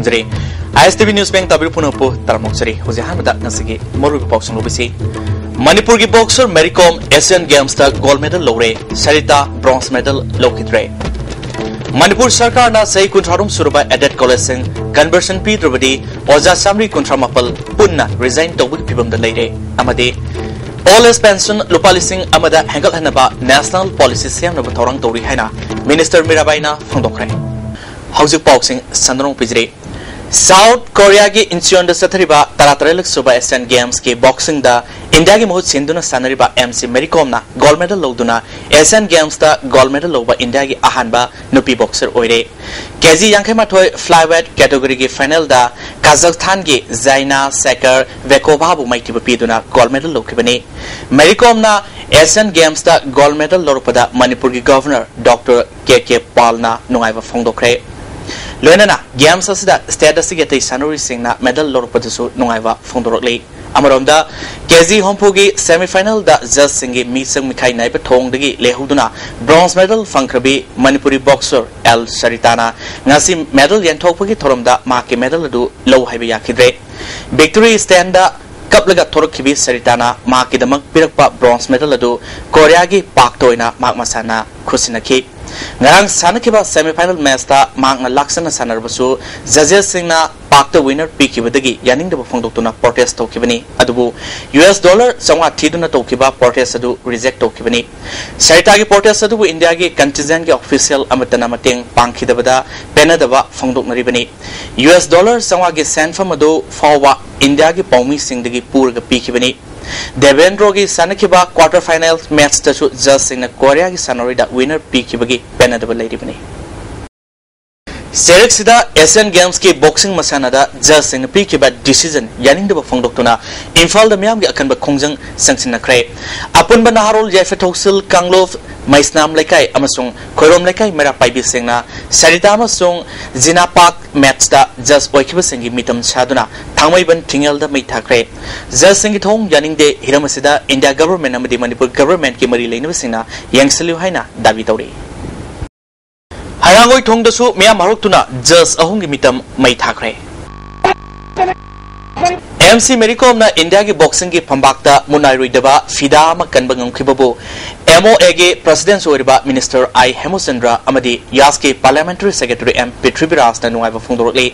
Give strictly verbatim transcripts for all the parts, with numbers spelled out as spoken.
ꯖꯔꯤ꯫ ꯑꯥꯏ ꯑꯦꯁ T V news bank ꯇꯥꯕꯤꯔꯤꯕ ꯄꯨꯝꯅꯃꯛꯄꯨ ꯇꯔꯥꯝꯅ ꯑꯣꯛꯆꯔꯤ꯫ ꯍꯧꯖꯤꯛ ꯑꯍꯥꯟꯕꯗ ꯉꯁꯤꯒꯤ ꯃꯔꯨꯑꯣꯏꯕ ꯄꯥꯎꯁꯤꯡ ꯂꯧꯕꯤꯁꯤ꯫ ꯃꯅꯤꯄꯨꯔꯒꯤ ꯕꯣꯛꯁꯔ ꯃꯦꯔꯤ ꯀꯣꯝ ꯑꯦꯁꯤꯌꯥꯟ ꯒꯦꯝꯁꯇ ꯒꯣꯜꯗ ꯃꯦꯗꯜ ꯂꯧꯔꯦ, ꯁꯔꯤꯇꯥ ꯕ꯭ꯔꯣꯟꯖ ꯃꯦꯗꯜ ꯂꯧꯈꯤꯗ꯭ꯔꯦ꯫ ꯃꯅꯤꯄꯨꯔ ꯁꯔꯀꯥꯔꯅ ꯆꯍꯤ ꯀꯨꯟꯊ꯭ꯔꯥ ꯇꯔꯨꯛ ꯁꯨꯔꯕ ꯑꯦꯗꯦꯗ ꯀꯣꯂꯦꯖꯁꯤꯡ ꯀꯟꯚꯔꯁꯟ ꯄꯤꯗ꯭ꯔꯕꯗꯤ ꯑꯣꯖꯥ ꯆꯥꯃꯔꯤ ꯀꯨꯟꯊ꯭ꯔꯥ ꯃꯥꯄꯜ ꯄꯨꯟꯅ ꯔꯤꯖꯥꯏꯟ ꯇꯧꯕꯒꯤ ꯐꯤꯕꯝꯗ ꯂꯩꯔꯦ꯫ ꯑꯃꯗꯤ ꯑꯣꯜ ꯑꯦꯖ ꯄꯦꯟꯁꯟ ꯂꯨꯄꯥ ꯂꯤꯁꯤꯡ ꯑꯃꯗ ꯍꯦꯟꯒꯠꯍꯟꯅꯕ ꯅꯦꯁꯅꯦꯜ ꯄꯣꯂꯤꯁꯤ ꯁꯦꯝꯅꯕ ꯊꯧꯔꯥꯡ ꯇꯧꯔꯤ ꯍꯥꯏꯅ ꯃꯤꯅꯤꯁꯇꯔ ꯃꯤꯔꯥꯕꯥꯏꯅ ꯐꯣꯡꯗꯣꯛꯈ꯭ꯔꯦ꯫ ꯍꯧꯖꯤꯛ ꯄꯥꯎꯁꯤꯡ ꯁꯟꯗꯣꯛꯅ ꯄꯤꯖꯔꯤ꯫ ꯁꯥꯎꯠ ꯀꯣꯔꯤꯌꯥꯒꯤ ꯏꯟꯆꯤꯌꯣꯟꯗ ꯆꯠꯊꯔꯤꯕ ꯇꯔꯥꯇꯔꯦꯠꯂꯛ ꯁꯨꯕ ꯑꯦꯁꯤꯌꯥꯟ ꯒꯦꯝꯁꯀꯤ ꯕꯣꯛꯁꯤꯡꯗ ꯏꯟꯗꯤꯌꯥꯒꯤ ꯃꯍꯨꯠ ꯁꯤꯟꯗꯨꯅ ꯁꯥꯟꯅꯔꯤꯕ ꯑꯦꯝ ꯁꯤ ꯃꯦꯔꯤ ꯀꯣꯝꯅ ꯒꯣꯜꯗ ꯃꯦꯗꯜ ꯂꯧꯗꯨꯅ ꯑꯦꯁꯤꯌꯥꯟ ꯒꯦꯝꯁꯇ ꯒꯣꯜꯗ ꯃꯦꯗꯜ ꯂꯧꯕ ꯏꯟꯗꯤꯌꯥꯒꯤ ꯑꯍꯥꯟꯕ ꯅꯨꯄꯤ ꯕꯣꯛꯁꯔ ꯑꯣꯏꯔꯦ꯫ ꯀꯦꯖꯤ ꯌꯥꯡꯈꯩ ꯃꯥꯊꯣꯏ ꯐ꯭ꯂꯥꯏ ꯋꯦꯠ ꯀꯦꯇꯦꯒꯣꯔꯤꯒꯤ ꯐꯥꯏꯅꯦꯜꯗ ꯀꯥꯖꯥꯛꯁꯊꯥꯟꯒꯤ ꯖꯥꯏꯅꯥ ꯁꯦꯀꯔ ꯚꯦꯀꯣꯚꯥꯕꯨ ꯃꯥꯏꯊꯤꯕ ꯄꯤꯗꯨꯅ ꯒꯣꯜꯗ ꯃꯦꯗꯜ ꯂꯧꯈꯤꯕꯅꯤ꯫ ꯃꯦꯔꯤ ꯀꯣꯝꯅ ꯑꯦꯁꯤꯌꯥꯟ ꯒꯦꯝꯁꯇ ꯒꯣꯜꯗ ꯃꯦꯗꯜ ꯂꯧꯔꯛꯄꯗ ꯃꯅꯤꯄꯨꯔꯒꯤ ꯒꯚꯔꯅꯔ ꯗꯣꯛꯇꯔ ꯀꯦ ꯀꯦ ꯄꯥꯜꯅ ꯅꯨꯡꯉꯥꯏꯕ ꯐꯣꯡꯗꯣꯛꯈ꯭ꯔꯦ꯫ ꯂꯣꯏꯅꯅ ꯒꯦꯝꯁ ꯑꯁꯤꯗ ꯁ꯭ꯇꯦꯠ ꯑꯁꯤꯒꯤ ꯑꯇꯩ ꯁꯥꯟꯅꯔꯣꯏꯁꯤꯡꯅ ꯃꯦꯗꯜ ꯂꯧꯔꯛꯄꯗꯁꯨ ꯅꯨꯡꯉꯥꯏꯕ ꯐꯣꯡꯗꯣꯔꯛꯂꯤ꯫ ꯑꯃꯔꯣꯝꯗ, ꯀꯦꯖꯤ ꯍꯨꯝꯐꯨꯒꯤ ꯁꯦꯃꯤꯐꯥꯏꯅꯦꯜꯗ ꯖꯖꯁꯤꯡꯒꯤ ꯃꯤꯆꯪ ꯃꯤꯈꯥꯏ ꯅꯥꯏꯕ ꯊꯧꯑꯣꯡꯗꯒꯤ ꯂꯩꯍꯧꯗꯨꯅ ꯕ꯭ꯔꯣꯟꯖ ꯃꯦꯗꯜ ꯐꯪꯈ꯭ꯔꯕꯤ ꯃꯅꯤꯄꯨꯔꯤ ꯕꯣꯛꯁꯔ ꯑꯦꯜ ꯁꯔꯤꯇꯥꯅ ꯉꯁꯤ ꯃꯦꯗꯜ ꯌꯦꯟꯊꯣꯛꯄꯒꯤ ꯊꯧꯔꯝꯗ ꯃꯍꯥꯛꯀꯤ ꯃꯦꯗꯜ ꯑꯗꯨ ꯂꯧ ꯍꯥꯏꯕ ꯌꯥꯈꯤꯗ꯭ꯔꯦ꯫ ꯚꯤꯛꯇꯣꯔꯤ ꯁ꯭ꯇꯦꯟꯗ ꯀꯞꯂꯒ ꯊꯣꯔꯛꯈꯤꯕꯤ ꯁꯔꯤꯇꯥꯅ ꯃꯍꯥꯛꯀꯤꯗꯃꯛ ꯄꯤꯔꯛꯄ ꯕ꯭ꯔꯣꯟꯖ ꯃꯦꯗꯜ ꯑꯗꯨ ꯀꯣꯔꯤꯌꯥꯒꯤ ꯄꯥꯛꯇ ꯑꯣꯏꯅ ꯃꯍꯥꯛ ꯃꯁꯥꯅ ꯈꯨꯠꯁꯤꯟꯅꯈꯤ꯫ ꯉꯔꯥꯡ ꯁꯥꯟꯅꯈꯤꯕ ꯁꯦꯃꯤꯐꯥꯏꯅꯦꯜ ꯃꯦꯆꯇ ꯃꯍꯥꯛꯅ ꯂꯥꯛꯆꯅ ꯁꯥꯟꯅꯔꯕꯁꯨ, ꯖꯖꯦꯁꯁꯤꯡꯅ ꯄꯥꯛꯇ ꯋꯤꯅꯔ ꯄꯤꯈꯤꯕꯗꯒꯤ ꯌꯥꯅꯤꯡꯗꯕ ꯐꯣꯡꯗꯣꯛꯇꯨꯅ ꯄ꯭ꯔꯣꯇꯦꯁ ꯇꯧꯈꯤꯕꯅꯤ꯫ ꯑꯗꯨꯕꯨ ꯌꯨ ꯑꯦꯁ ꯗꯣꯂꯔ ꯆꯥꯝꯃꯉꯥ ꯊꯤꯗꯨꯅ ꯇꯧꯈꯤꯕ ꯄ꯭ꯔꯣꯇꯦꯁ ꯑꯗꯨ ꯔꯤꯖꯦꯛ ꯇꯧꯈꯤꯕꯅꯤ꯫ ꯁꯔꯤꯇꯥꯒꯤ ꯄ꯭ꯔꯣꯇꯦꯁ ꯑꯗꯨꯕꯨ ꯏꯟꯗꯤꯌꯥꯒꯤ ꯀꯟꯇꯤꯟꯖꯦꯟꯒꯤ ꯑꯣꯐꯤꯁꯤꯌꯦꯜ ꯑꯃꯠꯇꯅ ꯃꯇꯦꯡ ꯄꯥꯡꯈꯤꯗꯕꯗ ꯄꯦꯟꯅꯗꯕ ꯐꯣꯡꯗꯣꯛꯅꯔꯤꯕꯅꯤ꯫ ꯌꯨ ꯑꯦꯁ ꯗꯣꯂꯔ ꯆꯥꯝꯃꯉꯥꯒꯤ ꯁꯦꯟꯐꯝ ꯑꯗꯨ ꯐꯥꯎꯕ ꯏꯟꯗꯤꯌꯥꯒꯤ ꯄꯥꯎꯃꯤꯁꯤꯡꯗꯒꯤ ꯄꯨꯔꯒ ꯄꯤꯈꯤꯕꯅꯤ꯫ ꯗꯦꯕꯦꯟꯗ꯭ꯔꯣꯒꯤ ꯁꯥꯟꯅꯈꯤꯕ ꯀ꯭ꯋꯥꯔꯇꯔ ꯐꯥꯏꯅꯦꯜ ꯃꯦꯆꯇꯁꯨ ꯖꯖꯁꯤꯡꯅ ꯀꯣꯔꯤꯌꯥꯒꯤ ꯁꯥꯟꯅꯔꯣꯏꯗ ꯋꯤꯅꯔ ꯄꯤꯈꯤꯕꯒꯤ ꯄꯦꯟꯅꯗꯕ ꯂꯩꯔꯤꯕꯅꯤ꯫ ꯆꯩꯔꯛꯁꯤꯗ ꯑꯦꯁꯤꯌꯥꯟ ꯒꯦꯝꯁꯀꯤ ꯕꯣꯛꯁꯤꯡ ꯃꯁꯥꯟꯅꯗ ꯖꯖꯁꯤꯡꯅ ꯄꯤꯈꯤꯕ ꯗꯤꯁꯤꯖꯟ ꯌꯥꯅꯤꯡꯗꯕ ꯐꯣꯡꯗꯣꯛꯇꯨꯅ ꯏꯝꯐꯥꯜꯗ ꯃꯤꯌꯥꯝꯒꯤ ꯑꯀꯟꯕ ꯈꯣꯡꯖꯪ ꯆꯪꯁꯤꯟꯅꯈ꯭ꯔꯦ꯫ ꯑꯄꯨꯟꯕ ꯅꯍꯥꯔꯣꯜ ꯌꯥꯏꯐ ꯊꯧꯁꯤꯜ ꯀꯥꯡꯂꯨꯞ ꯃꯩꯁꯅꯥꯝ ꯂꯩꯀꯥꯏ ꯑꯃꯁꯨꯡ ꯈꯣꯏꯔꯣꯝ ꯂꯩꯀꯥꯏ ꯃꯩꯔꯥ ꯄꯥꯏꯕꯤꯁꯤꯡꯅ ꯁꯔꯤꯇꯥ ꯑꯃꯁꯨꯡ ꯖꯤꯅꯥꯄꯥꯛ ꯃꯦꯆꯇ ꯖꯖ ꯑꯣꯏꯈꯤꯕꯁꯤꯡꯒꯤ ꯃꯤꯇꯝ ꯁꯥꯗꯨꯅ ꯊꯥꯡꯃꯩꯕꯟ ꯊꯤꯡꯉꯦꯜꯗ ꯃꯩ ꯊꯥꯈ꯭ꯔꯦ꯫ ꯖꯖꯁꯤꯡꯒꯤ ꯊꯧꯑꯣꯡ ꯌꯥꯅꯤꯡꯗꯦ꯫ ꯍꯤꯔꯝ ꯑꯁꯤꯗ ꯏꯟꯗꯤꯌꯥ ꯒꯚꯔꯟꯃꯦꯟꯠ ꯑꯃꯗꯤ ꯃꯅꯤꯄꯨꯔ ꯒꯚꯔꯟꯃꯦꯟꯠꯀꯤ ꯃꯔꯤ ꯂꯩꯅꯕꯁꯤꯡꯅ ꯌꯦꯡꯁꯤꯜꯂꯨ ꯍꯥꯏꯅ ꯗꯥꯕꯤ ꯇꯧꯔꯤ꯫ ꯍꯩꯔꯥꯡꯒꯣꯏꯊꯣꯡꯗꯁꯨ ꯃꯤꯌꯥꯝ ꯍꯧꯔꯛꯇꯨꯅ ꯖꯖ ꯑꯍꯨꯝꯒꯤ ꯃꯤꯇꯝ ꯃꯩ ꯊꯥꯈ꯭ꯔꯦ꯫ ꯑꯦꯝ ꯁꯤ ꯃꯦꯔꯤ ꯀꯣꯝꯅ ꯏꯟꯗꯤꯌꯥꯒꯤ ꯕꯣꯛꯁꯤꯡꯒꯤ ꯐꯝꯕꯥꯛꯇ ꯃꯨꯟꯅꯥꯏꯔꯣꯏꯗꯕ ꯐꯤꯗꯥ ꯑꯃ ꯀꯟꯕ ꯉꯝꯈꯤꯕꯕꯨ ꯑꯦꯝ ꯑꯣ ꯑꯦꯒꯤ ꯄ꯭ꯔꯁꯤꯗꯦꯟꯁꯨ ꯑꯣꯏꯔꯤꯕ ꯃꯤꯅꯤꯁꯇꯔ ꯑꯥꯏ ꯍꯦꯃꯨꯆꯟꯗ꯭ꯔ ꯑꯃꯗꯤ ꯌꯥꯁꯀꯤ ꯄꯥꯔꯂꯤꯌꯥꯃꯦꯟꯇꯔꯤ ꯁꯦꯀ꯭ꯔꯦꯇꯔꯤ ꯑꯦꯝ ꯄ꯭ꯔꯤꯊ꯭ꯋꯤꯕꯤꯔꯥꯖꯅ ꯅꯨꯡꯉꯥꯏꯕ ꯐꯣꯡꯗꯣꯔꯛꯂꯤ꯫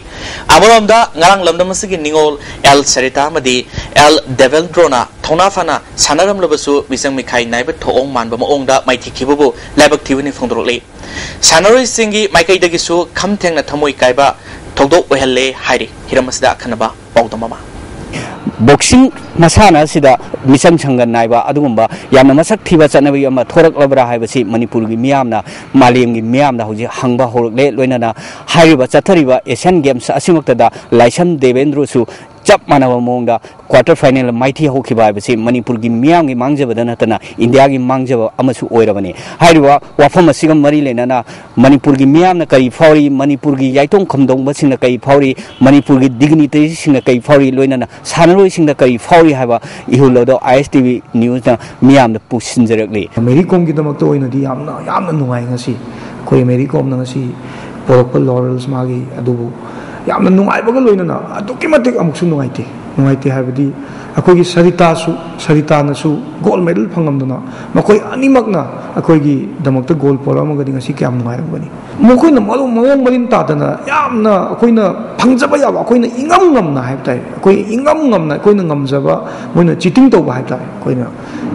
ꯑꯃꯔꯣꯝꯗ ꯉꯔꯥꯡ ꯂꯝꯗꯝ ꯑꯁꯤꯒꯤ ꯅꯤꯉꯣꯜ ꯑꯦꯜ ꯁꯦꯔꯤꯇꯥ ꯑꯃꯗꯤ ꯑꯦꯜ ꯗꯦꯕꯦꯟꯗ꯭ꯔꯣꯅ ꯊꯧꯅꯥ ꯐꯅ ꯁꯥꯟꯅꯔꯝꯂꯕꯁꯨ ꯃꯤꯆꯪ ꯃꯤꯈꯥꯏ ꯅꯥꯏꯕ ꯊꯧꯑꯣꯡ ꯃꯥꯟꯕ ꯃꯑꯣꯡꯗ ꯃꯥꯏꯊꯤꯈꯤꯕꯕꯨ ꯂꯥꯏꯕꯛ ꯊꯤꯕꯅꯤ ꯐꯣꯡꯗꯣꯔꯛꯂꯤ꯫ ꯁꯥꯟꯅꯔꯣꯏꯁꯤꯡꯒꯤ ꯃꯥꯏꯀꯩꯗꯒꯤꯁꯨ ꯈꯝ ꯊꯦꯡꯅ ꯊꯃꯣꯏ ꯀꯥꯏꯕ ꯊꯧꯗꯣꯛ ꯑꯣꯏꯍꯜꯂꯦ ꯍꯥꯏꯔꯤ꯫ ꯍꯤꯔꯝ ꯑꯁꯤꯗ ꯑꯈꯟꯅꯕ ꯄꯥꯎꯗꯝ ꯑꯃ꯫ ꯕꯣꯛꯁꯤꯡ ꯃꯁꯥꯟꯅ ꯑꯁꯤꯗ ꯃꯤꯆꯪ ꯁꯪꯒ ꯅꯥꯏꯕ ꯑꯗꯨꯒꯨꯝꯕ ꯌꯥꯝꯅ ꯃꯁꯛ ꯊꯤꯕ ꯆꯠꯅꯕꯤ ꯑꯃ ꯊꯣꯔꯛꯂꯕ꯭ꯔꯥ ꯍꯥꯏꯕꯁꯤ ꯃꯅꯤꯄꯨꯔꯒꯤ ꯃꯤꯌꯥꯝꯅ, ꯃꯥꯂꯦꯝꯒꯤ ꯃꯤꯌꯥꯝꯅ ꯍꯧꯖꯤꯛ ꯍꯪꯕ ꯍꯧꯔꯛꯂꯦ꯫ ꯂꯣꯏꯅꯅ ꯍꯥꯏꯔꯤꯕ ꯆꯠꯊꯔꯤꯕ ꯑꯦꯁꯤꯌꯥꯟ ꯒꯦꯝꯁ ꯑꯁꯤꯃꯛꯇꯗ ꯂꯥꯏꯁ꯭ꯔꯝ ꯗꯦꯕꯦꯟꯗ꯭ꯔꯣꯁꯨ ꯆꯞ ꯃꯥꯟꯅꯕ ꯃꯑꯣꯡꯗ ꯀ꯭ꯋꯥꯔꯇꯔ ꯐꯥꯏꯅꯦꯜ ꯃꯥꯏꯊꯤ ꯍꯧꯈꯤꯕ ꯍꯥꯏꯕꯁꯤ ꯃꯅꯤꯄꯨꯔꯒꯤ ꯃꯤꯌꯥꯝꯒꯤ ꯃꯥꯡꯖꯕꯗ ꯅꯠꯇꯅ ꯏꯟꯗꯤꯌꯥꯒꯤ ꯃꯥꯡꯖꯕ ꯑꯃꯁꯨ ꯑꯣꯏꯔꯕꯅꯤ꯫ ꯍꯥꯏꯔꯤꯕ ꯋꯥꯐꯝ ꯑꯁꯤꯒ ꯃꯔꯤ ꯂꯩꯅꯅ ꯃꯅꯤꯄꯨꯔꯒꯤ ꯃꯤꯌꯥꯝꯅ ꯀꯔꯤ ꯐꯥꯎꯔꯤ, ꯃꯅꯤꯄꯨꯔꯒꯤ ꯌꯥꯏꯇꯣꯡ ꯈꯝꯗꯣꯡꯕꯁꯤꯡꯅ ꯀꯔꯤ ꯐꯥꯎꯔꯤ, ꯃꯅꯤꯄꯨꯔꯒꯤ ꯗꯤꯒꯅꯤꯇꯔꯤꯁꯤꯡꯅ ꯀꯔꯤ ꯐꯥꯎꯔꯤ, ꯂꯣꯏꯅꯅ ꯁꯥꯟꯅꯔꯣꯏꯁꯤꯡꯗ ꯀꯔꯤ ꯐꯥꯎꯔꯤ ꯍꯥꯏꯕ ꯏꯍꯨꯜ ꯑꯗꯨ ꯑꯥꯏ ꯑꯦꯁ ꯇꯤ ꯚꯤ ꯅ꯭ꯌꯨꯁꯅ ꯃꯤꯌꯥꯝꯗ ꯄꯨꯁꯤꯟꯖꯔꯛꯂꯤ꯫ ꯃꯦꯔꯤ ꯀꯣꯝꯒꯤꯗꯃꯛꯇ ꯑꯣꯏꯅꯗꯤ ꯌꯥꯝꯅ, ꯌꯥꯝꯅ ꯅꯨꯡꯉꯥꯏ ꯉꯁꯤ꯫ ꯑꯩꯈꯣꯏ ꯃꯦꯔꯤ ꯀꯣꯝꯅ ꯉꯁꯤ ꯄꯣꯔꯛꯄ ꯂꯣꯔꯦꯜꯁ ꯃꯥꯒꯤ ꯑꯗꯨꯕꯨ ꯌꯥꯝꯅ ꯅꯨꯡꯉꯥꯏꯕꯒ ꯂꯣꯏꯅꯅ ꯑꯗꯨꯛꯀꯤ ꯃꯇꯤꯛ ꯑꯃꯨꯛꯁꯨ ꯅꯨꯡꯉꯥꯏꯇꯦ꯫ ꯅꯨꯡꯉꯥꯏꯇꯦ ꯍꯥꯏꯕꯗꯤ ꯑꯩꯈꯣꯏꯒꯤ ꯁꯔꯤꯇꯥꯁꯨ, ꯁꯔꯤꯇꯥꯅꯁꯨ ꯒꯣꯜ ꯃꯦꯗꯜ ꯐꯪꯉꯝꯗꯅ ꯃꯈꯣꯏ ꯑꯅꯤꯃꯛꯅ ꯑꯩꯈꯣꯏꯒꯤꯗꯃꯛꯇ ꯒꯣꯜ ꯄꯣꯔꯛꯑꯝꯃꯒꯗꯤ ꯉꯁꯤ ꯀꯌꯥꯝ ꯅꯨꯡꯉꯥꯏꯔꯝꯒꯅꯤ꯫ ꯃꯈꯣꯏꯅ ꯃꯑꯣꯡ, ꯃꯑꯣꯡ ꯃꯔꯤꯟ ꯇꯥꯗꯅ ꯌꯥꯝꯅ ꯑꯩꯈꯣꯏꯅ ꯐꯪꯖꯕ ꯌꯥꯕ, ꯑꯩꯈꯣꯏꯅ ꯏꯉꯝ ꯉꯝꯅ ꯍꯥꯏꯕ ꯇꯥꯏ, ꯑꯩꯈꯣꯏ ꯏꯉꯝ ꯉꯝꯅ ꯑꯩꯈꯣꯏꯅ ꯉꯝꯖꯕ, ꯃꯣꯏꯅ ꯆꯤꯇꯤꯡ ꯇꯧꯕ ꯍꯥꯏꯕ ꯇꯥꯔꯦ꯫ ꯑꯩꯈꯣꯏꯅ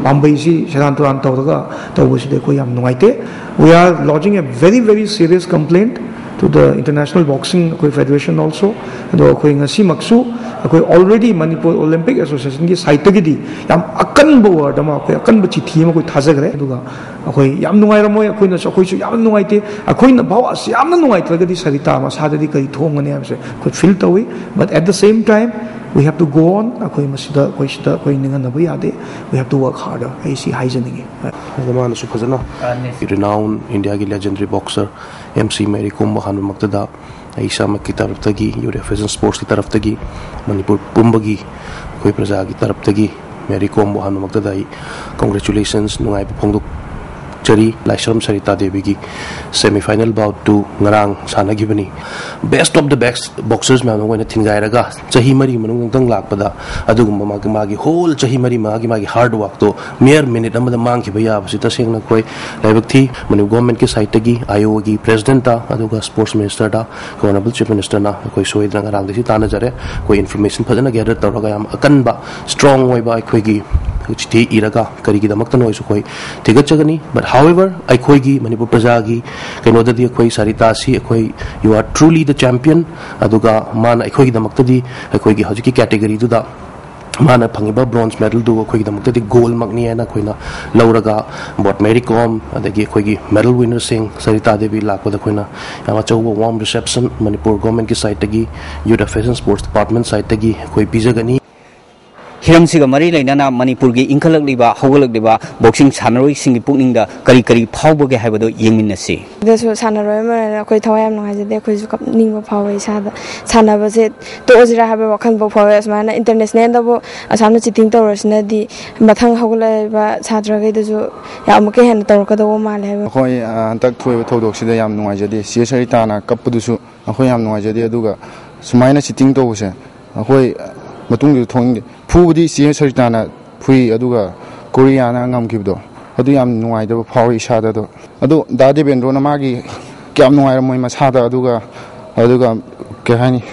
ꯄꯥꯝꯕꯩꯁꯤ ꯁꯦꯔꯥꯟ ꯇꯨꯔꯥꯟ ꯇꯧꯔꯒ ꯇꯧꯕꯁꯤꯗꯤ ꯑꯩꯈꯣꯏ ꯌꯥꯝ ꯅꯨꯡꯉꯥꯏꯇꯦ꯫ We are lodging a very, very serious complaint to the International Boxing ꯑꯩꯈꯣꯏ Federation also. ꯑꯗꯣ ꯑꯩꯈꯣꯏ ꯉꯁꯤꯃꯛꯁꯨ ꯑꯩꯈꯣꯏ already ꯃꯅꯤꯄꯨꯔ ꯑꯣꯂꯤꯝꯄꯤꯛ ꯑꯦꯁꯣꯁꯤꯌꯦꯁꯟꯒꯤ ꯁꯥꯏꯠꯇꯒꯤꯗꯤ ꯌꯥꯝ ꯑꯀꯟꯕ word ꯑꯃ, ꯑꯩꯈꯣꯏ ꯑꯀꯟꯕ ꯆꯤꯊꯤ ꯑꯃ ꯑꯩꯈꯣꯏ ꯊꯥꯖꯈ꯭ꯔꯦ꯫ ꯑꯗꯨꯒ ꯑꯩꯈꯣꯏ ꯌꯥꯝ ꯅꯨꯡꯉꯥꯏꯔꯝꯃꯣꯏ, ꯑꯩꯈꯣꯏꯅꯁꯨ, ꯑꯩꯈꯣꯏꯁꯨ ꯌꯥꯝ ꯅꯨꯡꯉꯥꯏꯇꯦ꯫ ꯑꯩꯈꯣꯏꯅ ꯚꯥꯕ ꯑꯁꯤ ꯌꯥꯝꯅ ꯅꯨꯡꯉꯥꯏꯇ꯭ꯔꯒꯗꯤ ꯁꯔꯤꯇꯥ ꯃꯁꯥꯗꯗꯤ ꯀꯔꯤ ꯊꯣꯡꯒꯅꯤ ꯍꯥꯏꯕꯁꯦ ꯑꯩꯈꯣꯏ feel ꯇꯧꯏ꯫ But at the same time, we have to go on. ꯑꯩꯈꯣꯏ ꯃꯁꯤꯗ, ꯑꯩꯈꯣꯏ ꯁꯤꯗ ꯑꯩꯈꯣꯏ ꯅꯤꯡꯍꯟꯅꯕ ꯌꯥꯗꯦ꯫ We have to work harder. ꯑꯩ ꯁꯤ ꯍꯥꯏꯖꯅꯤꯡꯉꯤ꯫ ꯑꯗ ꯃꯥꯅꯁꯨ ꯐꯖꯅ renowned ꯏꯟꯗꯤꯌꯥꯒꯤ legendary boxer M C Mary ꯀꯣꯝꯕꯨ ꯑꯍꯥꯟꯕꯃꯛꯇꯗ ꯑꯩ ꯏꯁꯥꯃꯛꯀꯤ ꯇꯔꯞꯇꯒꯤ, Youth Affairs and Sportsꯀꯤ ꯇꯔꯞꯇꯒꯤ, ꯃꯅꯤꯄꯨꯔ ꯄꯨꯝꯕꯒꯤ ꯑꯩꯈꯣꯏ ꯄ꯭ꯔꯖꯥꯒꯤ ꯇꯔꯞꯇꯒꯤ ꯃꯦꯔꯤ ꯀꯣꯝꯕꯨ ꯑꯍꯥꯟꯕꯃꯛꯇꯗ ꯑꯩ congratulations, ꯅꯨꯡꯉꯥꯏꯕ ꯐꯣꯡꯗꯣꯛ ꯆꯔꯤ ꯂꯥꯏꯁ꯭ꯔꯝ Sarita ꯗꯦꯕꯤꯒꯤ semi final bout two ꯉꯔꯥꯡ ꯁꯥꯟꯅꯈꯤꯕꯅꯤ꯫ Best of the best boxers ꯃꯌꯥꯝ ꯑꯃ ꯑꯣꯏꯅ ꯊꯤꯡꯒꯥꯏꯔꯒ ꯆꯍꯤ ꯃꯔꯤ ꯃꯅꯨꯡꯗ ꯑꯃꯨꯛꯇꯪ ꯂꯥꯛꯄꯗ ꯑꯗꯨꯒꯨꯝꯕ ꯃꯥꯒꯤ, ꯃꯥꯒꯤ whole ꯆꯍꯤ ꯃꯔꯤ ꯃꯉꯥꯒꯤ ꯃꯥꯒꯤ hard work ꯇꯣ mere minute ꯑꯃꯗ ꯃꯥꯡꯈꯤꯕ ꯌꯥꯕꯁꯤ ꯇꯁꯦꯡꯅ ꯑꯩꯈꯣꯏ ꯂꯥꯏꯕꯛ ꯊꯤ꯫ ꯃꯅꯤꯄꯨꯔ government ꯀꯤ side ꯇꯒꯤ, ꯑꯥꯏ ꯑꯣ ꯒꯤ president ꯇ, ꯑꯗꯨꯒ sports minister ꯗ, honourable chief minister ꯅ ꯑꯩꯈꯣꯏ ꯁꯣꯏꯗꯅ ꯉꯔꯥꯡꯗꯒꯤ ꯇꯥꯟꯅꯖꯔꯦ꯫ ꯑꯩꯈꯣꯏ information ꯐꯖꯅ gather ꯇꯧꯔꯒ ꯌꯥꯝ ꯑꯀꯟꯕ, strong ꯑꯣꯏꯕ ꯑꯩꯈꯣꯏꯒꯤ ꯆꯤꯊꯤ ꯏꯔꯒ ꯀꯔꯤꯒꯤꯗꯃꯛꯇꯅꯣ ꯍꯥꯏꯁꯨ ꯑꯩꯈꯣꯏ ꯊꯤꯒꯠꯆꯒꯅꯤ꯫ But however, ꯑꯩꯈꯣꯏꯒꯤ ꯃꯅꯤꯄꯨꯔ ꯄ꯭ꯔꯖꯥꯒꯤ ꯀꯩꯅꯣꯗꯗꯤ ꯑꯩꯈꯣꯏ ꯁꯔꯤꯇꯥꯁꯤ ꯑꯩꯈꯣꯏ, you are truly the champion꯫ ꯑꯗꯨꯒ ꯃꯥꯅ ꯑꯩꯈꯣꯏꯒꯤꯗꯃꯛꯇꯗꯤ ꯑꯩꯈꯣꯏꯒꯤ ꯍꯧꯖꯤꯛꯀꯤ category ꯗꯨꯗ ꯃꯥꯅ ꯐꯪꯉꯤꯕ bronze medal ꯗꯨ ꯑꯩꯈꯣꯏꯒꯤꯗꯃꯛꯇꯗꯤ gold ꯃꯛꯅꯤ ꯍꯥꯏꯅ ꯑꯩꯈꯣꯏꯅ ꯂꯧꯔꯒ, both Mary Kom ꯑꯗꯒꯤ ꯑꯩꯈꯣꯏꯒꯤ medal winner ꯁꯤꯡ ꯁꯔꯤꯇꯥ ꯗꯦꯕꯤ ꯂꯥꯛꯄꯗ ꯑꯩꯈꯣꯏꯅ ꯌꯥꯝ ꯑꯆꯧꯕ warm reception ꯃꯅꯤꯄꯨꯔ government ꯀꯤ side ꯇꯒꯤ, Youth Affairs and Sports Department side ꯇꯒꯤ ꯑꯩꯈꯣꯏ ꯄꯤꯖꯒꯅꯤ꯫ ꯍꯤꯔꯝꯁꯤꯒ ꯃꯔꯤ ꯂꯩꯅꯅ ꯃꯅꯤꯄꯨꯔꯒꯤ ꯏꯟꯈꯠꯂꯛꯂꯤꯕ, ꯍꯧꯒꯠꯂꯛꯂꯤꯕ boxing ꯁꯥꯟꯅꯔꯣꯏꯁꯤꯡꯒꯤ ꯄꯨꯛꯅꯤꯡꯗ ꯀꯔꯤ ꯀꯔꯤ ꯐꯥꯎꯕꯒꯦ ꯍꯥꯏꯕꯗꯨ ꯌꯦꯡꯃꯤꯟꯅꯁꯤ꯫ ꯁꯤꯗꯁꯨ ꯁꯥꯟꯅꯔꯣꯏ ꯑꯃ ꯑꯣꯏꯅ ꯑꯩꯈꯣꯏ ꯊꯋꯥꯏ ꯌꯥꯝ ꯅꯨꯡꯉꯥꯏꯖꯗꯦ꯫ ꯑꯩꯈꯣꯏꯁꯨ ꯀꯞꯅꯤꯡꯕ ꯐꯥꯎꯋꯦ ꯏꯁꯥꯗ꯫ ꯁꯥꯟꯅꯕꯁꯦ ꯇꯣꯛꯑꯁꯤꯔꯥ ꯍꯥꯏꯕ ꯋꯥꯈꯜꯐꯥꯎ ꯐꯥꯎꯋꯦ꯫ ꯑꯁꯨꯃꯥꯏꯅ international ꯗꯕꯨ ꯑꯁꯨꯃꯥꯏꯅ cheating ꯇꯧꯔꯁꯤꯅꯗꯤ ꯃꯊꯪ ꯍꯧꯒꯠꯂꯛꯏꯕ ꯁꯥꯇ꯭ꯔꯈꯩꯗꯁꯨ ꯌꯥꯝ ꯑꯃꯨꯛꯀ ꯍꯦꯟꯅ ꯇꯧꯔꯛꯀꯗꯧꯕ ꯃꯥꯜꯂꯦ ꯍꯥꯏꯕ꯫ ꯑꯩꯈꯣꯏ ꯑ, ꯍꯟꯗꯛ ꯊꯣꯛꯏꯕ ꯊꯧꯗꯣꯛꯁꯤꯗ ꯌꯥꯝ ꯅꯨꯡꯉꯥꯏꯖꯗꯦ꯫ ꯆꯦ ꯁꯔꯤꯇꯥꯅ ꯀꯞꯄꯗꯨꯁꯨ ꯑꯩꯈꯣꯏ ꯌꯥꯝ ꯅꯨꯡꯉꯥꯏꯖꯗꯦ꯫ ꯑꯗꯨꯒ ꯁꯨꯃꯥꯏꯅ cheating ꯇꯧꯕꯁꯦ ꯑꯩꯈꯣꯏ ꯃꯇꯨꯡꯗꯁꯨ ꯊꯣꯛꯅꯤꯡꯗꯦ꯫ ꯐꯨꯕꯗꯤ ꯆꯦ ꯁꯔꯤꯇꯥꯅ ꯐꯨꯏ, ꯑꯗꯨꯒ ꯀꯣꯔꯤꯌꯥꯅ ꯉꯝꯈꯤꯕꯗꯣ ꯑꯗꯨ ꯌꯥꯝ ꯅꯨꯡꯉꯥꯏꯇꯕ ꯐꯥꯎꯏ ꯏꯁꯥꯗ꯫ ꯑꯗꯣ ꯑꯗꯣ ꯗꯥ ꯗꯦꯕꯦꯟꯗ꯭ꯔꯣꯅ ꯃꯥꯒꯤ ꯀꯌꯥꯝ ꯅꯨꯡꯉꯥꯏꯔꯝꯃꯣꯏ ꯃꯁꯥꯗ, ꯑꯗꯨꯒ ꯑꯗꯨꯒ ꯀꯩ ꯍꯥꯏꯅꯤ,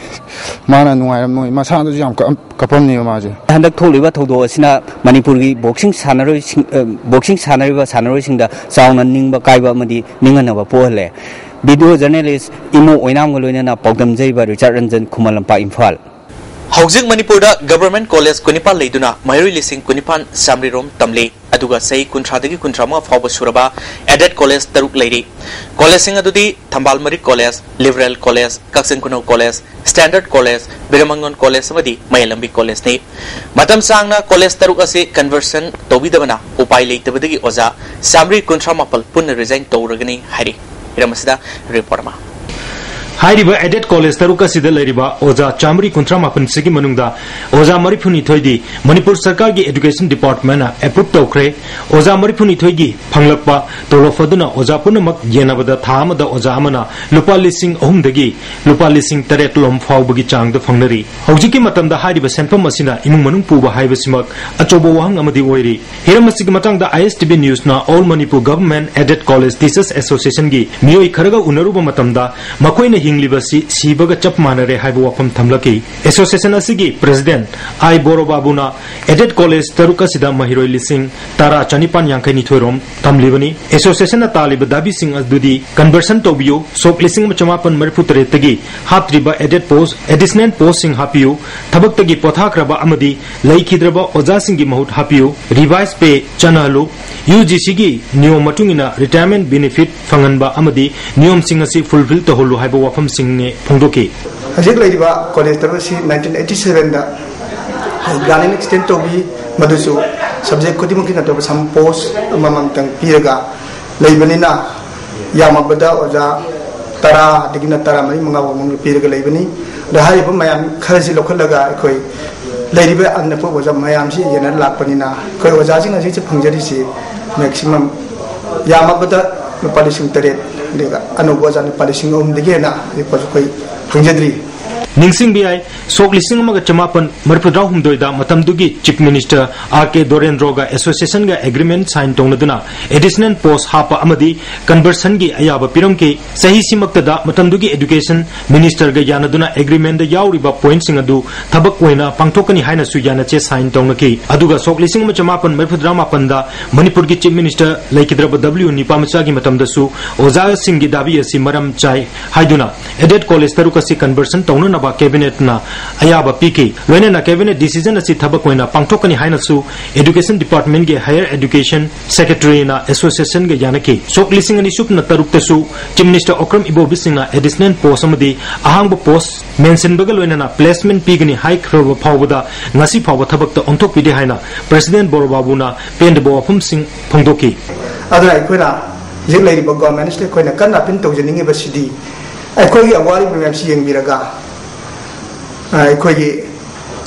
ꯃꯥꯅ ꯅꯨꯡꯉꯥꯏꯔꯝꯃꯣꯏ, ꯃꯁꯥꯗꯁꯨ ꯌꯥꯝ ꯀꯞ- ꯀꯞꯄꯝꯅꯦꯕ ꯃꯥꯁꯦ꯫ ꯍꯟꯗꯛ ꯊꯣꯛꯂꯤꯕ ꯊꯧꯗꯣꯛ ꯑꯁꯤꯅ ꯃꯅꯤꯄꯨꯔꯒꯤ boxing ꯁꯥꯟꯅꯔꯣꯏꯁꯤꯡ, ꯑ, boxing ꯁꯥꯟꯅꯔꯤꯕ ꯁꯥꯟꯅꯔꯣꯏꯁꯤꯡꯗ ꯆꯥꯎꯅ ꯅꯤꯡꯕ ꯀꯥꯏꯕ ꯑꯃꯗꯤ ꯅꯤꯡꯍꯟꯅꯕ ꯄꯣꯛꯍꯜꯂꯦ꯫ Video journalist ꯏꯃꯣ ꯑꯣꯏꯅꯥꯝꯒ ꯂꯣꯏꯅꯅ ꯄꯥꯎꯗꯝꯖꯔꯤꯕ ꯔꯤꯆꯥꯔꯗ ꯔꯟꯖꯟ, ꯈꯨꯃꯟ ꯂꯝꯄꯥꯛ, ꯏꯝꯐꯥꯜ꯫ ꯍꯧꯖꯤꯛ ꯃꯅꯤꯄꯨꯔꯗ government college ꯀꯨꯟꯅꯤꯄꯥꯜ ꯂꯩꯗꯨꯅ ꯃꯍꯩꯔꯣꯏ ꯂꯤꯁꯤꯡ ꯀꯨꯟꯅꯤꯄꯥꯜ ꯆꯥꯃꯔꯤ ꯔꯣꯝ ꯇꯝꯂꯤ꯫ ꯑꯗꯨꯒ ꯆꯍꯤ ꯀꯨꯟꯊ꯭ꯔꯥꯗꯒꯤ ꯀꯨꯟꯊ꯭ꯔꯥ ꯃꯉꯥ ꯐꯥꯎꯕ ꯁꯨꯔꯕ aided college ꯇꯔꯨꯛ ꯂꯩꯔꯤ꯫ Collegeꯁꯤꯡ ꯑꯗꯨꯗꯤ ꯊꯝꯕꯥꯜ ꯃꯔꯤꯛ College, Liberal College, ꯀꯛꯆꯤꯡ ꯈꯨꯅꯧ College, Standard College, ꯕꯤꯔꯃꯪꯒꯣꯟ College ꯑꯃꯗꯤ ꯃꯌꯥꯏ ꯂꯝꯕꯤ Collegeꯅꯤ꯫ ꯃꯇꯝ ꯁꯥꯡꯅ college ꯇꯔꯨꯛ ꯑꯁꯤ conversion ꯇꯧꯕꯤꯗꯕꯅ ꯎꯄꯥꯏ ꯂꯩꯇꯕꯗꯒꯤ ꯑꯣꯖꯥ ꯆꯥꯃꯔꯤ ꯀꯨꯟꯊ꯭ꯔꯥ ꯃꯥꯄꯜ ꯄꯨꯟꯅ resign ꯇꯧꯔꯒꯅꯤ ꯍꯥꯏꯔꯤ꯫ ꯍꯤꯔꯝ ꯑꯁꯤꯗ report ꯑꯃ꯫ ꯍꯥꯏꯔꯤꯕ aided college ꯇꯔꯨꯛ ꯑꯁꯤꯗ ꯂꯩꯔꯤꯕ ꯑꯣꯖꯥ ꯆꯥꯃꯔꯤ ꯀꯨꯟꯊ꯭ꯔꯥ ꯃꯥꯄꯟꯁꯤꯒꯤ ꯃꯅꯨꯡꯗ ꯑꯣꯖꯥ ꯃꯔꯤꯐꯨꯅꯤꯊꯣꯏꯗꯤ ꯃꯅꯤꯄꯨꯔ ꯁꯔꯀꯥꯔꯒꯤ education department ꯅ approve ꯇꯧꯈ꯭ꯔꯦ꯫ ꯑꯣꯖꯥ ꯃꯔꯤꯐꯨꯅꯤꯊꯣꯏꯒꯤ ꯐꯪꯂꯛꯄ ꯇꯣꯂꯣꯞ ꯑꯗꯨꯅ ꯑꯣꯖꯥ ꯄꯨꯝꯅꯃꯛ ꯌꯦꯟꯅꯕꯗ ꯊꯥ ꯑꯃꯗ ꯑꯣꯖꯥ ꯑꯃꯅ ꯂꯨꯄꯥ ꯂꯤꯁꯤꯡ ꯑꯍꯨꯝꯗꯒꯤ ꯂꯨꯄꯥ ꯂꯤꯁꯤꯡ ꯇꯔꯦꯠ ꯂꯣꯝ ꯐꯥꯎꯕꯒꯤ ꯆꯥꯡꯗ ꯐꯪꯅꯔꯤ꯫ ꯍꯧꯖꯤꯛꯀꯤ ꯃꯇꯝꯗ ꯍꯥꯏꯔꯤꯕ ꯁꯦꯟꯐꯝ ꯑꯁꯤꯅ ꯏꯃꯨꯡ ꯃꯅꯨꯡ ꯄꯨꯕ ꯍꯥꯏꯕꯁꯤꯃꯛ ꯑꯆꯧꯕ ꯋꯥꯍꯪ ꯑꯃꯗꯤ ꯑꯣꯏꯔꯤ꯫ ꯍꯤꯔꯝ ꯑꯁꯤꯒꯤ ꯃꯇꯥꯡꯗ I S T V News ꯅ All Manipur Government Aided College Teachers Association ꯒꯤ ꯃꯤꯑꯣꯏ ꯈꯔꯒ ꯎꯅꯔꯨꯕ ꯃꯇꯝꯗ, ꯃꯈꯣꯏꯅ ꯍꯤꯡꯂꯤꯕꯁꯤ ꯁꯤꯕꯒ ꯆꯞ ꯃꯥꯟꯅꯔꯦ ꯍꯥꯏꯕ ꯋꯥꯐꯝ ꯊꯝꯂꯛꯈꯤ꯫ Association ꯑꯁꯤꯒꯤ President I ꯕꯣꯔꯣꯕꯥꯕꯨꯅ aided college ꯇꯔꯨꯛ ꯑꯁꯤꯗ ꯃꯍꯩꯔꯣꯏ ꯂꯤꯁꯤꯡ ꯇꯔꯥ ꯆꯅꯤꯄꯥꯟ ꯌꯥꯡꯈꯩ ꯅꯤꯊꯣꯏ ꯔꯣꯝ ꯇꯝꯂꯤꯕꯅꯤ꯫ Association ꯅ ꯇꯥꯜꯂꯤꯕ ꯗꯥꯕꯤꯁꯤꯡ ꯑꯗꯨꯗꯤ conversion ꯇꯧꯕꯤꯌꯨ, ꯁꯣꯛ ꯂꯤꯁꯤꯡ ꯑꯃ ꯆꯃꯥꯄꯟ ꯃꯔꯤꯐꯨ ꯇꯔꯦꯠꯇꯒꯤ ꯍꯥꯞꯇ꯭ꯔꯤꯕ aided post, additional post ꯁꯤꯡ ꯍꯥꯞꯄꯤꯌꯨ, ꯊꯕꯛꯇꯒꯤ ꯄꯣꯊꯥꯈ꯭ꯔꯕ ꯑꯃꯗꯤ ꯂꯩꯈꯤꯗ꯭ꯔꯕ ꯑꯣꯖꯥꯁꯤꯡꯒꯤ ꯃꯍꯨꯠ ꯍꯥꯞꯄꯤꯌꯨ, revise pay ꯆꯠꯅꯍꯜꯂꯨ, U G C ꯒꯤ ꯅꯤꯌꯣꯝ ꯃꯇꯨꯡ ꯏꯟꯅ retirement benefit ꯐꯪꯍꯟꯕ ꯑꯃꯗꯤ ꯅꯤꯌꯣꯝꯁꯤꯡ ꯑꯁꯤ fulfill ꯇꯧꯍꯜꯂꯨ ꯍꯥꯏꯕ ꯋꯥꯐꯝꯁꯤꯡꯅꯤ ꯐꯣꯡꯗꯣꯛꯈꯤ꯫ ꯍꯧꯖꯤꯛ ꯂꯩꯔꯤꯕ college ꯇꯔꯨꯛ ꯑꯁꯤ nineteen eighty seven ꯗ grant extend ꯇꯧꯕꯤ, ꯃꯗꯨꯁꯨ subject ꯈꯨꯗꯤꯡꯃꯛꯀꯤ ꯅꯠꯇꯕ ꯁꯝ post ꯑꯃꯃꯝꯇꯪ ꯄꯤꯔꯒ ꯂꯩꯕꯅꯤꯅ, ꯌꯥꯝꯃꯕꯗ ꯑꯣꯖꯥ ꯇꯔꯥꯗꯒꯤꯅ ꯇꯔꯥꯃꯔꯤ ꯃꯉꯥ ꯐꯥꯎꯕ ꯃꯅꯨꯡꯗ ꯄꯤꯔꯒ ꯂꯩꯕꯅꯤ꯫ ꯑꯗ ꯍꯥꯏꯔꯤꯕ ꯃꯌꯥꯝ ꯈꯔꯁꯤ ꯂꯧꯈꯠꯂꯒ ꯑꯩꯈꯣꯏ ꯂꯩꯔꯤꯕ ꯑꯅꯛꯄ ꯑꯣꯖꯥ ꯃꯌꯥꯝꯁꯤ ꯌꯦꯟꯅ ꯂꯥꯛꯄꯅꯤꯅ, ꯑꯩꯈꯣꯏ ꯑꯣꯖꯥꯁꯤꯡ ꯍꯧꯖꯤꯛꯁꯦ ꯐꯪꯖꯔꯤꯁꯤ maximum ꯌꯥꯝꯃꯕꯗ ꯂꯨꯄꯥ ꯂꯤꯁꯤꯡ ꯇꯔꯦꯠ, ꯑꯗꯨꯒ ꯑꯅꯧꯕ ꯑꯣꯖꯥ ꯂꯨꯄꯥ ꯂꯤꯁꯤꯡ ꯑꯍꯨꯝꯗꯒꯤ ꯍꯦꯟꯅ ꯍꯧꯖꯤꯛ ꯐꯥꯎꯁꯨ ꯑꯩꯈꯣꯏ ꯐꯪꯖꯗ꯭ꯔꯤ꯫ ꯅꯤꯡꯁꯤꯡꯕ ꯌꯥꯏ, ꯁꯣꯛ ꯂꯤꯁꯤꯡ ꯑꯃꯒ ꯆꯃꯥꯄꯟ ꯃꯔꯤꯐꯨꯇꯔꯥꯍꯨꯝꯗꯣꯏꯗ ꯃꯇꯝꯗꯨꯒꯤ Chief Minister R K ꯗꯣꯔꯦꯟꯗ꯭ꯔꯣꯒ association ꯒ agreement sign ꯇꯧꯅꯗꯨꯅ additional post ꯍꯥꯞꯄ ꯑꯃꯗꯤ conversion ꯒꯤ ꯑꯌꯥꯕ ꯄꯤꯔꯝꯈꯤ꯫ ꯆꯍꯤꯁꯤꯃꯛꯇꯗ ꯃꯇꯝꯗꯨꯒꯤ education minister ꯒ ꯌꯥꯅꯗꯨꯅ agreement ꯗ ꯌꯥꯎꯔꯤꯕ point ꯁꯤꯡ ꯑꯗꯨ ꯊꯕꯛ ꯑꯣꯏꯅ ꯄꯥꯡꯊꯣꯛꯀꯅꯤ ꯍꯥꯏꯅꯁꯨ ꯌꯥꯅꯆꯦ sign ꯇꯧꯅꯈꯤ꯫ ꯑꯗꯨꯒ ꯁꯣꯛ ꯂꯤꯁꯤꯡ ꯑꯃ ꯆꯃꯥꯄꯟ ꯃꯔꯤꯐꯨꯇꯔꯥ ꯃꯥꯄꯟꯗ ꯃꯅꯤꯄꯨꯔꯒꯤ Chief Minister ꯂꯩꯈꯤꯗ꯭ꯔꯕ W ꯅꯤꯄꯥꯃꯆꯥꯒꯤ ꯃꯇꯝꯗꯁꯨ ꯑꯣꯖꯥꯁꯤꯡꯒꯤ ꯗꯥꯕꯤ ꯑꯁꯤ ꯃꯔꯝ ꯆꯥꯏ ꯍꯥꯏꯗꯨꯅ aided college ꯇꯔꯨꯛ ꯑꯁꯤ conversion ꯇꯧꯅꯅꯕ cabinet ꯅ ꯑꯌꯥꯕ ꯄꯤꯈꯤ꯫ ꯂꯣꯏꯅꯅ cabinet decision ꯑꯁꯤ ꯊꯕꯛ ꯑꯣꯏꯅ ꯄꯥꯡꯊꯣꯛꯀꯅꯤ ꯍꯥꯏꯅꯁꯨ education department ꯀꯤ higher education secretary ꯅ association ꯒ ꯌꯥꯅꯈꯤ꯫ ꯁꯣꯛ ꯂꯤꯁꯤꯡ ꯑꯅꯤ ꯁꯨꯞꯅ ꯇꯔꯨꯛꯇꯁꯨ Chief Minister ꯑꯣꯀ꯭ꯔꯝ ꯏꯕꯣꯕꯤ ꯁꯤꯡꯅ additional post ꯑꯃꯗꯤ ꯑꯍꯥꯡꯕ post mention ꯕꯒ ꯂꯣꯏꯅꯅ placement ꯄꯤꯒꯅꯤ ꯍꯥꯏꯈ꯭ꯔꯕ ꯐꯥꯎꯕꯗ ꯉꯁꯤ ꯐꯥꯎꯕ ꯊꯕꯛꯇ ꯑꯣꯟꯊꯣꯛꯄꯤꯗꯦ ꯍꯥꯏꯅ President ꯕꯣꯔꯣꯕꯥꯕꯨꯅ ꯄꯦꯟꯗꯕ ꯋꯥꯐꯝꯁꯤꯡ ꯐꯣꯡꯗꯣꯛꯈꯤ꯫ ꯑꯗꯨꯅ ꯑꯩꯈꯣꯏꯅ ꯍꯧꯖꯤꯛ ꯂꯩꯔꯤꯕ government ꯁꯤꯗ ꯑꯩꯈꯣꯏꯅ ꯀꯟꯅ appeal ꯇꯧꯖꯅꯤꯡꯉꯤꯕꯁꯤꯗꯤ, ꯑꯩꯈꯣꯏꯒꯤ ꯑꯋꯥꯔꯤꯕ ꯃꯌꯥꯝꯁꯤ ꯌꯦꯡꯕꯤꯔꯒ, ꯑ, ꯑꯩꯈꯣꯏꯒꯤ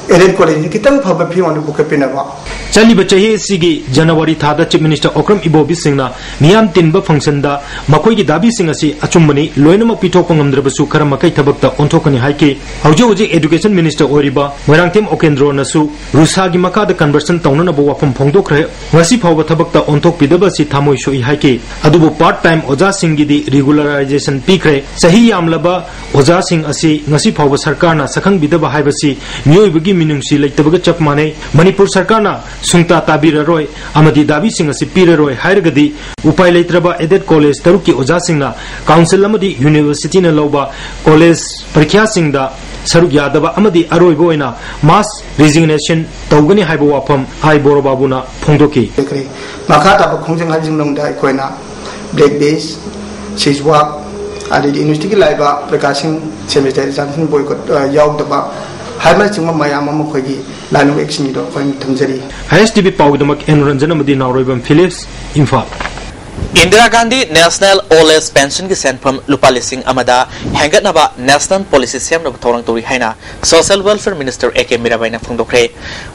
ꯑꯦꯗꯦꯠ ꯀꯣꯂꯦꯖꯁꯤ ꯈꯤꯇꯪ ꯐꯕ ꯐꯤꯕꯝꯗ ꯄꯨꯈꯠꯄꯤꯅꯕ꯫ ꯆꯠꯂꯤꯕ ꯆꯍꯤ ꯑꯁꯤꯒꯤ ꯖꯅꯋꯥꯔꯤ ꯊꯥꯗ Chief Minister ꯑꯣꯀ꯭ꯔꯝ ꯏꯕꯣꯕꯤ ꯁꯤꯡꯅ ꯃꯤꯌꯥꯝ ꯇꯤꯟꯕ functionꯗ ꯃꯈꯣꯏꯒꯤ ꯗꯥꯕꯤꯁꯤꯡ ꯑꯁꯤ ꯑꯆꯨꯝꯕꯅꯤ, ꯂꯣꯏꯅꯃꯛ ꯄꯤꯊꯣꯛꯄ ꯉꯝꯗ꯭ꯔꯕꯁꯨ ꯈꯔ ꯃꯈꯩ ꯊꯕꯛꯇ ꯑꯣꯟꯊꯣꯛꯀꯅꯤ ꯍꯥꯏꯈꯤ꯫ ꯍꯧꯖꯤꯛ ꯍꯧꯖꯤꯛ Education Minister ꯑꯣꯏꯔꯤꯕ ꯃꯣꯏꯔꯥꯡꯊꯦꯝ ꯑꯣꯀꯦꯟꯗ꯭ꯔꯣꯅꯁꯨ ꯔꯨꯁꯥꯒꯤ ꯃꯈꯥꯗ conversion ꯇꯧꯅꯅꯕ ꯋꯥꯐꯝ ꯐꯣꯡꯗꯣꯛꯈ꯭ꯔꯦ꯫ ꯉꯁꯤ ꯐꯥꯎꯕ ꯊꯕꯛꯇ ꯑꯣꯟꯊꯣꯛꯄꯤꯗꯕ ꯑꯁꯤ ꯊꯃꯣꯏ ꯁꯣꯛꯏ ꯍꯥꯏꯈꯤ꯫ ꯑꯗꯨꯕꯨ part time ꯑꯣꯖꯥꯁꯤꯡꯒꯤꯗꯤ regularization ꯄꯤꯈ꯭ꯔꯦ꯫ ꯆꯍꯤ ꯌꯥꯝꯂꯕ ꯑꯣꯖꯥꯁꯤꯡ ꯑꯁꯤ ꯉꯁꯤ ꯐꯥꯎꯕ ꯁꯔꯀꯥꯔꯅ ꯁꯛꯈꯪꯕꯤꯗꯕ ꯍꯥꯏꯕꯁꯤ ꯃꯤꯑꯣꯏꯕꯒꯤ ꯃꯤꯅꯨꯡꯁꯤ ꯂꯩꯇꯕꯒ ꯆꯞ ꯃꯥꯟꯅꯩ꯫ ꯃꯅꯤꯄꯨꯔ ꯁꯔꯀꯥꯔꯅ ꯁꯨꯡꯇꯥ ꯇꯥꯕꯤꯔꯔꯣꯏ ꯑꯃꯗꯤ ꯗꯥꯕꯤꯁꯤꯡ ꯑꯁꯤ ꯄꯤꯔꯔꯣꯏ ꯍꯥꯏꯔꯒꯗꯤ, ꯎꯄꯥꯏ ꯂꯩꯇ꯭ꯔꯕ aided college ꯇꯔꯨꯛꯀꯤ ꯑꯣꯖꯥꯁꯤꯡꯅ council ꯑꯃꯗꯤ universityꯅ ꯂꯧꯕ college ꯄꯔꯤꯈ꯭ꯌꯥꯁꯤꯡꯗ ꯁꯔꯨꯛ ꯌꯥꯗꯕ ꯑꯃꯗꯤ ꯑꯔꯣꯏꯕ ꯑꯣꯏꯅ mass resignation ꯇꯧꯒꯅꯤ ꯍꯥꯏꯕ ꯋꯥꯐꯝ ꯑꯥꯏ ꯕꯣꯔꯣꯕꯥꯕꯨꯅ ꯐꯣꯡꯗꯣꯛꯈꯤ꯫ ꯂꯩꯈ꯭ꯔꯦ꯫ ꯃꯈꯥ ꯇꯥꯕ ꯈꯣꯡꯖꯪ ꯍꯥꯏꯕꯁꯤꯒꯤ ꯃꯅꯨꯡꯗ ꯑꯩꯈꯣꯏꯅ black days, ꯁꯤꯖꯋꯥꯛ, ꯑꯗꯩꯗꯤ universityꯒꯤ ꯂꯥꯛꯏꯕ ꯄꯔꯤꯈꯥꯁꯤꯡ, semester examꯁꯤꯡ boycott, ꯑ, ꯌꯥꯎꯗꯕ ꯍꯥꯏꯕꯅꯆꯤꯡꯕ ꯃꯌꯥꯝ ꯑꯃ ꯑꯩꯈꯣꯏꯒꯤ line of actionꯒꯤꯗꯣ ꯑꯩꯈꯣꯏꯅ ꯊꯝꯖꯔꯤ꯫ ISTV ꯄꯥꯎꯒꯤꯗꯃꯛ ꯑꯦꯟ ꯔꯟꯖꯟ ꯑꯃꯗꯤ Naoroibam Philips, Imphal. Indira Gandhi National Old Age Pensionꯒꯤ ꯁꯦꯟꯐꯝ ꯂꯨꯄꯥ ꯂꯤꯁꯤꯡ ꯑꯃꯗ ꯍꯦꯟꯒꯠꯅꯕ national policy ꯁꯦꯝꯅꯕ ꯊꯧꯔꯥꯡ ꯇꯧꯔꯤ ꯍꯥꯏꯅ Social Welfare Minister A K ꯃꯤꯔꯥꯕꯥꯏꯅ ꯐꯣꯡꯗꯣꯛꯈ꯭ꯔꯦ꯫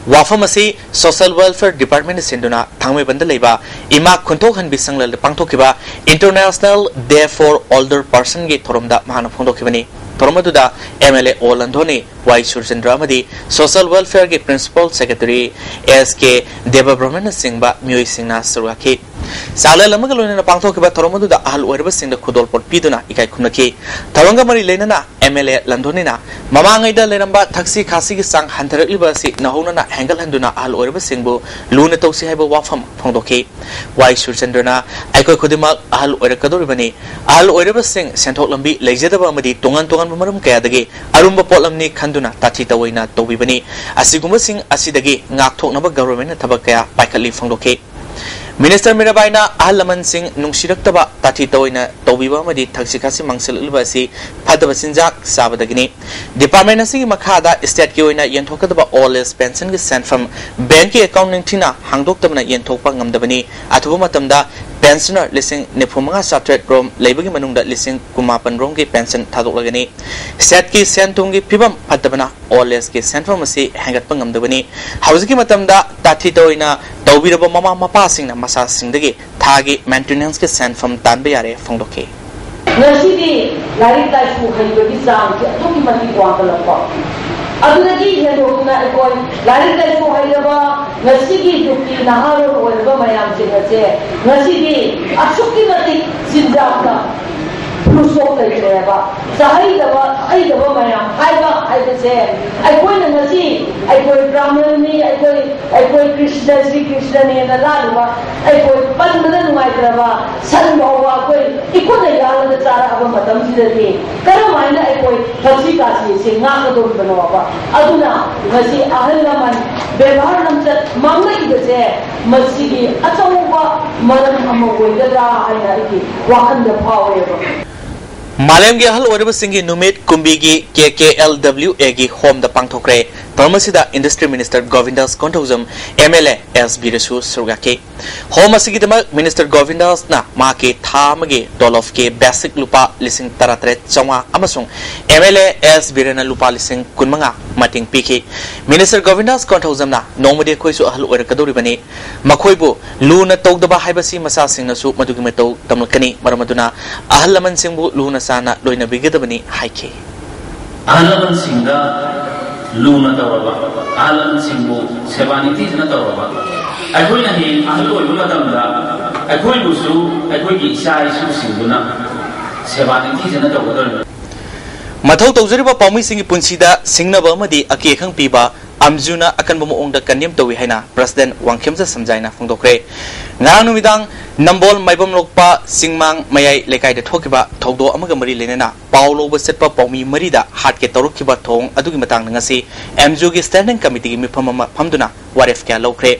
ꯋꯥꯐꯝ ꯑꯁꯤ Social Welfare Departmentꯅ ꯁꯤꯟꯗꯨꯅ ꯊꯥꯡꯃꯩꯕꯟꯗ ꯂꯩꯕ ꯏꯃꯥ ꯈꯨꯟꯊꯣꯛꯍꯟꯕꯤ ꯁꯪꯂꯩꯗ ꯄꯥꯡꯊꯣꯛꯈꯤꯕ International Day for Older Personꯒꯤ ꯊꯧꯔꯝꯗ ꯃꯍꯥꯛꯅ ꯐꯣꯡꯗꯣꯛꯈꯤꯕꯅꯤ꯫ ꯊꯧꯔꯝ ꯑꯗꯨꯗ MLA O ꯂꯟꯗꯣꯅꯤ, ꯋꯥꯏ ꯁꯨꯔꯆꯟꯗ꯭ꯔ ꯑꯃꯗꯤ Social Welfareꯒꯤ Principal Secretary S K ꯗꯦꯕꯕ꯭ꯔꯍꯃꯟꯅꯆꯤꯡꯕ ꯃꯤꯑꯣꯏꯁꯤꯡꯅ ꯁꯔꯨꯛ ꯌꯥꯈꯤ꯫ ꯆꯥꯛꯂꯦꯟ ꯑꯃꯒ ꯂꯣꯏꯅꯅ ꯄꯥꯡꯊꯣꯛꯈꯤꯕ ꯊꯧꯔꯝ ꯑꯗꯨꯗ ꯑꯍꯜ ꯑꯣꯏꯔꯕꯁꯤꯡꯗ ꯈꯨꯗꯣꯜꯄꯣꯠ ꯄꯤꯗꯨꯅ ꯏꯀꯥꯏ ꯈꯨꯝꯅꯈꯤ꯫ ꯊꯧꯔꯝꯒ ꯃꯔꯤ ꯂꯩꯅꯅ MLA ꯂꯟꯗꯣꯅꯤꯅ ꯃꯃꯥꯡꯉꯩꯗ ꯂꯩꯔꯝꯕ ꯊꯛꯁꯤ ꯈꯥꯁꯤꯒꯤ ꯆꯥꯡ ꯍꯟꯊꯔꯛꯂꯤꯕ ꯑꯁꯤ ꯅꯧꯍꯧꯅꯅ ꯍꯦꯟꯒꯠꯍꯟꯗꯨꯅ ꯑꯍꯜ ꯑꯣꯏꯔꯕꯁꯤꯡꯕꯨ ꯂꯨꯅ ꯇꯧꯁꯤ ꯍꯥꯏꯕ ꯋꯥꯐꯝ ꯐꯣꯡꯗꯣꯛꯈꯤ꯫ ꯋꯥꯏ ꯁꯨꯔꯆꯟꯗ꯭ꯔꯅ ꯑꯩꯈꯣꯏ ꯈꯨꯗꯤꯡꯃꯛ ꯑꯍꯜ ꯑꯣꯏꯔꯛꯀꯗꯧꯔꯤꯕꯅꯤ꯫ ꯑꯍꯜ ꯑꯣꯏꯔꯕꯁꯤꯡ ꯁꯦꯟꯊꯣꯛ ꯂꯝꯕꯤ ꯂꯩꯖꯗꯕ ꯑꯃꯗꯤ ꯇꯣꯉꯥꯟ ꯇꯣꯉꯥꯟꯕ ꯃꯔꯝ ꯀꯌꯥꯗꯒꯤ ꯑꯔꯨꯝꯕ ꯄꯣꯠꯂꯝꯅꯤ ꯈꯟꯗꯨꯅ ꯇꯥꯊꯤ ꯇꯧꯑꯣꯏꯅ ꯇꯧꯕꯤꯕꯅꯤ꯫ ꯑꯁꯤꯒꯨꯝꯕꯁꯤꯡ ꯑꯁꯤꯗꯒꯤ ꯉꯥꯛꯊꯣꯛꯅꯕ governmentꯅ ꯊꯕꯛ ꯀꯌꯥ ꯄꯥꯏꯈꯠꯂꯤ ꯐꯣꯡꯗꯣꯛꯈꯤ꯫ Minister ꯃꯤꯔꯥꯕꯥꯏꯅ ꯑꯍꯜ ꯂꯃꯟꯁꯤꯡ ꯅꯨꯡꯁꯤꯔꯛꯇꯕ, ꯇꯥꯊꯤ ꯇꯧꯑꯣꯏꯅ ꯇꯧꯕꯤꯕ ꯑꯃꯗꯤ ꯊꯛꯁꯤ ꯈꯥꯁꯤ ꯃꯥꯡꯁꯤꯜꯂꯛꯂꯤꯕ ꯑꯁꯤ ꯐꯠꯇꯕ ꯆꯤꯟꯖꯥꯛ ꯆꯥꯕꯗꯒꯤꯅꯤ꯫ Department ꯑꯁꯤꯒꯤ ꯃꯈꯥꯗ stateꯀꯤ ꯑꯣꯏꯅ ꯌꯦꯟꯊꯣꯛꯀꯗꯕ old age pensionꯒꯤ ꯁꯦꯟꯐꯝ bankꯀꯤ account ꯅꯤꯡꯊꯤꯅ ꯍꯥꯡꯗꯣꯛꯇꯕꯅ ꯌꯦꯟꯊꯣꯛꯄ ꯉꯝꯗꯕꯅꯤ꯫ ꯑꯊꯨꯕ ꯃꯇꯝꯗ ꯄꯦꯟꯁꯅꯔ ꯂꯤꯁꯤꯡ ꯅꯤꯐꯨ ꯃꯉꯥ ꯆꯥꯇ꯭ꯔꯦꯠ ꯔꯣꯝ ꯂꯩꯕꯒꯤ ꯃꯅꯨꯡꯗ ꯂꯤꯁꯤꯡ ꯀꯨꯟꯃꯥꯄꯟ ꯔꯣꯝꯒꯤ ꯄꯦꯟꯁꯟ ꯊꯥꯗꯣꯛꯂꯒꯅꯤ꯫ ꯁꯦꯠꯀꯤ ꯁꯦꯟ ꯊꯨꯝꯒꯤ ꯐꯤꯕꯝ ꯐꯠꯇꯕꯅ ꯑꯣꯜ ꯑꯦꯖꯀꯤ ꯁꯦꯟꯐꯝ ꯑꯁꯤ ꯍꯦꯟꯒꯠꯄ ꯉꯝꯗꯕꯅꯤ꯫ ꯍꯧꯖꯤꯛꯀꯤ ꯃꯇꯝꯗ ꯇꯥꯊꯤꯇ ꯑꯣꯏꯅ ꯇꯧꯕꯤꯔꯕ ꯃꯃꯥ ꯃꯄꯥꯁꯤꯡꯅ ꯃꯆꯥꯁꯤꯡꯗꯒꯤ ꯊꯥꯒꯤ ꯃꯦꯟꯇꯦꯅꯦꯟꯁꯀꯤ ꯁꯦꯟꯐꯝ ꯇꯥꯟꯕ ꯌꯥꯔꯦ ꯐꯣꯡꯗꯣꯛꯈꯤ꯫ ꯉꯁꯤꯗꯤ ꯂꯥꯏꯔꯤꯛ ꯂꯥꯏꯁꯨ ꯍꯩꯕꯒꯤ ꯆꯥꯡꯁꯤ ꯑꯗꯨꯛꯀꯤ ꯃꯇꯤꯛ ꯋꯥꯡꯈꯠꯂꯛꯄ꯫ ꯑꯗꯨꯗꯒꯤ ꯍꯦꯟꯗꯣꯛꯇꯨꯅ ꯑꯩꯈꯣꯏ ꯂꯥꯏꯔꯤꯛ ꯂꯥꯏꯁꯨ ꯍꯩꯔꯕ ꯉꯁꯤꯒꯤ ꯌꯨꯒꯀꯤ ꯅꯍꯥꯔꯣꯜ ꯑꯣꯏꯔꯕ ꯃꯌꯥꯝꯁꯤꯡ ꯑꯁꯦ ꯉꯁꯤꯗꯤ ꯑꯁꯨꯛꯀꯤ ꯃꯇꯤꯛ ꯆꯤꯟꯖꯥꯛꯇ ꯐꯨꯜ ꯁ꯭ꯇꯣꯞ ꯂꯩꯈ꯭ꯔꯦꯕ꯫ ꯆꯥꯍꯩꯗꯕ ꯊꯛꯍꯩꯗꯕ ꯃꯌꯥꯝ ꯍꯥꯏꯕ ꯍꯥꯏꯕꯁꯦ ꯑꯩꯈꯣꯏꯅ ꯉꯁꯤ ꯑꯩꯈꯣꯏ ꯕ꯭ꯔꯥꯍꯃꯟꯅꯤ, ꯑꯩꯈꯣꯏ ꯑꯩꯈꯣꯏ ꯀ꯭ꯔꯤꯁꯅ, ꯁ꯭ꯔꯤ ꯀ꯭ꯔꯤꯁꯅꯅꯦꯅ ꯂꯥꯠꯂꯨꯕ, ꯑꯩꯈꯣꯏ ꯄꯟꯕꯗ ꯅꯨꯡꯉꯥꯏꯇ꯭ꯔꯕ ꯁꯟ ꯐꯥꯎꯕ ꯑꯩꯈꯣꯏ ꯏꯈꯨꯠꯅ ꯌꯥꯜꯂꯒ ꯆꯥꯔꯛꯑꯕ ꯃꯇꯝꯁꯤꯗꯗꯤ ꯀꯔꯝꯍꯥꯏꯅ ꯑꯩꯈꯣꯏ ꯊꯛꯁꯤ ꯈꯥꯁꯤꯁꯦ ꯉꯥꯛꯀꯗꯧꯔꯤꯕꯅꯣꯕ? ꯑꯗꯨꯅ ꯉꯁꯤ ꯑꯍꯜ ꯂꯃꯟ ꯕꯦꯕꯥꯔ ꯂꯝꯆꯠ ꯃꯥꯡꯂꯛꯏꯕꯁꯦ ꯃꯁꯤꯒꯤ ꯑꯆꯧꯕ ꯃꯔꯝ ꯑꯃ ꯑꯣꯏꯒꯗ꯭ꯔꯥ ꯍꯥꯏꯅ ꯑꯩꯒꯤ ꯋꯥꯈꯜꯗ ꯐꯥꯎꯋꯦꯕ꯫ ꯃꯥꯂꯦꯝꯒꯤ ꯑꯍꯜ ꯑꯣꯏꯔꯕꯁꯤꯡꯒꯤ ꯅꯨꯃꯤꯠ ꯀꯨꯝꯕꯤꯒꯤ ꯀꯦ ꯀꯦ ꯑꯦꯜ ꯗꯕ꯭ꯂꯤꯎ ꯑꯦꯒꯤ ꯍꯣꯝꯗ ꯄꯥꯡꯊꯣꯛꯈ꯭ꯔꯦ꯫ ꯊꯧꯔꯝ ꯑꯁꯤꯗ industry minister Govindas Konthoujam, M L A S ꯕꯤꯔꯁꯨ ꯁꯔꯨꯛ ꯌꯥꯈꯤ꯫ ꯍꯣꯝ ꯑꯁꯤꯒꯤꯗꯃꯛ ꯃꯤꯅꯤꯁꯇꯔ ꯒꯣꯕꯤꯟꯗꯥꯁꯅ ꯃꯍꯥꯛꯀꯤ ꯊꯥ ꯑꯃꯒꯤ ꯇꯣꯂꯣꯞꯀꯤ ꯕꯦꯁꯤꯛ ꯂꯨꯄꯥ ꯂꯤꯁꯤꯡ ꯇꯔꯥꯇꯔꯦꯠ ꯆꯥꯝꯃꯉꯥ ꯑꯃꯁꯨꯡ ꯑꯦꯝ ꯑꯦꯜ ꯑꯦ ꯑꯦꯁ ꯕꯤꯔꯅ ꯂꯨꯄꯥ ꯂꯤꯁꯤꯡ ꯀꯨꯟꯃꯉꯥ ꯃꯇꯦꯡ ꯄꯤꯈꯤ꯫ ꯃꯤꯅꯤꯁꯇꯔ ꯒꯣꯕꯤꯟꯗꯥꯁ ꯀꯣꯟꯊꯧꯖꯝꯅ ꯅꯣꯡꯃꯗꯤ ꯑꯩꯈꯣꯏꯁꯨ ꯑꯍꯜ ꯑꯣꯏꯔꯛꯀꯗꯧꯔꯤꯕꯅꯤ, ꯃꯈꯣꯏꯕꯨ ꯂꯨꯅ ꯇꯧꯗꯕ ꯍꯥꯏꯕꯁꯤ ꯃꯆꯥꯁꯤꯡꯅꯁꯨ ꯃꯗꯨꯒꯤ ꯃꯇꯧ ꯇꯝꯂꯛꯀꯅꯤ꯫ ꯃꯔꯝ ꯑꯗꯨꯅ ꯑꯍꯜ ꯂꯃꯟꯁꯤꯡꯕꯨ ꯂꯨꯅ ꯆꯥꯟꯅ ꯂꯣꯏꯅꯕꯤꯒꯗꯕꯅꯤ ꯍꯥꯏꯈꯤ꯫ ꯑꯍꯜ ꯂꯃꯟꯁꯤꯡꯗ ꯂꯨꯅ ꯇꯧꯔꯕ, ꯑꯍꯜ ꯂꯃꯟꯁꯤꯡꯕꯨ ꯁꯦꯕꯥ ꯅꯤꯡꯊꯤꯖꯅ ꯇꯧꯔꯕ, ꯑꯩꯈꯣꯏꯅ ꯍꯌꯦꯡ ꯑꯍꯜ ꯑꯣꯏꯕ ꯃꯇꯝꯗ ꯑꯩꯈꯣꯏꯕꯨꯁꯨ ꯑꯩꯈꯣꯏꯒꯤ ꯏꯆꯥ ꯏꯁꯨꯁꯤꯡꯗꯨꯅ ꯁꯦꯕꯥ ꯅꯤꯡꯊꯤꯖꯅ ꯇꯧꯒꯗꯧꯔꯤꯕꯅꯤ꯫ ꯃꯊꯧ ꯇꯧꯖꯔꯤꯕ ꯄꯥꯎꯃꯤꯁꯤꯡꯒꯤ ꯄꯨꯟꯁꯤꯗ ꯁꯤꯡꯅꯕ ꯑꯃꯗꯤ ꯑꯀꯤ ꯑꯈꯪ ꯄꯤꯕ ꯑꯝꯖꯨꯅ ꯑꯀꯟꯕ ꯃꯑꯣꯡꯗ ꯀꯟꯗꯦꯝ ꯇꯧꯏ ꯍꯥꯏꯅ ꯄ꯭ꯔꯁꯤꯗꯦꯟꯠ ꯋꯥꯡꯈꯦꯝꯆ ꯁꯝꯖꯥꯏꯅ ꯐꯣꯡꯗꯣꯛꯈ꯭ꯔꯦ꯫ ꯉꯔꯥꯡ ꯅꯨꯃꯤꯗꯥꯡ ꯅꯝꯕꯣꯜ ꯃꯥꯏꯕꯝ ꯂꯣꯛꯄ ꯆꯤꯡꯃꯥꯡ ꯃꯌꯥꯏ ꯂꯩꯀꯥꯏꯗ ꯊꯣꯛꯈꯤꯕ ꯊꯧꯗꯣꯛ ꯑꯃꯒ ꯃꯔꯤ ꯂꯩꯅꯅ ꯄꯥꯎ ꯂꯧꯕ ꯆꯠꯄ ꯄꯥꯎꯃꯤ ꯃꯔꯤꯗ ꯍꯥꯠꯀꯦ ꯇꯧꯔꯛꯈꯤꯕ ꯊꯧꯑꯣꯡ ꯑꯗꯨꯒꯤ ꯃꯇꯥꯡꯗ ꯉꯁꯤ ꯑꯦꯝꯖꯨꯒꯤ ꯁ꯭ꯇꯦꯟꯗꯤꯡ ꯀꯃꯤꯇꯤꯒꯤ ꯃꯤꯐꯝ ꯑꯃ ꯐꯝꯗꯨꯅ ꯋꯥꯔꯦꯞ ꯀꯌꯥ ꯂꯧꯈ꯭ꯔꯦ꯫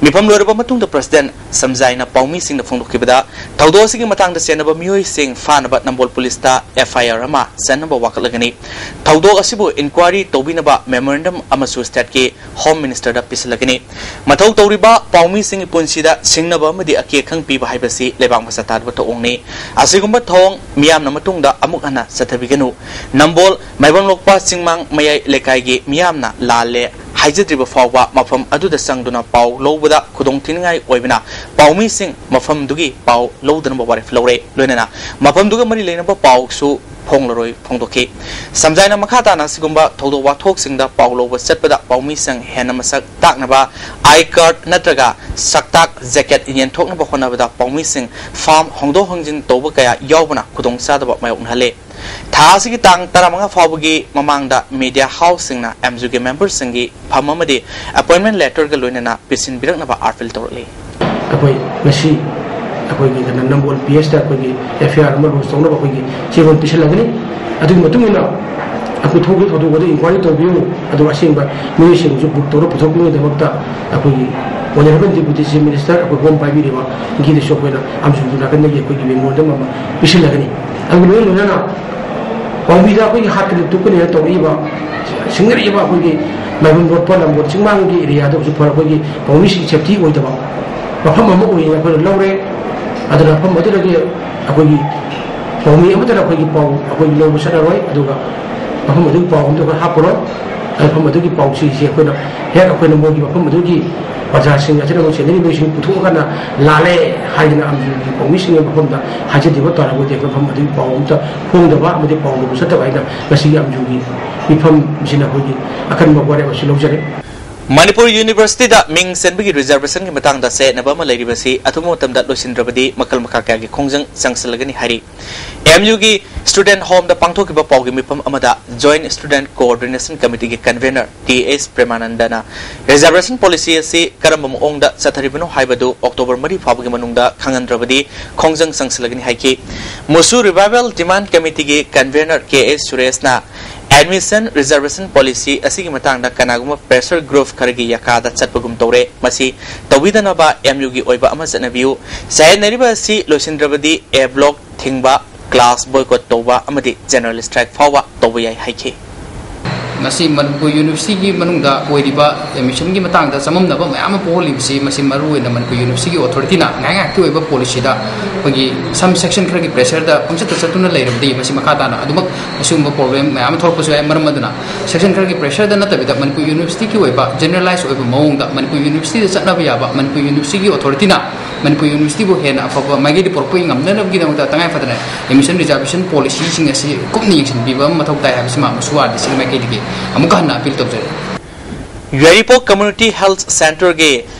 ꯃꯤꯐꯝ ꯂꯣꯏꯔꯕ ꯃꯇꯨꯡꯗ ꯄ꯭ꯔꯁꯤꯗꯦꯟ ꯁꯝꯖꯥꯏꯅ ꯄꯥꯎꯃꯤꯁꯤꯡꯗ ꯐꯣꯡꯗꯣꯛꯈꯤꯕꯗ, ꯊꯧꯗꯣꯛ ꯑꯁꯤꯒꯤ ꯃꯇꯥꯡꯗ ꯆꯦꯟꯅꯕ ꯃꯤꯑꯣꯏꯁꯤꯡ ꯐꯥꯅꯕ ꯅꯝꯕꯣꯜ ꯄꯨꯂꯤꯁꯇ ꯑꯦꯐ ꯑꯥꯏ ꯑꯥꯔ ꯑꯃ ꯆꯟꯅꯕ ꯋꯥꯀꯠꯂꯒꯅꯤ꯫ ꯊꯧꯗꯣꯛ ꯑꯁꯤꯕꯨ ꯏꯟꯀ꯭ꯋꯥꯏꯔꯤ ꯇꯧꯕꯤꯅꯕ ꯃꯦꯃꯣꯔꯦꯟꯗꯝ ꯑꯃꯁꯨ ꯁ꯭ꯇꯦꯠꯀꯤ ꯍꯣꯝ ꯃꯤꯅꯤꯁꯇꯔꯗ ꯄꯤꯁꯤꯜꯂꯒꯅꯤ꯫ ꯃꯊꯧ ꯇꯧꯔꯤꯕ ꯄꯥꯎꯃꯤꯁꯤꯡꯒꯤ ꯄꯨꯟꯁꯤꯗ ꯁꯤꯡꯅꯕ ꯑꯃꯗꯤ ꯑꯀꯦ ꯑꯈꯪ ꯄꯤꯕ ꯍꯥꯏꯕꯁꯤ ꯂꯩꯕꯥꯛ ꯃꯆꯥ ꯇꯥꯗꯕ ꯊꯧꯑꯣꯡꯅꯤ꯫ ꯑꯁꯤꯒꯨꯝꯕ ꯊꯧꯑꯣꯡ ꯃꯤꯌꯥꯝꯅ ꯃꯇꯨꯡꯗ ꯑꯃꯨꯛ ꯍꯟꯅ ꯆꯠꯊꯕꯤꯒꯅꯨ꯫ ꯅꯝꯕꯣꯜ ꯃꯥꯏꯕꯝ ꯂꯣꯛꯄ ꯆꯤꯡꯃꯥꯡ ꯃꯌꯥꯏ ꯂꯩꯀꯥꯏꯒꯤ ꯃꯤꯌꯥꯝꯅ ꯂꯥꯜꯂꯦ ꯍꯥꯏꯖꯗ꯭ꯔꯤꯕ ꯐꯥꯎꯕ ꯃꯐꯝ ꯑꯗꯨꯗ ꯆꯪꯗꯨꯅ ꯄꯥꯎ ꯂꯧꯕꯗ ꯈꯨꯗꯣꯡꯊꯤꯅꯤꯡꯉꯥꯏ ꯑꯣꯏꯕꯅ, ꯄꯥꯎꯃꯤꯁꯤꯡ ꯃꯐꯝꯗꯨꯒꯤ ꯄꯥꯎ ꯂꯧꯗꯅꯕ ꯋꯥꯔꯦꯞ ꯂꯧꯔꯦ꯫ ꯂꯣꯏꯅꯅ ꯃꯐꯝꯗꯨꯒ ꯃꯔꯤ ꯂꯩꯅꯕ ꯄꯥꯎꯁꯨ ꯐꯣꯡꯂꯔꯣꯏ ꯐꯣꯡꯗꯣꯛꯈꯤ꯫ ꯁꯝꯖꯥꯏꯅ ꯃꯈꯥ ꯇꯥꯅ ꯑꯁꯤꯒꯨꯝꯕ ꯊꯧꯗꯣꯛ ꯋꯥꯊꯣꯛꯁꯤꯡꯗ ꯄꯥꯎ ꯂꯧꯕ ꯆꯠꯄꯗ ꯄꯥꯎꯃꯤꯁꯤꯡ ꯍꯦꯟꯅ ꯃꯁꯛ ꯇꯥꯛꯅꯕ ꯑꯥꯏ ꯀꯥꯔꯗ ꯅꯠꯇ꯭ꯔꯒ ꯁꯛꯇꯥꯛ ꯖꯦꯀꯦꯠ ꯌꯦꯟꯊꯣꯛꯅꯕ ꯍꯣꯠꯅꯕꯗ ꯄꯥꯎꯃꯤꯁꯤꯡ ꯐꯥꯝ ꯍꯣꯡꯗꯣꯛ ꯍꯣꯡꯖꯤꯟ ꯇꯧꯕ ꯀꯌꯥ ꯌꯥꯎꯕꯅ ꯈꯨꯗꯣꯡꯆꯥꯗꯕ ꯃꯥꯌꯣꯛꯅꯍꯜꯂꯦ꯫ ꯊꯥ ꯑꯁꯤꯒꯤ ꯇꯥꯡ ꯇꯔꯥꯃꯉꯥ ꯐꯥꯎꯕꯒꯤ ꯃꯃꯥꯡꯗ ꯃꯤꯗꯤꯌꯥ ꯍꯥꯎꯁꯁꯤꯡꯅ ꯑꯦꯝ ꯌꯨꯒꯤ ꯃꯦꯝꯕꯔꯁꯤꯡꯒꯤ ꯐꯝ ꯑꯃꯗꯤ ꯑꯦꯄꯣꯏꯟꯃꯦꯟ ꯂꯦꯇꯔꯒ ꯂꯣꯏꯅꯅ ꯄꯤꯁꯤꯟꯕꯤꯔꯛꯅꯕ ꯑꯥꯔꯄꯤꯜ ꯇꯧꯔꯛꯂꯤ꯫ ꯑꯩꯈꯣꯏ ꯉꯁꯤ ꯑꯩꯈꯣꯏꯒꯤ ꯀꯩꯅꯣ ꯅꯝꯕꯣꯜ ꯄꯤ ꯑꯦꯁꯇ ꯑꯩꯈꯣꯏꯒꯤ ꯑꯦꯐ ꯑꯥꯏ ꯑꯥꯔ ꯑꯃ ꯂꯣꯟꯁ ꯇꯧꯅꯕ ꯑꯩꯈꯣꯏꯒꯤ ꯆꯦꯔꯣꯜ ꯄꯤꯁꯤꯜꯂꯒꯅꯤ꯫ ꯑꯗꯨꯒꯤ ꯃꯇꯨꯡ ꯏꯟꯅ ꯑꯩꯈꯣꯏ ꯊꯣꯛꯈꯤꯕ ꯊꯧꯗꯣꯛ ꯑꯗꯨ ꯏꯟꯀ꯭ꯋꯥꯏꯔꯤ ꯇꯧꯕꯤꯌꯨ, ꯑꯗꯨꯒ ꯑꯁꯦꯡꯕ ꯃꯤꯑꯣꯏꯁꯤꯡꯁꯨ ꯕꯨꯛ ꯇꯧꯔ ꯄꯨꯊꯣꯛꯅꯕꯒꯤꯗꯃꯛꯇ ꯑꯩꯈꯣꯏꯒꯤ ꯑꯣꯅꯔꯦꯕꯜ ꯗꯤꯄ꯭ꯌꯨꯇꯤ ꯆꯤꯐ ꯃꯤꯅꯤꯁꯇꯔ ꯑꯩꯈꯣꯏ ꯍꯣꯝ ꯄꯥꯏꯕꯤꯔꯤꯕ ꯒꯤꯗꯁꯨ ꯑꯩꯈꯣꯏꯅ ꯑꯦꯝ ꯌꯨꯒꯤ ꯅꯥꯀꯟꯗꯒꯤ ꯑꯩꯈꯣꯏꯒꯤ ꯃꯦꯃꯣꯔꯦꯟꯗꯝ ꯑꯃ ꯄꯤꯁꯤꯜꯂꯒꯅꯤ꯫ ꯑꯗꯨꯒ ꯂꯣꯏꯅ ꯂꯣꯏꯅꯅ ꯄꯥꯎꯃꯤꯗ ꯑꯩꯈꯣꯏꯒꯤ ꯍꯥꯠꯀꯅꯤ ꯇꯨꯞꯀꯅꯤꯅ ꯇꯧꯔꯛꯏꯕ, ꯁꯤꯡꯅꯔꯛꯏꯕ ꯑꯩꯈꯣꯏꯒꯤ ꯃꯥꯏꯕꯝ ꯂꯣꯛꯄ ꯅꯝꯕꯣꯜ ꯆꯤꯡꯃꯥꯡꯒꯤ ꯑꯦꯔꯤꯌꯥꯗ ꯍꯧꯖꯤꯛ ꯐꯥꯎ ꯑꯩꯈꯣꯏꯒꯤ ꯄꯥꯎꯃꯤꯁꯤꯡ ꯁꯦꯐꯇꯤ ꯑꯣꯏꯗꯕ ꯃꯐꯝ ꯑꯃ ꯑꯣꯏꯅ ꯑꯩꯈꯣꯏꯅ ꯂꯧꯔꯦ꯫ ꯑꯗꯨꯅ ꯃꯐꯝ ꯑꯗꯨꯗꯒꯤ ꯑꯩꯈꯣꯏꯒꯤ ꯄꯥꯎꯃꯤ ꯑꯃꯠꯇꯅ ꯑꯩꯈꯣꯏꯒꯤ ꯄꯥꯎ ꯑꯩꯈꯣꯏ ꯂꯧꯕ ꯆꯠꯂꯔꯣꯏ꯫ ꯑꯗꯨꯒ ꯃꯐꯝ ꯑꯗꯨꯒꯤ ꯄꯥꯎ ꯑꯃꯠꯇ ꯑꯩꯈꯣꯏ ꯍꯥꯞꯄꯔꯣꯏ꯫ ꯃꯐꯝ ꯑꯗꯨꯒꯤ ꯄꯥꯎꯆꯦꯁꯦ ꯑꯩꯈꯣꯏꯅ ꯍꯦꯛ ꯑꯩꯈꯣꯏꯅ ꯃꯣꯏꯒꯤ ꯃꯐꯝ ꯑꯗꯨꯒꯤ ꯄ꯭ꯔꯖꯥꯁꯤꯡ ꯑꯁꯤꯅ ꯑꯃꯨꯛ ꯁꯦꯟꯅꯔꯤꯕꯁꯤꯡ ꯄꯨꯊꯣꯛꯑꯀꯥꯟꯗ ꯂꯥꯜꯂꯦ ꯍꯥꯏꯗꯅ ꯑꯃꯗꯤ ꯄꯥꯎꯃꯤꯁꯤꯡꯒꯤ ꯃꯐꯝꯗ ꯍꯥꯏꯖꯗꯕ ꯇꯥꯔꯒꯗꯤ ꯑꯩꯈꯣꯏ ꯃꯐꯝ ꯑꯗꯨꯒꯤ ꯄꯥꯎ ꯑꯝꯇ ꯐꯣꯡꯗꯕ ꯑꯃꯗꯤ ꯄꯥꯎ ꯂꯧꯕ ꯆꯠꯇꯕ ꯍꯥꯏꯅ ꯉꯁꯤꯒꯤ ꯑꯦꯝ ꯌꯨꯒꯤ ꯃꯤꯐꯝꯁꯤꯅ ꯑꯩꯈꯣꯏꯒꯤ ꯑꯀꯟꯕ ꯋꯥꯔꯦꯞ ꯑꯁꯤ ꯂꯧꯖꯔꯦ꯫ ꯃꯅꯤꯄꯨꯔ ꯌꯨꯅꯤꯚꯔꯁꯤꯇꯤꯗ ꯃꯤꯡ ꯆꯟꯕꯒꯤ ꯔꯤꯖꯔꯕꯦꯁꯟꯒꯤ ꯃꯇꯥꯡꯗ ꯆꯌꯦꯠꯅꯕ ꯑꯃ ꯂꯩꯔꯤꯕꯁꯤ ꯑꯊꯨꯕ ꯃꯇꯝꯗ ꯂꯣꯏꯁꯤꯟꯗ꯭ꯔꯕꯗꯤ ꯃꯈꯜ ꯃꯈꯥ ꯀꯌꯥꯒꯤ ꯈꯣꯡꯖꯪ ꯆꯪꯁꯤꯜꯂꯒꯅꯤ ꯍꯥꯏꯔꯤ꯫ ꯑꯦꯝ ꯌꯨꯒꯤ ꯁ꯭ꯇꯨꯗꯦꯟꯠ ꯍꯣꯝꯗ ꯄꯥꯡꯊꯣꯛꯈꯤꯕ ꯄꯥꯎꯒꯤ ꯃꯤꯐꯝ ꯑꯃꯗ ꯖꯣꯏꯟꯠ ꯁ꯭ꯇꯨꯗꯦꯟꯠ ꯀꯣꯑꯣꯔꯗꯤꯅꯦꯁꯟ ꯀꯃꯤꯇꯤꯒꯤ ꯀꯟꯚꯦꯅꯔ ꯇꯤ ꯑꯦꯁ ꯄ꯭ꯔꯦꯃꯥꯅꯟꯗꯅ ꯔꯤꯖꯔꯕꯦꯁꯟ ꯄꯣꯂꯤꯁꯤ ꯑꯁꯤ ꯀꯔꯝꯕ ꯃꯑꯣꯡꯗ ꯆꯠꯊꯔꯤꯕꯅꯣ ꯍꯥꯏꯕꯗꯨ ꯑꯣꯛꯇꯣꯕꯔ ꯃꯔꯤ ꯐꯥꯎꯕꯒꯤ ꯃꯅꯨꯡꯗ ꯈꯪꯍꯟꯗ꯭ꯔꯕꯗꯤ ꯈꯣꯡꯖꯪ ꯆꯪꯁꯤꯜꯂꯒꯅꯤ ꯍꯥꯏꯈꯤ꯫ ꯃꯨꯁꯨ ꯔꯤꯚꯥꯏꯚꯦꯜ ꯗꯤꯃꯥꯟ ꯀꯃꯤꯇꯤꯒꯤ ꯀꯟꯚꯦꯅꯔ ꯀꯦ ꯑꯦꯁ ꯁꯨꯔꯦꯁꯅ Admission Reservation Policy ꯑꯁꯤꯒꯤ ꯃꯇꯥꯡꯗ ꯀꯅꯥꯒꯨꯝꯕ pressure group ꯈꯔꯒꯤ ꯌꯥꯀꯥꯗ ꯆꯠꯄꯒꯨꯝ ꯇꯧꯔꯦ꯫ ꯃꯁꯤ ꯇꯧꯕꯤꯗꯅꯕ ꯑꯦꯝ ꯌꯨꯒꯤ ꯑꯣꯏꯕ ꯑꯃ ꯆꯠꯅꯕꯤꯌꯨ꯫ ꯆꯌꯦꯠꯅꯔꯤꯕ ꯑꯁꯤ ꯂꯣꯏꯁꯤꯟꯗ꯭ꯔꯕꯗꯤ A block ꯊꯤꯡꯕ, class boycott ꯇꯧꯕ ꯑꯃꯗꯤ general strike ꯐꯥꯎꯕ ꯇꯧꯕ ꯌꯥꯏ ꯍꯥꯏꯈꯤ꯫ ꯃꯁꯤ ꯃꯅꯤꯄꯨꯔ ꯌꯨꯅꯤꯚꯔꯁꯤꯇꯤꯒꯤ ꯃꯅꯨꯡꯗ ꯑꯣꯏꯔꯤꯕ admissionꯒꯤ ꯃꯇꯥꯡꯗ ꯆꯃꯝꯅꯕ ꯃꯌꯥꯝ ꯑꯃ ꯄꯣꯛꯍꯜꯂꯤꯕꯁꯤ, ꯃꯁꯤ ꯃꯔꯨꯑꯣꯏꯅ ꯃꯅꯤꯄꯨꯔ ꯌꯨꯅꯤꯚꯔꯁꯤꯇꯤꯒꯤ authorityꯅ ꯉꯥꯏꯍꯥꯛ ꯉꯥꯏꯍꯥꯛꯀꯤ ꯑꯣꯏꯕ policyꯗ ꯑꯩꯈꯣꯏꯒꯤ some section ꯈꯔꯒꯤ pressureꯗ ꯄꯪꯆꯠꯇ ꯆꯠꯇꯨꯅ ꯂꯩꯔꯕꯗꯤ, ꯃꯁꯤ ꯃꯈꯥ ꯇꯥꯅ ꯑꯗꯨꯃꯛ ꯑꯁꯤꯒꯨꯝꯕ problem ꯃꯌꯥꯝ ꯑꯃ ꯊꯣꯛꯂꯛꯄꯁꯨ ꯌꯥꯏ꯫ ꯃꯔꯝ ꯑꯗꯨꯅ section ꯈꯔꯒꯤ pressureꯗ ꯅꯠꯇꯕꯤꯗ, ꯃꯅꯤꯄꯨꯔ ꯌꯨꯅꯤꯚꯔꯁꯤꯇꯤꯒꯤ ꯑꯣꯏꯕ generalize ꯑꯣꯏꯕ ꯃꯑꯣꯡꯗ ꯃꯅꯤꯄꯨꯔ ꯌꯨꯅꯤꯚꯔꯁꯤꯇꯤꯗ ꯆꯠꯅꯕ ꯌꯥꯕ, ꯃꯅꯤꯄꯨꯔ ꯌꯨꯅꯤꯚꯔꯁꯤꯇꯤꯒꯤ authorityꯅ ꯃꯅꯤꯄꯨꯔ ꯌꯨꯅꯤꯚꯔꯁꯤꯇꯤꯕꯨ ꯍꯦꯟꯅ ꯑꯐꯕ ꯃꯥꯏꯀꯩꯗ ꯄꯨꯔꯛꯄꯒꯤ ꯉꯝꯅꯅꯕꯒꯤꯗꯃꯛꯇ ꯇꯉꯥꯏ ꯐꯗꯅ admission reservation policyꯁꯤꯡ ꯑꯁꯤ ꯀꯨꯞꯅ ꯌꯦꯡꯁꯤꯟꯕꯤꯕ ꯑꯃ ꯃꯊꯧ ꯇꯥꯏ ꯍꯥꯏꯕꯁꯤꯃ ꯃꯁꯨ ꯑꯥꯔ ꯗꯤ ꯁꯤꯒꯤ ꯃꯥꯏꯀꯩꯗꯒꯤ ꯑꯃꯨꯛꯀ ꯍꯟꯅ appeal ꯇꯧꯖꯔꯤ꯫ ꯌꯥꯏꯔꯤꯄꯣꯛ Community Health Centreꯒꯤ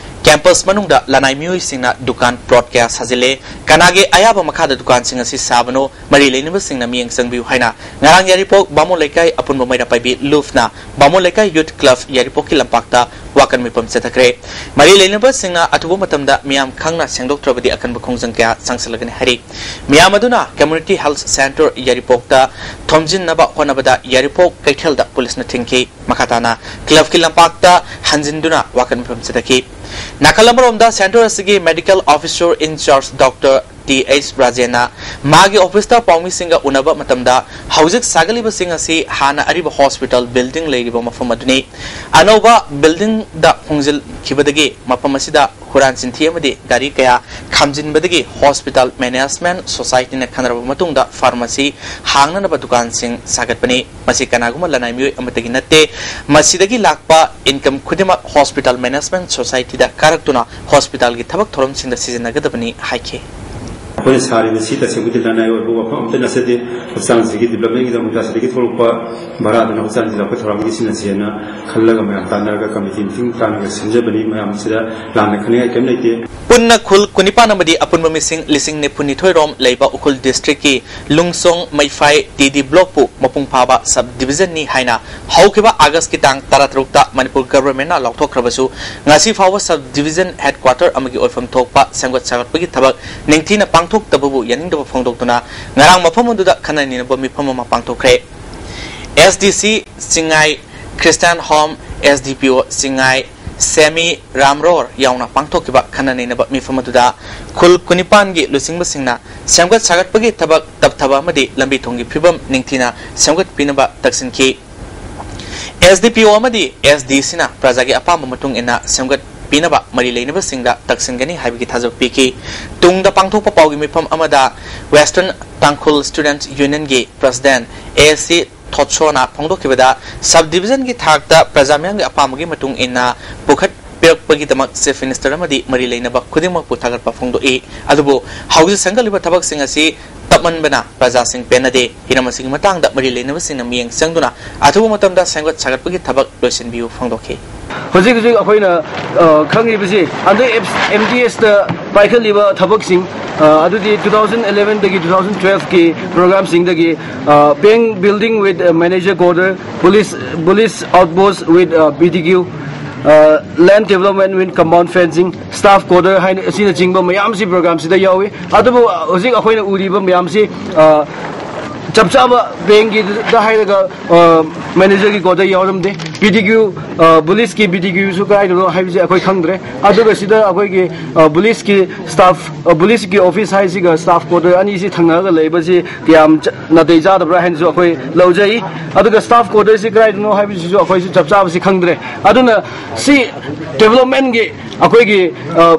campus ꯃꯅꯨꯡꯗ ꯂꯅꯥꯏ ꯃꯤꯑꯣꯏꯁꯤꯡꯅ ꯗꯨꯀꯥꯟ plot ꯀꯌꯥ ꯁꯥꯖꯤꯜꯂꯦ꯫ ꯀꯅꯥꯒꯤ ꯑꯌꯥꯕ ꯃꯈꯥꯗ ꯗꯨꯀꯥꯟꯁꯤꯡ ꯑꯁꯤ ꯁꯥꯕꯅꯣ? ꯃꯔꯤ ꯂꯩꯅꯕꯁꯤꯡꯅ ꯃꯤꯠꯌꯦꯡ ꯆꯪꯕꯤꯌꯨ ꯍꯥꯏꯅ ꯉꯔꯥꯡ ꯌꯥꯏꯔꯤꯄꯣꯛ ꯕꯥꯃꯣꯟ ꯂꯩꯀꯥꯏ ꯑꯄꯨꯟꯕ ꯃꯩꯔꯥ ꯄꯥꯏꯕꯤ ꯂꯨꯞꯅ ꯕꯥꯃꯣꯟ ꯂꯩꯀꯥꯏ Youth Club ꯌꯥꯏꯔꯤꯄꯣꯛꯀꯤ ꯂꯝꯄꯥꯛꯇ ꯋꯥꯀꯟ ꯃꯤꯐꯝ ꯆꯠꯊꯈ꯭ꯔꯦ꯫ ꯃꯔꯤ ꯂꯩꯅꯕꯁꯤꯡꯅ ꯑꯊꯨꯕ ꯃꯇꯝꯗ ꯃꯤꯌꯥꯝ ꯈꯪꯅ ꯁꯦꯡꯗꯣꯛꯇ꯭ꯔꯕꯗꯤ ꯑꯀꯟꯕ ꯈꯣꯡꯖꯪ ꯀꯌꯥ ꯆꯪꯁꯤꯜꯂꯒꯅꯤ ꯍꯥꯏꯔꯤ꯫ ꯃꯤꯌꯥꯝ ꯑꯗꯨꯅ Community Health Centre ꯌꯥꯏꯔꯤꯄꯣꯛꯇ ꯊꯣꯝꯖꯤꯟꯅꯕ ꯍꯣꯠꯅꯕꯗ ꯌꯥꯏꯔꯤꯄꯣꯛ ꯀꯩꯊꯦꯜꯗ ꯄꯨꯂꯤꯁꯅ ꯊꯤꯡꯈꯤ꯫ ꯃꯈꯥ ꯇꯥꯅ clubꯀꯤ ꯂꯝꯄꯥꯛꯇ ꯍꯟꯖꯤꯟꯗꯨꯅ ꯋꯥꯀꯟ ꯃꯤꯐꯝ ꯆꯠꯊꯈꯤ꯫ ꯅꯥꯀꯜ ꯑꯃꯔꯣꯝꯗ centre ꯑꯁꯤꯒꯤ medical officer in charge Doctor T H ꯔꯥꯖꯦꯟꯅ ꯃꯥꯒꯤ officeꯇ ꯄꯥꯎꯃꯤꯁꯤꯡꯒ ꯎꯅꯕ ꯃꯇꯝꯗ ꯍꯧꯖꯤꯛ ꯁꯥꯒꯠꯂꯤꯕꯁꯤꯡ ꯑꯁꯤ ꯍꯥꯟꯅ ꯑꯔꯤꯕ hospital building ꯂꯩꯔꯤꯕ ꯃꯐꯝ ꯑꯗꯨꯅꯤ꯫ ꯑꯅꯧꯕ buildingꯗ ꯍꯣꯡꯖꯤꯟꯈꯤꯕꯗꯒꯤ ꯃꯐꯝ ꯑꯁꯤꯗ ꯍꯨꯔꯥꯟ ꯆꯤꯟꯊꯤ ꯑꯃꯗꯤ ꯒꯥꯔꯤ ꯀꯌꯥ ꯈꯥꯝꯖꯤꯟꯕꯗꯒꯤ hospital management societyꯅ ꯈꯟꯅꯔꯕ ꯃꯇꯨꯡꯗ pharmacy ꯍꯥꯡꯅꯅꯕ ꯗꯨꯀꯥꯟꯁꯤꯡ ꯁꯥꯒꯠꯄꯅꯤ꯫ ꯃꯁꯤ ꯀꯅꯥꯒꯨꯝꯕ ꯂꯅꯥꯏ ꯃꯤꯑꯣꯏ ꯑꯃꯠꯇꯒꯤ ꯅꯠꯇꯦ꯫ ꯃꯁꯤꯗꯒꯤ ꯂꯥꯛꯄ income ꯈꯨꯗꯤꯡꯃꯛ hospital management societyꯗ ꯀꯥꯔꯛꯇꯨꯅ hospitalꯒꯤ ꯊꯕꯛ ꯊꯧꯔꯝꯁꯤꯡꯗ ꯁꯤꯖꯤꯟꯅꯒꯗꯕꯅꯤ ꯍꯥꯏꯈꯤ꯫ ꯑꯩꯈꯣꯏꯅ ꯁꯥꯔꯤꯕꯁꯤ ꯇꯁꯦꯡꯕꯗꯤ ꯂꯅꯥꯏ ꯑꯣꯏꯕ ꯋꯥꯐꯝ ꯑꯝꯇ ꯅꯠꯆꯗꯦ꯫ ꯍꯛꯆꯥꯡꯁꯤꯒꯤ developmentꯒꯤꯗꯃꯛꯇ ꯑꯁꯤꯗꯒꯤ ꯊꯣꯛꯂꯛꯄ ꯚꯔꯥꯗꯨꯅ ꯍꯛꯆꯥꯡꯁꯤꯗ ꯑꯩꯈꯣꯏ ꯊꯧꯔꯥꯡꯒꯤ ꯁꯤꯟꯅꯁꯦꯅ ꯈꯜꯂꯒ ꯃꯌꯥꯝ ꯇꯥꯟꯅꯔꯒ committee meeting ꯇꯥꯟꯅꯔꯒ ꯁꯤꯟꯖꯕꯅꯤ꯫ ꯃꯌꯥꯝꯁꯤꯗ ꯂꯥꯟꯅ ꯈꯟꯅꯤꯡꯉꯥꯏ ꯀꯔꯤꯝ ꯂꯩꯇꯦ꯫ ꯄꯨꯟꯅ ꯈꯨꯜ ꯀꯨꯟꯅꯤꯄꯥꯟ ꯑꯃꯗꯤ ꯑꯄꯨꯟꯕ ꯃꯤꯁꯤꯡ ꯂꯤꯁꯤꯡ ꯅꯤꯐꯨ ꯅꯤꯊꯣꯏ ꯔꯣꯝ ꯂꯩꯕ ꯎꯈ꯭ꯔꯨꯜ districtꯀꯤ ꯂꯨꯡꯁꯣꯡ ꯃꯩꯐꯥꯏ ꯇꯤ ꯗꯤ blockꯄꯨ ꯃꯄꯨꯡ ꯐꯥꯕ sub divisionꯅꯤ ꯍꯥꯏꯅ ꯍꯧꯈꯤꯕ Augustꯀꯤ ꯇꯥꯡ ꯇꯔꯥꯇꯔꯨꯛꯇ ꯃꯅꯤꯄꯨꯔ governmentꯅ ꯂꯥꯎꯊꯣꯛꯈ꯭ꯔꯕꯁꯨ, ꯉꯁꯤ ꯐꯥꯎꯕ sub division headquarter ꯑꯃꯒꯤ ꯑꯣꯏꯐꯝ ꯊꯣꯛꯄ ꯁꯦꯝꯒꯠ ꯁꯥꯒꯠꯄꯒꯤ ꯊꯕꯛ ꯅꯤꯡꯊꯤꯅ ꯄꯥꯡꯊꯣꯛꯇꯕꯕꯨ ꯌꯥꯅꯤꯡꯗꯕ ꯐꯣꯡꯗꯣꯛꯇꯨꯅ ꯉꯔꯥꯡ ꯃꯐꯝ ꯑꯗꯨꯗ ꯈꯟꯅ ꯅꯩꯅꯕ ꯃꯤꯐꯝ ꯑꯃ ꯄꯥꯡꯊꯣꯛꯈ꯭ꯔꯦ꯫ ꯑꯦꯁ ꯗꯤ ꯁꯤ Chingai, Christian home, S D ꯄꯤ ꯑꯣ ꯆꯤꯡꯉꯥꯏ, ꯁꯦꯃꯤ ꯔꯥꯝꯔꯣꯔ ꯌꯥꯎꯅ ꯄꯥꯡꯊꯣꯛꯈꯤꯕ ꯈꯟꯅ ꯅꯩꯅꯕ ꯃꯤꯐꯝ ꯑꯗꯨꯗ ꯈꯨꯜ ꯀꯨꯟꯅꯤꯄꯥꯟꯒꯤ ꯂꯨꯆꯤꯡꯕꯁꯤꯡꯅ ꯁꯦꯝꯒꯠ ꯁꯥꯒꯠꯄꯒꯤ ꯊꯕꯛ ꯇꯞꯊꯕ ꯑꯃꯗꯤ ꯂꯝꯕꯤ ꯊꯣꯡꯒꯤ ꯐꯤꯕꯝ ꯅꯤꯡꯊꯤꯅ ꯁꯦꯝꯒꯠꯄꯤꯅꯕ ꯇꯛꯁꯤꯟꯈꯤ꯫ ꯑꯦꯁ ꯗꯤ ꯄꯤ ꯑꯣ ꯑꯃꯗꯤ ꯑꯦꯁ ꯗꯤ ꯁꯤꯅ ꯄ꯭ꯔꯖꯥꯒꯤ ꯑꯄꯥꯝꯕ ꯃꯇꯨꯡ ꯏꯟꯅ ꯁꯦꯝꯒꯠꯄꯤꯅꯕ ꯃꯔꯤ ꯂꯩꯅꯕꯁꯤꯡꯗ ꯇꯛꯁꯤꯟꯒꯅꯤ ꯍꯥꯏꯕꯒꯤ ꯊꯥꯖꯕ ꯄꯤꯈꯤ꯫ ꯇꯨꯡꯗ ꯄꯥꯡꯊꯣꯛꯄ ꯄꯥꯎꯒꯤ ꯃꯤꯐꯝ ꯑꯃꯗ Western Tangkhul Students Union ꯒꯤ President A S C ꯊꯣꯠꯁꯣꯅ ꯐꯣꯡꯗꯣꯛꯈꯤꯕꯗ, sub division ꯒꯤ ꯊꯥꯛꯇ ꯄ꯭ꯔꯖꯥ ꯃꯤꯌꯥꯝꯒꯤ ꯑꯄꯥꯝꯕꯒꯤ ꯃꯇꯨꯡ ꯏꯟꯅ ꯄꯨꯈꯠꯄꯤꯔꯛꯄꯒꯤꯗꯃꯛ Chief Minister ꯑꯃꯗꯤ ꯃꯔꯤ ꯂꯩꯅꯕ ꯈꯨꯗꯤꯡꯃꯛꯄꯨ ꯊꯥꯒꯠꯄ ꯐꯣꯡꯗꯣꯛꯏ꯫ ꯑꯗꯨꯕꯨ ꯍꯧꯖꯤꯛ ꯁꯦꯝꯒꯠꯂꯤꯕ ꯊꯕꯛꯁꯤꯡ ꯑꯁꯤ ꯇꯞꯃꯟꯕꯅ ꯄ꯭ꯔꯖꯥꯁꯤꯡ ꯄꯦꯟꯅꯗꯦ꯫ ꯍꯤꯔꯝ ꯑꯁꯤꯒꯤ ꯃꯇꯥꯡꯗ ꯃꯔꯤ ꯂꯩꯅꯕꯁꯤꯡꯅ ꯃꯤꯠꯌꯦꯡ ꯆꯪꯗꯨꯅ ꯑꯊꯨꯕ ꯃꯇꯝꯗ ꯁꯦꯝꯒꯠ ꯁꯥꯒꯠꯄꯒꯤ ꯊꯕꯛ ꯂꯣꯏꯁꯤꯟꯕꯤꯌꯨ ꯐꯣꯡꯗꯣꯛꯈꯤ꯫ ꯍꯧꯖꯤꯛ ꯍꯧꯖꯤꯛ ꯑꯩꯈꯣꯏꯅ, ꯑ, ꯈꯪꯉꯤꯕꯁꯤ, ꯍꯟꯗꯛ ꯑꯦꯝ ꯗꯤ ꯑꯦꯁꯇ ꯄꯥꯏꯈꯠꯂꯤꯕ ꯊꯕꯛꯁꯤꯡ, ꯑ, ꯑꯗꯨꯗꯤ two thousand eleven ꯗꯒꯤ two thousand twelve ꯀꯤ program ꯁꯤꯡꯗꯒꯤ, ꯑ, bank building with manager quarter, police, police outpost with, ꯑ, B D Q, ꯑ, land development with compound fencing, staff quarter ꯍꯥꯏꯅ ꯑꯁꯤꯅꯆꯤꯡꯕ ꯃꯌꯥꯝꯁꯤ program ꯁꯤꯗ ꯌꯥꯎꯏ꯫ ꯑꯗꯨꯕꯨ ꯍꯧꯖꯤꯛ ꯑꯩꯈꯣꯏꯅ ꯎꯔꯤꯕ ꯃꯌꯥꯝꯁꯤ, ꯑ, ꯆꯞ ꯆꯥꯕ bank ꯀꯤꯗ ꯍꯥꯏꯔꯒ, ꯑ, manager ꯒꯤ quarter ꯌꯥꯎꯔꯝꯗꯦ꯫ B D Q, ꯑ, police ꯀꯤ B D Q ꯁꯨ ꯀꯗꯥꯏꯗꯅꯣ ꯍꯥꯏꯕꯁꯤ ꯑꯩꯈꯣꯏ ꯈꯪꯗ꯭ꯔꯦ꯫ ꯑꯗꯨꯒ ꯁꯤꯗ ꯑꯩꯈꯣꯏꯒꯤ, ꯑ, police ꯀꯤ staff, ꯑ, police ꯀꯤ office ꯍꯥꯏꯁꯤꯒ staff quarter ꯑꯅꯤꯁꯤ ꯊꯪꯅꯔꯒ ꯂꯩꯕꯁꯤ ꯀꯌꯥꯝ ꯆ-, ꯅꯥꯇꯩ ꯆꯥꯗꯕ꯭ꯔꯥ ꯍꯥꯏꯅꯁꯨ ꯑꯩꯈꯣꯏ ꯂꯧꯖꯩ꯫ ꯑꯗꯨꯒ staff quarter ꯁꯤ ꯀꯗꯥꯏꯗꯅꯣ ꯍꯥꯏꯕꯁꯤꯁꯨ ꯑꯩꯈꯣꯏꯁꯨ ꯆꯞ ꯆꯥꯕꯁꯤ ꯈꯪꯗ꯭ꯔꯦ꯫ ꯑꯗꯨꯅ ꯁꯤ development ꯀꯤ ꯑꯩꯈꯣꯏꯒꯤ, ꯑ,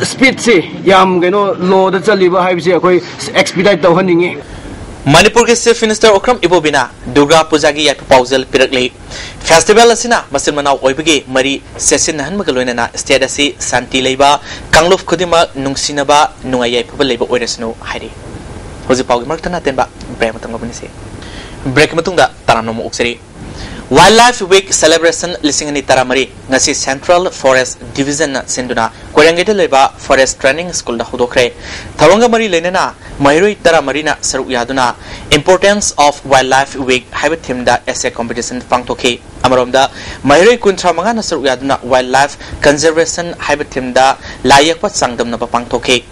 speed ꯁꯤ ꯌꯥꯝ ꯀꯩꯅꯣ low ꯗ ꯆꯠꯂꯤꯕ ꯍꯥꯏꯕꯁꯤ ꯑꯩꯈꯣꯏ expedite ꯇꯧꯍꯟꯅꯤꯡꯉꯤ꯫ ꯃꯅꯤꯄꯨꯔꯒꯤ Chief Minister ꯑꯣꯀ꯭ꯔꯝ ꯏꯕꯣꯕꯤꯅ ꯗꯨꯔꯒꯥ ꯄꯨꯖꯥꯒꯤ ꯌꯥꯏꯐ ꯄꯥꯎꯖꯦꯜ ꯄꯤꯔꯛꯂꯤ꯫ Festival ꯑꯁꯤꯅ ꯃꯆꯤꯟ ꯃꯅꯥꯎ ꯑꯣꯏꯕꯒꯤ ꯃꯔꯤ ꯆꯦꯠꯁꯤꯟꯅꯍꯟꯕꯒ ꯂꯣꯏꯅꯅ state ꯑꯁꯤ ꯁꯥꯟꯇꯤ ꯂꯩꯕ, ꯀꯥꯡꯂꯨꯞ ꯈꯨꯗꯤꯡꯃꯛ ꯅꯨꯡꯁꯤꯅꯕ, ꯅꯨꯡꯉꯥꯏ ꯌꯥꯏꯐꯕ ꯂꯩꯕ ꯑꯣꯏꯔꯁꯅꯨ ꯍꯥꯏꯔꯤ꯫ ꯍꯧꯖꯤꯛ ꯄꯥꯎꯒꯤ ꯃꯔꯛꯇ ꯑꯇꯦꯟꯕ break ꯑꯃꯇꯪ ꯂꯧꯃꯤꯟꯅꯁꯤ꯫ Break ꯃꯇꯨꯡꯗ ꯇꯔꯥꯝꯅ ꯑꯃꯨꯛ ꯑꯣꯛꯆꯔꯤ꯫ Wildlife Week Celebration ꯂꯤꯁꯤꯡ ꯑꯅꯤ ꯇꯔꯥꯃꯔꯤ ꯉꯁꯤ Central Forest Division ꯅ ꯁꯤꯟꯗꯨꯅ ꯀꯣꯏꯔꯦꯡꯒꯩꯗ ꯂꯩꯕ Forest Training School ꯗ ꯍꯧꯗꯣꯛꯈ꯭ꯔꯦ꯫ ꯊꯧꯔꯝꯒ ꯃꯔꯤ ꯂꯩꯅꯅ ꯃꯍꯩꯔꯣꯏ ꯇꯔꯥꯃꯔꯤꯅ ꯁꯔꯨꯛ ꯌꯥꯗꯨꯅ Importance of Wildlife Week ꯍꯥꯏꯕ theme ꯗ essay competition ꯄꯥꯡꯊꯣꯛꯈꯤ꯫ ꯑꯃꯔꯣꯝꯗ, ꯃꯍꯩꯔꯣꯏ ꯀꯨꯟꯊ꯭ꯔꯥ ꯃꯉꯥꯅ ꯁꯔꯨꯛ ꯌꯥꯗꯨꯅ Wildlife Conservation ꯍꯥꯏꯕ ꯊꯤꯝꯗ ꯂꯥꯏ ꯌꯦꯛꯄ ꯆꯥꯡꯗꯝꯅꯕ ꯄꯥꯡꯊꯣꯛꯈꯤ꯫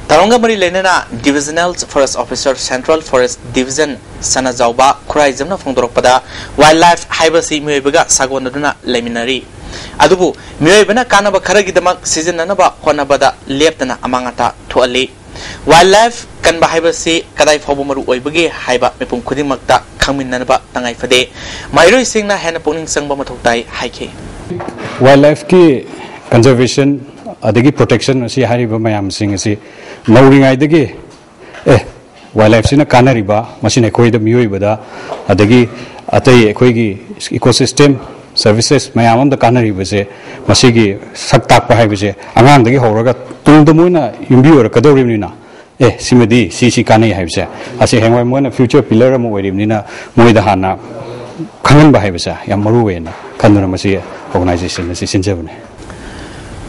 ꯊꯧꯔꯝꯒ ꯃꯔꯤ ꯂꯩꯅꯅ Divisional Forest Officer, Central Forest Division ꯁꯅꯥꯖꯥꯎꯕ ꯈꯨꯔꯥꯏꯖꯝꯅ ꯐꯣꯡꯗꯣꯔꯛꯄꯗ, Wildlife ꯍꯥꯏꯕꯁꯤ ꯃꯤꯑꯣꯏꯕꯒ ꯁꯥꯒꯣꯟꯅꯗꯨꯅ ꯂꯩꯃꯤꯟꯅꯔꯤ꯫ ꯑꯗꯨꯕꯨ ꯃꯤꯑꯣꯏꯕꯅ ꯀꯥꯟꯅꯕ ꯈꯔꯒꯤꯗꯃꯛ ꯁꯤꯖꯤꯟꯅꯅꯕ ꯍꯣꯠꯅꯕꯗ ꯂꯦꯞꯇꯅ ꯑꯃꯥꯡ ꯑꯇꯥ ꯊꯣꯛꯍꯜꯂꯤ꯫ Wildlife ꯀꯟꯕ ꯍꯥꯏꯕꯁꯤ ꯀꯗꯥꯏ ꯐꯥꯎꯕ ꯃꯔꯨ ꯑꯣꯏꯕꯒꯦ ꯍꯥꯏꯕ ꯃꯤꯄꯨꯝ ꯈꯨꯗꯤꯡꯃꯛꯇ ꯈꯪꯃꯤꯟꯅꯅꯕ ꯇꯉꯥꯏ ꯐꯗꯦ꯫ ꯃꯍꯩꯔꯣꯏꯁꯤꯡꯅ ꯍꯦꯟꯅ ꯄꯨꯛꯅꯤꯡ ꯆꯪꯕ ꯃꯊꯧ ꯇꯥꯏ ꯍꯥꯏꯈꯤ꯫ Wildlifeꯀꯤ conservation ꯑꯗꯒꯤ protection ꯑꯁꯤ ꯍꯥꯏꯔꯤꯕ ꯃꯌꯥꯝꯁꯤꯡ ꯑꯁꯤ ꯅꯧꯔꯤꯉꯩꯗꯒꯤ, ꯑꯦ, Wildlifeꯁꯤꯅ ꯀꯥꯟꯅꯔꯤꯕ, ꯃꯁꯤꯅ ꯑꯩꯈꯣꯏꯗ, ꯃꯤꯑꯣꯏꯕꯗ, ꯑꯗꯒꯤ ꯑꯇꯩ ꯑꯩꯈꯣꯏꯒꯤ ecosystem services ꯃꯌꯥꯝ ꯑꯃꯗ ꯀꯥꯟꯅꯔꯤꯕꯁꯦ, ꯃꯁꯤꯒꯤ ꯁꯛ ꯇꯥꯛꯄ ꯍꯥꯏꯕꯁꯦ ꯑꯉꯥꯡꯗꯒꯤ ꯍꯧꯔꯒ ꯇꯨꯡꯗ ꯃꯣꯏꯅ ꯌꯨꯝꯕꯤ ꯑꯣꯏꯔꯛꯀꯗꯧꯔꯤꯕꯅꯤꯅ, ꯑꯦ, ꯁꯤꯃꯗꯤ ꯁꯤ, ꯁꯤ ꯀꯥꯟꯅꯩ ꯍꯥꯏꯕꯁꯦ, ꯑꯁꯤ ꯍꯌꯦꯡꯋꯥꯏ ꯃꯣꯏꯅ future pillar ꯑꯃ ꯑꯣꯏꯔꯤꯕꯅꯤꯅ ꯃꯣꯏꯗ ꯍꯥꯟꯅ ꯈꯪꯍꯟꯕ ꯍꯥꯏꯕꯁꯦ ꯌꯥꯝ ꯃꯔꯨ ꯑꯣꯏꯌꯦꯅ ꯈꯟꯗꯨꯅ ꯃꯁꯤ organization ꯑꯁꯤ ꯁꯤꯟꯖꯕꯅꯤ꯫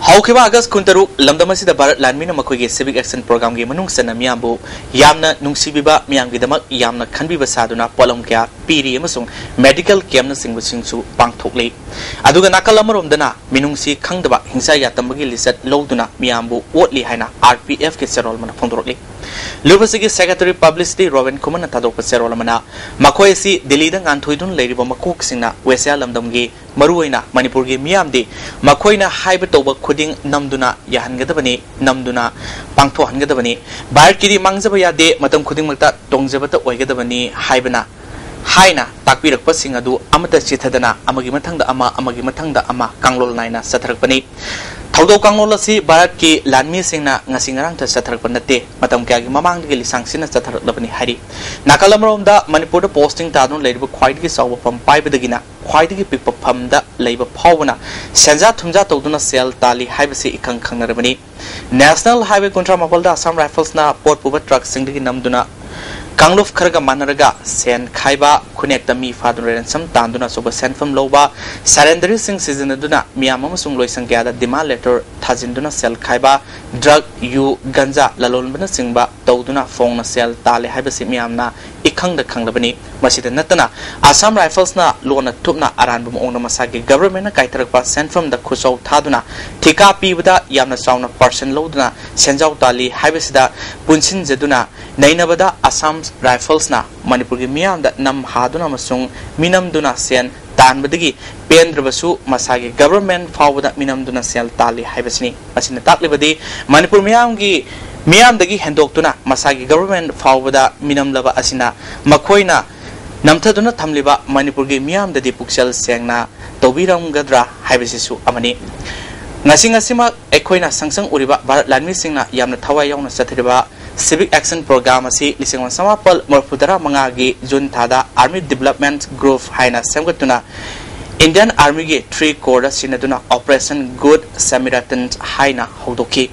ꯍꯧꯈꯤꯕ ꯑꯥꯒꯁ ꯀꯨꯟꯇꯔꯨꯛ, ꯂꯝꯗꯝ ꯑꯁꯤꯗ ꯚꯥꯔꯠ ꯂꯥꯟꯃꯤꯅ ꯃꯈꯣꯏꯒꯤ civic action programꯒꯤ ꯃꯅꯨꯡ ꯆꯟꯅ ꯃꯤꯌꯥꯝꯕꯨ ꯌꯥꯝꯅ ꯅꯨꯡꯁꯤꯕꯤꯕ, ꯃꯤꯌꯥꯝꯒꯤꯗꯃꯛ ꯌꯥꯝꯅ ꯈꯟꯕꯤꯕ ꯁꯥꯗꯨꯅ ꯄꯣꯠꯂꯝ ꯀꯌꯥ ꯄꯤꯔꯤ ꯑꯃꯁꯨꯡ medical campꯅꯆꯤꯡꯕꯁꯤꯡꯁꯨ ꯄꯥꯡꯊꯣꯛꯂꯤ꯫ ꯑꯗꯨꯒ ꯅꯥꯀꯜ ꯑꯃꯔꯣꯝꯗꯅ ꯃꯤꯅꯨꯡꯁꯤ ꯈꯪꯗꯕ ꯍꯤꯡꯁꯥ ꯌꯥꯇꯝꯕꯒꯤ ꯂꯤꯆꯠ ꯂꯧꯗꯨꯅ ꯃꯤꯌꯥꯝꯕꯨ ꯑꯣꯠꯂꯤ ꯍꯥꯏꯅ RPFꯀꯤ ꯆꯦꯔꯣꯜ ꯑꯃꯅ ꯐꯣꯡꯗꯣꯔꯛꯂꯤ꯫ ꯂꯨꯞ ꯑꯁꯤꯒꯤ secretary publicity ꯔꯣꯕꯤꯟ ꯈꯨꯃꯟꯅ ꯊꯥꯗꯣꯛꯄ ꯆꯦꯔꯣꯜ ꯑꯃꯅ, ꯃꯈꯣꯏ ꯑꯁꯤ ꯗꯤꯜꯂꯤꯗ ꯉꯥꯟꯊꯣꯏꯗꯨꯅ ꯂꯩꯔꯤꯕ ꯃꯀꯣꯛꯁꯤꯡꯅ ꯋꯦꯁ꯭ꯌꯥ ꯂꯝꯗꯝꯒꯤ, ꯃꯔꯨꯑꯣꯏꯅ ꯃꯅꯤꯄꯨꯔꯒꯤ ꯃꯤꯌꯥꯝꯗꯤ ꯃꯈꯣꯏꯅ ꯍꯥꯏꯕ ꯇꯧꯕ ꯈꯨꯗꯤꯡ ꯅꯝꯗꯨꯅ ꯌꯥꯍꯟꯒꯗꯕꯅꯤ, ꯅꯝꯗꯨꯅ ꯄꯥꯡꯊꯣꯛꯍꯟꯒꯗꯕꯅꯤ꯫ ꯚꯥꯔꯠꯀꯤꯗꯤ ꯃꯥꯡꯖꯕ ꯌꯥꯗꯦ, ꯃꯇꯝ ꯈꯨꯗꯤꯡꯃꯛꯇ ꯇꯣꯡꯖꯕꯇ ꯑꯣꯏꯒꯗꯕꯅꯤ ꯍꯥꯏꯕꯅ, ꯍꯥꯏꯅ ꯇꯥꯛꯄꯤꯔꯛꯄꯁꯤꯡ ꯑꯗꯨ ꯑꯃꯠꯇ ꯆꯤꯊꯗꯅ ꯑꯃꯒꯤ ꯃꯊꯪꯗ ꯑꯃ, ꯑꯃꯒꯤ ꯃꯊꯪꯗ ꯑꯃ ꯀꯥꯡꯂꯣꯟ ꯅꯥꯏꯅ ꯆꯠꯊꯔꯛꯄꯅꯤ꯫ ꯊꯧꯗꯣꯛ ꯀꯥꯡꯂꯣꯟ ꯑꯁꯤ ꯚꯥꯔꯠꯀꯤ ꯂꯥꯟꯃꯤꯁꯤꯡꯅ ꯉꯁꯤ ꯉꯔꯥꯡꯇ ꯆꯠꯊꯔꯛꯄ ꯅꯠꯇꯦ, ꯃꯇꯝ ꯀꯌꯥꯒꯤ ꯃꯃꯥꯡꯗꯒꯤ ꯂꯤꯁꯥꯡꯁꯤꯟꯅ ꯆꯠꯊꯔꯛꯂꯕꯅꯤ ꯍꯥꯏꯔꯤ꯫ ꯅꯥꯀꯜ ꯑꯃꯔꯣꯝꯗ ꯃꯅꯤꯄꯨꯔꯗ posting ꯇꯥꯗꯨꯅ ꯂꯩꯔꯤꯕ ꯈ꯭ꯋꯥꯏꯗꯒꯤ ꯆꯥꯎꯕ ꯐꯝ ꯄꯥꯏꯕꯗꯒꯤꯅ ꯈ꯭ꯋꯥꯏꯗꯒꯤ ꯄꯤꯛꯄ ꯐꯝꯗ ꯂꯩꯕ ꯐꯥꯎꯕꯅ ꯁꯦꯟꯖꯥ ꯊꯨꯝꯖꯥ ꯇꯧꯗꯨꯅ ꯁꯦꯜ ꯇꯥꯜꯂꯤ ꯍꯥꯏꯕꯁꯤ ꯏꯈꯪ ꯈꯪꯅꯔꯕꯅꯤ꯫ National Highway ꯀꯨꯟꯊ꯭ꯔꯥ ꯃꯥꯄꯜꯗ Assam Riflesꯅ ꯄꯣꯠ ꯄꯨꯕ truckꯁꯤꯡꯗꯒꯤ ꯅꯝꯗꯨꯅ ꯀꯥꯡꯂꯨꯞ ꯈꯔꯒ ꯃꯥꯟꯅꯔꯒ ꯁꯦꯟ ꯈꯥꯏꯕ, ꯈꯨꯟꯅꯦꯛꯇ ꯃꯤ ꯐꯥꯗꯨꯅ ransom ꯇꯥꯟꯗꯨꯅ ꯑꯆꯧꯕ ꯁꯦꯟꯐꯝ ꯂꯧꯕ, surrenderꯁꯤꯡ ꯁꯤꯖꯤꯟꯅꯗꯨꯅ ꯃꯤꯌꯥꯝ ꯑꯃꯁꯨꯡ ꯂꯣꯏꯁꯪ ꯀꯌꯥꯗ demand letter ꯊꯥꯖꯤꯟꯗꯨꯅ ꯁꯦꯜ ꯈꯥꯏꯕ, drug, ꯌꯨ, ꯒꯟꯖꯥ ꯂꯂꯣꯟꯕꯅꯆꯤꯡꯕ ꯇꯧꯗꯨꯅ ꯐꯣꯡꯅ ꯁꯦꯜ ꯇꯥꯜꯂꯦ ꯍꯥꯏꯕꯁꯤ ꯃꯤꯌꯥꯝꯅ ꯏꯈꯪ ꯈꯪꯗ ꯈꯪꯂꯕꯅꯤ꯫ ꯃꯁꯤꯗ ꯅꯠꯇꯅ Assam Riflesꯅ ꯂꯣꯟꯅ ꯊꯨꯞꯅ ꯑꯔꯥꯟꯕ ꯃꯑꯣꯡꯗ ꯃꯁꯥꯒꯤ governmentꯅ ꯀꯥꯏꯊꯔꯛꯄ ꯁꯦꯟꯐꯝꯗ ꯈꯨꯠꯆꯧ ꯊꯥꯗꯨꯅ ꯊꯤꯀꯥ ꯄꯤꯕꯗ ꯌꯥꯝꯅ ꯆꯥꯎꯅ percent ꯂꯧꯗꯨꯅ ꯁꯦꯟꯖꯥꯎ ꯇꯥꯜꯂꯤ ꯍꯥꯏꯕꯁꯤꯗ ꯄꯨꯟꯁꯤꯟꯖꯗꯨꯅ ꯅꯩꯅꯕꯗ Assam Riflesꯅ ꯃꯅꯤꯄꯨꯔꯒꯤ ꯃꯤꯌꯥꯝꯗ ꯅꯝ ꯍꯥꯗꯨꯅ ꯑꯃꯁꯨꯡ ꯃꯤꯅꯝꯗꯨꯅ ꯁꯦꯟ ꯇꯥꯟꯕꯗꯒꯤ ꯄꯦꯟꯗ꯭ꯔꯕꯁꯨ ꯃꯁꯥꯒꯤ government ꯐꯥꯎꯕꯗ ꯃꯤꯅꯝꯗꯨꯅ ꯁꯦꯜ ꯇꯥꯜꯂꯤ ꯍꯥꯏꯕꯁꯤꯅꯤ꯫ ꯃꯁꯤꯅ ꯇꯥꯛꯂꯤꯕꯗꯤ ꯃꯅꯤꯄꯨꯔ ꯃꯤꯌꯥꯝꯒꯤ, ꯃꯤꯌꯥꯝꯗꯒꯤ ꯍꯦꯟꯗꯣꯛꯇꯨꯅ ꯃꯁꯥꯒꯤ government ꯐꯥꯎꯕꯗ ꯃꯤꯅꯝꯂꯕ ꯑꯁꯤꯅ ꯃꯈꯣꯏꯅ ꯅꯝꯊꯗꯨꯅ ꯊꯝꯂꯤꯕ ꯃꯅꯤꯄꯨꯔꯒꯤ ꯃꯤꯌꯥꯝꯗꯗꯤ ꯄꯨꯛꯆꯦꯜ ꯁꯦꯡꯅ ꯇꯧꯕꯤꯔꯝꯒꯗ꯭ꯔꯥ ꯍꯥꯏꯕꯁꯤꯁꯨ ꯑꯃꯅꯤ꯫ ꯉꯁꯤ ꯉꯁꯤꯃꯛ ꯑꯩꯈꯣꯏꯅ ꯁꯪꯁꯪ ꯎꯔꯤꯕ ꯚꯥꯔꯠ ꯂꯥꯟꯃꯤꯁꯤꯡꯅ ꯌꯥꯝꯅ ꯊꯋꯥꯏ ꯌꯥꯎꯅ ꯆꯠꯊꯔꯤꯕ Civic Action Program ꯑꯁꯤ ꯂꯤꯁꯤꯡ ꯑꯃ ꯆꯃꯥꯄꯜ ꯃꯔꯤꯐꯨ ꯇꯔꯥ ꯃꯉꯥꯒꯤ June ꯊꯥꯗ Army Development Group ꯍꯥꯏꯅ ꯁꯦꯝꯒꯠꯇꯨꯅ Indian Armyꯒꯤ three Corpsꯇ ꯁꯤꯟꯅꯗꯨꯅ Operation Good Samaritan ꯍꯥꯏꯅ ꯍꯧꯗꯣꯛꯈꯤ꯫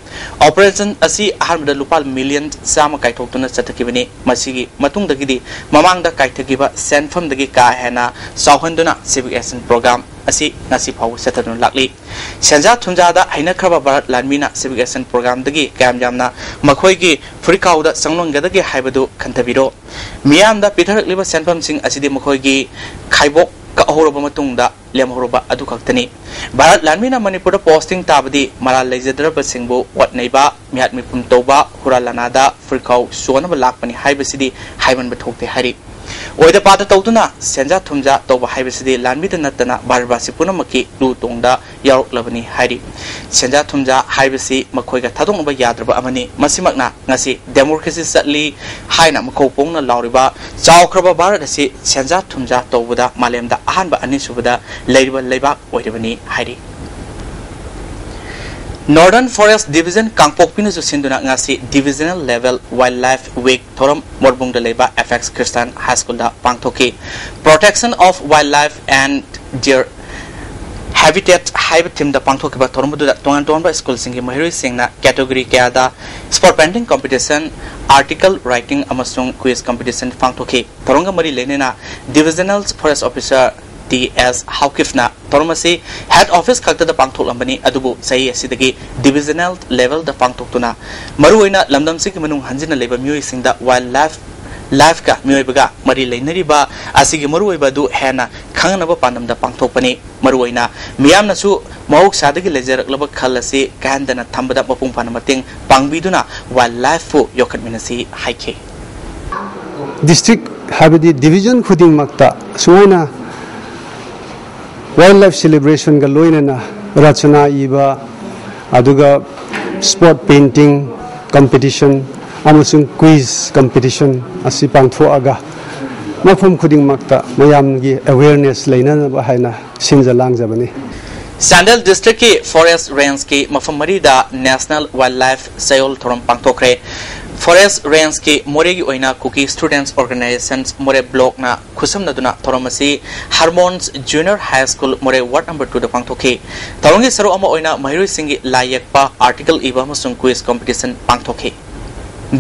Operation ꯑꯁꯤ ꯑꯍꯥꯟꯕꯗ ꯂꯨꯄꯥ million ꯆꯥꯝꯃ ꯀꯥꯏꯊꯣꯛꯇꯨꯅ ꯆꯠꯊꯈꯤꯕꯅꯤ꯫ ꯃꯁꯤꯒꯤ ꯃꯇꯨꯡꯗꯒꯤꯗꯤ ꯃꯃꯥꯡꯗ ꯀꯥꯏꯊꯈꯤꯕ ꯁꯦꯟꯐꯝꯗꯒꯤ ꯀꯥ ꯍꯦꯟꯅ ꯆꯥꯎꯍꯟꯗꯨꯅ Civic Action Program ꯑꯁꯤ ꯉꯁꯤ ꯐꯥꯎꯕ ꯆꯠꯊꯗꯨꯅ ꯂꯥꯛꯂꯤ꯫ ꯁꯦꯟꯖꯥ ꯊꯨꯝꯖꯥꯗ ꯍꯩꯅꯈ꯭ꯔꯕ ꯚꯥꯔꯠ ꯂꯥꯟꯃꯤꯅ Civic Action Programꯗꯒꯤ ꯀꯌꯥꯝ ꯌꯥꯝꯅ ꯃꯈꯣꯏꯒꯤ ꯐꯨꯔꯤꯠꯈꯥꯎꯗ ꯆꯪꯂꯝꯒꯗꯒꯦ ꯍꯥꯏꯕꯗꯨ ꯈꯟꯊꯕꯤꯔꯣ꯫ ꯃꯤꯌꯥꯝꯗ ꯄꯤꯊꯔꯛꯂꯤꯕ ꯁꯦꯟꯐꯝꯁꯤꯡ ꯑꯁꯤꯗꯤ ꯃꯈꯣꯏꯒꯤ ꯈꯥꯏꯕꯣꯛ ꯀꯛꯍꯧꯔꯕ ꯃꯇꯨꯡꯗ ꯂꯦꯝꯍꯧꯔꯕ ꯑꯗꯨ ꯈꯛꯇꯅꯤ꯫ ꯚꯥꯔꯠ ꯂꯥꯟꯃꯤꯅ ꯃꯅꯤꯄꯨꯔꯗ posting ꯇꯥꯕꯗꯤ ꯃꯔꯥꯜ ꯂꯩꯖꯗ꯭ꯔꯕꯁꯤꯡꯕꯨ ꯑꯣꯠ ꯅꯩꯕ, ꯃꯤꯍꯥꯠ ꯃꯤꯄꯨꯟ ꯇꯧꯕ, ꯍꯨꯔꯥꯟ ꯂꯥꯟꯅꯥꯗ ꯐꯨꯔꯤꯠꯈꯥꯎ ꯁꯣꯟꯅꯕ ꯂꯥꯛꯄꯅꯤ ꯍꯥꯏꯕꯁꯤꯗꯤ ꯍꯥꯏꯃꯟꯕ ꯊꯣꯛꯇꯦ ꯍꯥꯏꯔꯤ꯫ ꯑꯣꯏꯗ ꯄꯥꯗ ꯇꯧꯗꯨꯅ ꯁꯦꯟꯖꯥ ꯊꯨꯝꯖꯥ ꯇꯧꯕ ꯍꯥꯏꯕꯁꯤꯗꯤ ꯂꯥꯟꯃꯤꯗ ꯅꯠꯇꯅ ꯚꯥꯔꯠꯕꯥꯁꯤ ꯄꯨꯝꯅꯃꯛꯀꯤ ꯂꯨ ꯇꯣꯡꯗ ꯌꯥꯎꯔꯛꯂꯕꯅꯤ ꯍꯥꯏꯔꯤ꯫ ꯁꯦꯟꯖꯥ ꯊꯨꯝꯖꯥ ꯍꯥꯏꯕꯁꯤ ꯃꯈꯣꯏꯒ ꯊꯥꯗꯣꯛꯅꯕ ꯌꯥꯗ꯭ꯔꯕ ꯑꯃꯅꯤ꯫ ꯃꯁꯤꯃꯛꯅ ꯉꯁꯤ democracy ꯆꯠꯂꯤ ꯍꯥꯏꯅ ꯃꯈꯧ ꯄꯣꯡꯅ ꯂꯥꯎꯔꯤꯕ ꯆꯥꯎꯈ꯭ꯔꯕ ꯚꯥꯔꯠ ꯑꯁꯤ ꯁꯦꯟꯖꯥ ꯊꯨꯝꯖꯥ ꯇꯧꯕꯗ ꯃꯥꯂꯦꯝꯗ ꯑꯍꯥꯟꯕ ꯑꯅꯤꯁꯨꯕꯗ ꯂꯩꯔꯤꯕ ꯂꯩꯕꯥꯛ ꯑꯣꯏꯔꯤꯕꯅꯤ ꯍꯥꯏꯔꯤ꯫ Northern Forest Division ꯀꯥꯡꯄꯣꯛꯄꯤꯅꯁꯨ ꯁꯤꯟꯗꯨꯅ ꯉꯁꯤ Divisional Level Wildlife Week ꯊꯧꯔꯝ ꯃꯣꯔꯕꯨꯡꯗ ꯂꯩꯕ Apex Christian High Schoolꯗ ꯄꯥꯡꯊꯣꯛꯈꯤ꯫ Protection of Wildlife and Their Habitat ꯍꯥꯏꯕ themeꯗ ꯄꯥꯡꯊꯣꯛꯈꯤꯕ ꯊꯧꯔꯝ ꯑꯗꯨꯗ ꯇꯣꯉꯥꯟ ꯇꯣꯉꯥꯟꯕ schoolꯁꯤꯡꯒꯤ ꯃꯍꯩꯔꯣꯏꯁꯤꯡꯅ category ꯀꯌꯥꯗ spot painting competition, article writing ꯑꯃꯁꯨꯡ quiz competition ꯄꯥꯡꯊꯣꯛꯈꯤ꯫ ꯊꯧꯔꯝꯒ ꯃꯔꯤ ꯂꯩꯅꯅ Divisional Forest Officer ꯇꯤ ꯑꯦꯁ ꯍꯥꯎꯀꯤꯐꯅ ꯊꯧꯔꯝ ꯑꯁꯤ head office ꯈꯛꯇꯗ ꯄꯥꯡꯊꯣꯛꯂꯝꯕꯅꯤ, ꯑꯗꯨꯕꯨ ꯆꯍꯤ ꯑꯁꯤꯗꯒꯤ divisional levelꯗ ꯄꯥꯡꯊꯣꯛꯇꯨꯅ ꯃꯔꯨꯑꯣꯏꯅ ꯂꯝꯗꯝꯁꯤꯒꯤ ꯃꯅꯨꯡ ꯍꯟꯖꯤꯟꯅ ꯂꯩꯕ ꯃꯤꯑꯣꯏꯁꯤꯡꯗ wildlife ꯂꯥꯏꯐꯀ ꯃꯤꯑꯣꯏꯕꯒ ꯃꯔꯤ ꯂꯩꯅꯔꯤꯕ ꯑꯁꯤꯒꯤ ꯃꯔꯨꯑꯣꯏꯕ ꯑꯗꯨ ꯍꯦꯟꯅ ꯈꯪꯅꯕ ꯄꯥꯟꯗꯝꯗ ꯄꯥꯡꯊꯣꯛꯄꯅꯤ꯫ ꯃꯔꯨꯑꯣꯏꯅ ꯃꯤꯌꯥꯝꯅꯁꯨ ꯃꯍꯧꯁꯥꯗꯒꯤ ꯂꯩꯖꯔꯛꯂꯕ ꯈꯜ ꯑꯁꯤ ꯀꯥꯏꯍꯟꯗꯅ ꯊꯝꯕꯗ ꯃꯄꯨꯡ ꯐꯥꯅ ꯃꯇꯦꯡ ꯄꯥꯡꯕꯤꯗꯨꯅ ꯋꯥꯏꯜ ꯂꯥꯏꯐꯄꯨ ꯌꯣꯛꯈꯠꯃꯤꯟꯅꯁꯤ ꯍꯥꯏꯈꯤ꯫ ꯗꯤꯁꯇ꯭ꯔꯤꯛ ꯍꯥꯏꯕꯗꯤ ꯗꯤꯕꯤꯖꯟ ꯈꯨꯗꯤꯡꯃꯛꯇ ꯁꯨꯃꯥꯏꯅ ꯋꯥꯏꯜ ꯂꯥꯏꯐ ꯁꯦꯂꯦꯕ꯭ꯔꯦꯁꯟꯒ ꯂꯣꯏꯅꯅ ꯔꯆꯅꯥ ꯏꯕ, ꯑꯗꯨꯒ ꯁ꯭ꯄꯣꯠ ꯄꯦꯟꯇꯤꯡ ꯀꯝꯄꯤꯇꯤꯁꯟ ꯑꯃꯁꯨꯡ ꯀ꯭ꯋꯤꯖ ꯀꯝꯄꯤꯇꯤꯁꯟ ꯑꯁꯤ ꯄꯥꯡꯊꯣꯛꯑꯒ ꯃꯐꯝ ꯈꯨꯗꯤꯡꯃꯛꯇ ꯃꯌꯥꯝꯒꯤ ꯑꯦꯋꯦꯔꯅꯦꯁ ꯂꯩꯅꯅꯕ ꯍꯥꯏꯅ ꯁꯤꯟꯖ ꯂꯥꯡꯖꯕꯅꯤ꯫ ꯆꯥꯟꯗꯦꯜ ꯗꯤꯁꯇ꯭ꯔꯤꯛꯀꯤ ꯐꯣꯔꯦꯁ꯭ꯠ ꯔꯦꯟꯖꯀꯤ ꯃꯐꯝ ꯃꯔꯤꯗ ꯅꯦꯁꯅꯦꯜ ꯋꯥꯏꯜ ꯂꯥꯏꯐ ꯆꯌꯣꯜ ꯊꯧꯔꯝ ꯄꯥꯡꯊꯣꯛꯈ꯭ꯔꯦ꯫ ꯐꯣꯔꯦꯁ꯭ꯠ ꯔꯦꯟꯖꯀꯤ ꯃꯣꯔꯦꯒꯤ ꯑꯣꯏꯅ ꯀꯨꯀꯤ ꯁ꯭ꯇꯨꯗꯦꯟꯠꯁ ꯑꯣꯔꯒꯅꯥꯏꯖꯦꯁꯟ ꯃꯣꯔꯦ ꯕ꯭ꯂꯣꯛꯅ ꯈꯨꯠꯁꯝꯅꯗꯨꯅ ꯊꯧꯔꯝ ꯑꯁꯤ ꯍꯔꯃꯣꯟꯁ ꯖꯨꯅꯤꯌꯔ ꯍꯥꯏ ꯁ꯭ꯀꯨꯜ ꯃꯣꯔꯦ ꯋꯥꯔꯗ ꯅꯝꯕꯔ ꯇꯨꯗ ꯄꯥꯡꯊꯣꯛꯈꯤ꯫ ꯊꯧꯔꯝꯒꯤ ꯁꯔꯨꯛ ꯑꯃ ꯑꯣꯏꯅ ꯃꯍꯩꯔꯣꯏꯁꯤꯡꯒꯤ ꯂꯥꯏ ꯌꯦꯛꯄ, ꯑꯥꯔꯇꯤꯀꯜ ꯏꯕ ꯑꯃꯁꯨꯡ ꯀ꯭ꯋꯤꯖ ꯀꯝꯄꯤꯇꯤꯁꯟ ꯄꯥꯡꯊꯣꯛꯈꯤ꯫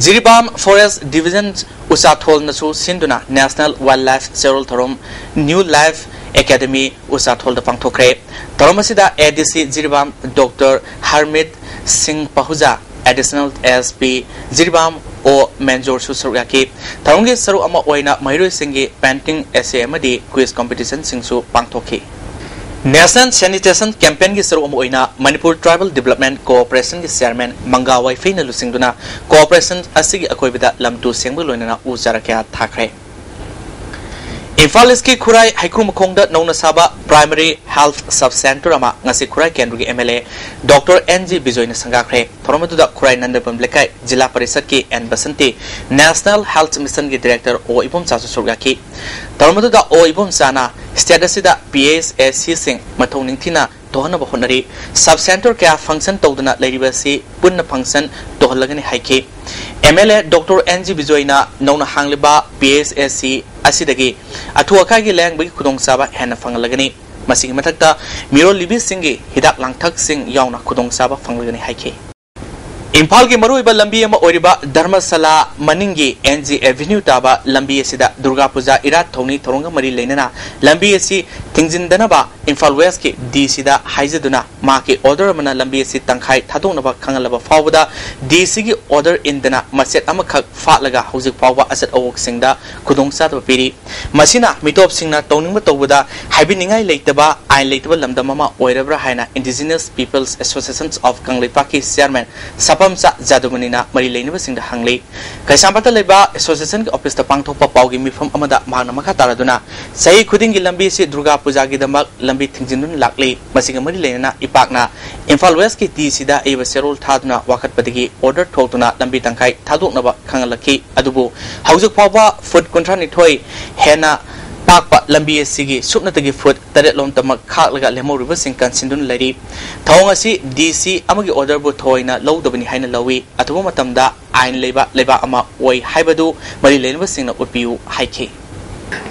ꯖꯤꯔꯤꯕꯥꯝ ꯐꯣꯔꯦꯁ꯭ꯠ ꯗꯤꯕꯤꯖꯟ ꯎꯆꯥꯊꯣꯜꯅꯁꯨ ꯁꯤꯟꯗꯨꯅ ꯅꯦꯁꯅꯦꯜ ꯋꯥꯏꯜ ꯂꯥꯏꯐ ꯆꯌꯣꯜ ꯊꯧꯔꯝ ꯅ꯭ꯌꯨ ꯂꯥꯏꯐ ꯑꯦꯀꯥꯗꯃꯤ ꯎꯆꯥꯊꯣꯜꯗ ꯄꯥꯡꯊꯣꯛꯈ꯭ꯔꯦ꯫ ꯊꯧꯔꯝ ꯑꯁꯤꯗ ꯑꯦ ꯗꯤ ꯁꯤ ꯖꯤꯔꯤꯕꯥꯝ ꯗꯣꯛꯇꯔ ꯍꯔꯃꯤꯠ ꯁꯤꯡ ꯄꯍꯨꯖꯥ, ꯑꯦꯗꯤꯁꯅꯦꯜ ꯑꯦꯁ ꯄꯤ ꯖꯤꯔꯤꯕꯥꯝ ꯑꯣ ꯃꯦꯟꯖꯣꯔꯁꯨ ꯁꯔꯨꯛ ꯌꯥꯈꯤ꯫ ꯊꯧꯔꯝꯒꯤ ꯁꯔꯨꯛ ꯑꯃ ꯑꯣꯏꯅ ꯃꯍꯩꯔꯣꯏꯁꯤꯡꯒꯤ ꯄꯦꯟꯇꯤꯡ, ꯑꯦꯁꯦ ꯑꯃꯗꯤ ꯀ꯭ꯋꯤꯖ ꯀꯝꯄꯤꯇꯤꯁꯟꯁꯤꯡꯁꯨ ꯄꯥꯡꯊꯣꯛꯈꯤ꯫ ꯅꯦꯁꯅꯦꯜ ꯁꯦꯅꯤꯇꯦꯁꯟ ꯀꯦꯝꯄꯦꯟꯒꯤ ꯁꯔꯨꯛ ꯑꯃ ꯑꯣꯏꯅ Manipur tribal development ꯀꯣꯑꯣꯄꯔꯦꯁꯟꯒꯤ chairman manga ꯋꯥꯏꯐꯩꯅ ꯂꯨꯆꯤꯡꯗꯨꯅ ꯀꯣꯑꯣꯄꯔꯦꯁꯟ ꯑꯁꯤꯒꯤ ꯑꯀꯣꯏꯕꯗ ꯂꯝ ꯇꯨ ꯁꯦꯡꯕꯒ ꯂꯣꯏꯅꯅ ꯎ ꯆꯥꯔꯥ ꯀꯌꯥ ꯊꯥꯈ꯭ꯔꯦ꯫ ꯏꯝꯐꯥꯜ ꯏꯁꯀꯤ ꯈꯨꯔꯥꯏ ꯍꯩꯀ꯭ꯔꯨ ꯃꯈꯣꯡꯗ ꯅꯧꯅ ꯁꯥꯕ ꯄ꯭ꯔꯥꯏꯃꯔꯤ ꯍꯦꯜꯊ ꯁꯕ ꯁꯦꯟꯇꯔ ꯑꯃ ꯉꯁꯤ ꯈꯨꯔꯥꯏ ꯀꯦꯟꯗ꯭ꯔꯒꯤ M L A doctor N G ꯕꯤꯖꯣꯏꯅ ꯁꯪꯒꯥꯈ꯭ꯔꯦ꯫ ꯊꯧꯔꯝ ꯑꯗꯨꯗ ꯈꯨꯔꯥꯏ ꯅꯟꯗꯕꯝ ꯂꯩꯀꯥꯏ ꯖꯤꯂꯥ ꯄꯔꯤꯁꯠꯀꯤ ꯑꯦꯟ ꯕꯁꯟꯇꯤ, ꯅꯦꯁꯅꯦꯜ ꯍꯦꯜꯊ ꯃꯤꯁꯟꯒꯤ ꯗꯤꯔꯦꯛꯇꯔ ꯑꯣ ꯏꯕꯣꯝꯆꯥꯁꯨ ꯁꯔꯨꯛ ꯌꯥꯈꯤ꯫ ꯊꯧꯔꯝ ꯑꯗꯨꯗ ꯑꯣ ꯏꯕꯣꯝꯆꯥꯅ ꯁ꯭ꯇꯦꯠ ꯑꯁꯤꯗ ꯄꯤ ꯑꯩꯆ ꯑꯦꯁ ꯁꯤꯁꯤꯡ ꯃꯊꯧ ꯅꯤꯡꯊꯤꯅ ꯇꯧꯍꯟꯅꯕ ꯍꯣꯠꯅꯔꯤ꯫ ꯁꯕ ꯁꯦꯟꯇꯔ ꯀꯌꯥ ꯐꯪꯁꯟ ꯇꯧꯗꯨꯅ ꯂꯩꯔꯤꯕ ꯑꯁꯤ ꯄꯨꯟꯅ ꯐꯪꯁꯟ ꯇꯧꯍꯜꯂꯒꯅꯤ ꯍꯥꯏꯈꯤ꯫ M L A doctor N G ꯕꯤꯖꯣꯏꯅ ꯅꯧꯅ ꯍꯥꯡꯂꯤꯕ ꯄꯤ ꯑꯩꯆ ꯑꯦꯁ ꯁꯤ ꯑꯁꯤꯗꯒꯤ ꯑꯊꯨ ꯑꯀꯥꯏꯒꯤ ꯂꯥꯌꯦꯡꯕꯒꯤ ꯈꯨꯗꯣꯡꯆꯥꯕ ꯍꯦꯟꯅ ꯐꯪꯍꯜꯂꯒꯅꯤ꯫ ꯃꯁꯤꯒꯤ ꯃꯊꯛꯇ ꯃꯤꯔꯣꯜꯂꯤꯕꯤꯁꯤꯡꯒꯤ ꯍꯤꯗꯥꯛ ꯂꯥꯡꯊꯛꯁꯤꯡ ꯌꯥꯎꯅ ꯈꯨꯗꯣꯡꯆꯥꯕ ꯐꯪꯂꯒꯅꯤ ꯍꯥꯏꯈꯤ꯫ ꯏꯝꯐꯥꯜꯒꯤ ꯃꯔꯨꯑꯣꯏꯕ ꯂꯝꯕꯤ ꯑꯃ ꯑꯣꯏꯔꯤꯕ ꯙꯔꯃꯁꯥꯂꯥ ꯃꯅꯤꯡꯒꯤ ꯑꯦꯟ ꯖꯤ ꯑꯦꯚꯦꯅ꯭ꯌꯨ ꯇꯥꯕ ꯂꯝꯕꯤ ꯑꯁꯤꯗ ꯗꯨꯔꯒꯥ ꯄꯨꯖꯥ ꯏꯔꯥꯠ ꯊꯧꯅꯤ ꯊꯧꯔꯝꯒ ꯃꯔꯤ ꯂꯩꯅꯅ ꯂꯝꯕꯤ ꯑꯁꯤ ꯊꯤꯡꯖꯤꯟꯗꯅꯕ ꯏꯝꯐꯥꯜ ꯋꯦꯁꯀꯤ ꯗꯤ ꯁꯤꯗ ꯍꯥꯏꯖꯗꯨꯅ ꯃꯍꯥꯛꯀꯤ ꯑꯣꯔꯗꯔ ꯑꯃꯅ ꯂꯝꯕꯤ ꯑꯁꯤ ꯇꯪꯈꯥꯏ ꯊꯥꯗꯣꯛꯅꯕ ꯈꯪꯍꯜꯂꯕ ꯐꯥꯎꯕꯗ ꯗꯤ ꯁꯤꯒꯤ ꯑꯣꯔꯗꯔ ꯏꯟꯗꯅ ꯃꯆꯦꯠ ꯑꯃꯈꯛ ꯐꯥꯠꯂꯒ ꯍꯧꯖꯤꯛ ꯐꯥꯎꯕ ꯑꯆꯠ ꯑꯋꯣꯛꯁꯤꯡꯗ ꯈꯨꯗꯣꯡꯆꯥꯗꯕ ꯄꯤꯔꯤ꯫ ꯃꯁꯤꯅ ꯃꯤꯇꯣꯞꯁꯤꯡꯅ ꯇꯧꯅꯤꯡꯕ ꯇꯧꯕꯗ ꯍꯥꯏꯕꯤꯅꯤꯡꯉꯥꯏ ꯂꯩꯇꯕ ꯑꯥꯏꯟ ꯂꯩꯇꯕ ꯂꯝꯗꯝ ꯑꯃ ꯑꯣꯏꯔꯕ꯭ꯔꯥ ꯍꯥꯏꯅ Indigenous Peoples Associations of ꯀꯪꯂꯩꯄꯥꯛꯀꯤ ꯆꯤꯌꯥꯔꯃꯦꯟ ꯁꯥꯄꯝꯆꯥ ꯖꯥꯗꯨꯃꯅꯤꯅ ꯃꯔꯤ ꯂꯩꯅꯕꯁꯤꯡꯗ ꯍꯪꯂꯤ꯫ ꯀꯩꯁꯥꯝꯄꯥꯠꯇ ꯂꯩꯕ ꯑꯦꯁꯣꯁꯤꯌꯦꯁꯟꯒꯤ ꯑꯣꯐꯤꯁꯇ ꯄꯥꯡꯊꯣꯛꯄ ꯄꯥꯎꯒꯤ ꯃꯤꯐꯝ ꯑꯃꯗ ꯃꯍꯥꯛꯅ ꯃꯈꯥ ꯇꯥꯔꯗꯨꯅ, ꯆꯍꯤ ꯈꯨꯗꯤꯡꯒꯤ ꯂꯝꯕꯤ ꯑꯁꯤ ꯗꯨꯔꯒꯥ ꯄꯨꯖꯥꯒꯤꯗꯃꯛ ꯂꯝꯕꯤ ꯊꯤꯡꯖꯤꯟꯗꯨꯅ ꯂꯥꯛꯂꯤ꯫ ꯃꯁꯤꯒ ꯃꯔꯤ ꯂꯩꯅꯅ ꯏꯄꯥꯛꯅ ꯏꯝꯐꯥꯜ ꯋꯦꯁꯀꯤ ꯗꯤ ꯁꯤꯗ ꯑꯏꯕ ꯆꯦꯔꯣꯜ ꯊꯥꯗꯨꯅ ꯋꯥꯀꯠꯄꯗꯒꯤ ꯑꯣꯔꯗꯔ ꯊꯣꯛꯇꯨꯅ ꯂꯝꯕꯤ ꯇꯪꯈꯥꯏ ꯊꯥꯗꯣꯛꯅꯕ ꯈꯪꯍꯜꯂꯛꯈꯤ꯫ ꯑꯗꯨꯕꯨ ꯍꯧꯖꯤꯛ ꯐꯥꯎꯕ ꯐꯨꯠ ꯀꯨꯟꯊ꯭ꯔꯥ ꯅꯤꯊꯣꯏ ꯍꯦꯟꯅ ꯄꯥꯛꯄ ꯂꯝꯕꯤ ꯑꯁꯤꯒꯤ ꯁꯨꯞꯅꯇꯒꯤ ꯐꯨꯠ ꯇꯔꯦꯠ ꯂꯣꯝꯇꯃꯛ ꯈꯥꯛꯂꯒ ꯂꯦꯝꯍꯧꯔꯤꯕꯁꯤꯡ ꯀꯟꯁꯤꯟꯗꯨꯅ ꯂꯩꯔꯤ꯫ ꯊꯧꯑꯣꯡ ꯑꯁꯤ ꯗꯤ ꯁꯤ ꯑꯃꯒꯤ ꯑꯣꯔꯗꯔꯕꯨ ꯊꯑꯣꯏꯅ ꯂꯧꯗꯕꯅꯤ ꯍꯥꯏꯅ ꯂꯧꯏ꯫ ꯑꯊꯨꯕ ꯃꯇꯝꯗ ꯑꯥꯏꯟ ꯂꯩꯕ ꯂꯩꯕꯥꯛ ꯑꯃ ꯑꯣꯏ ꯍꯥꯏꯕꯗꯨ ꯃꯔꯤ ꯂꯩꯅꯕꯁꯤꯡꯅ ꯎꯠꯄꯤꯌꯨ ꯍꯥꯏꯈꯤ꯫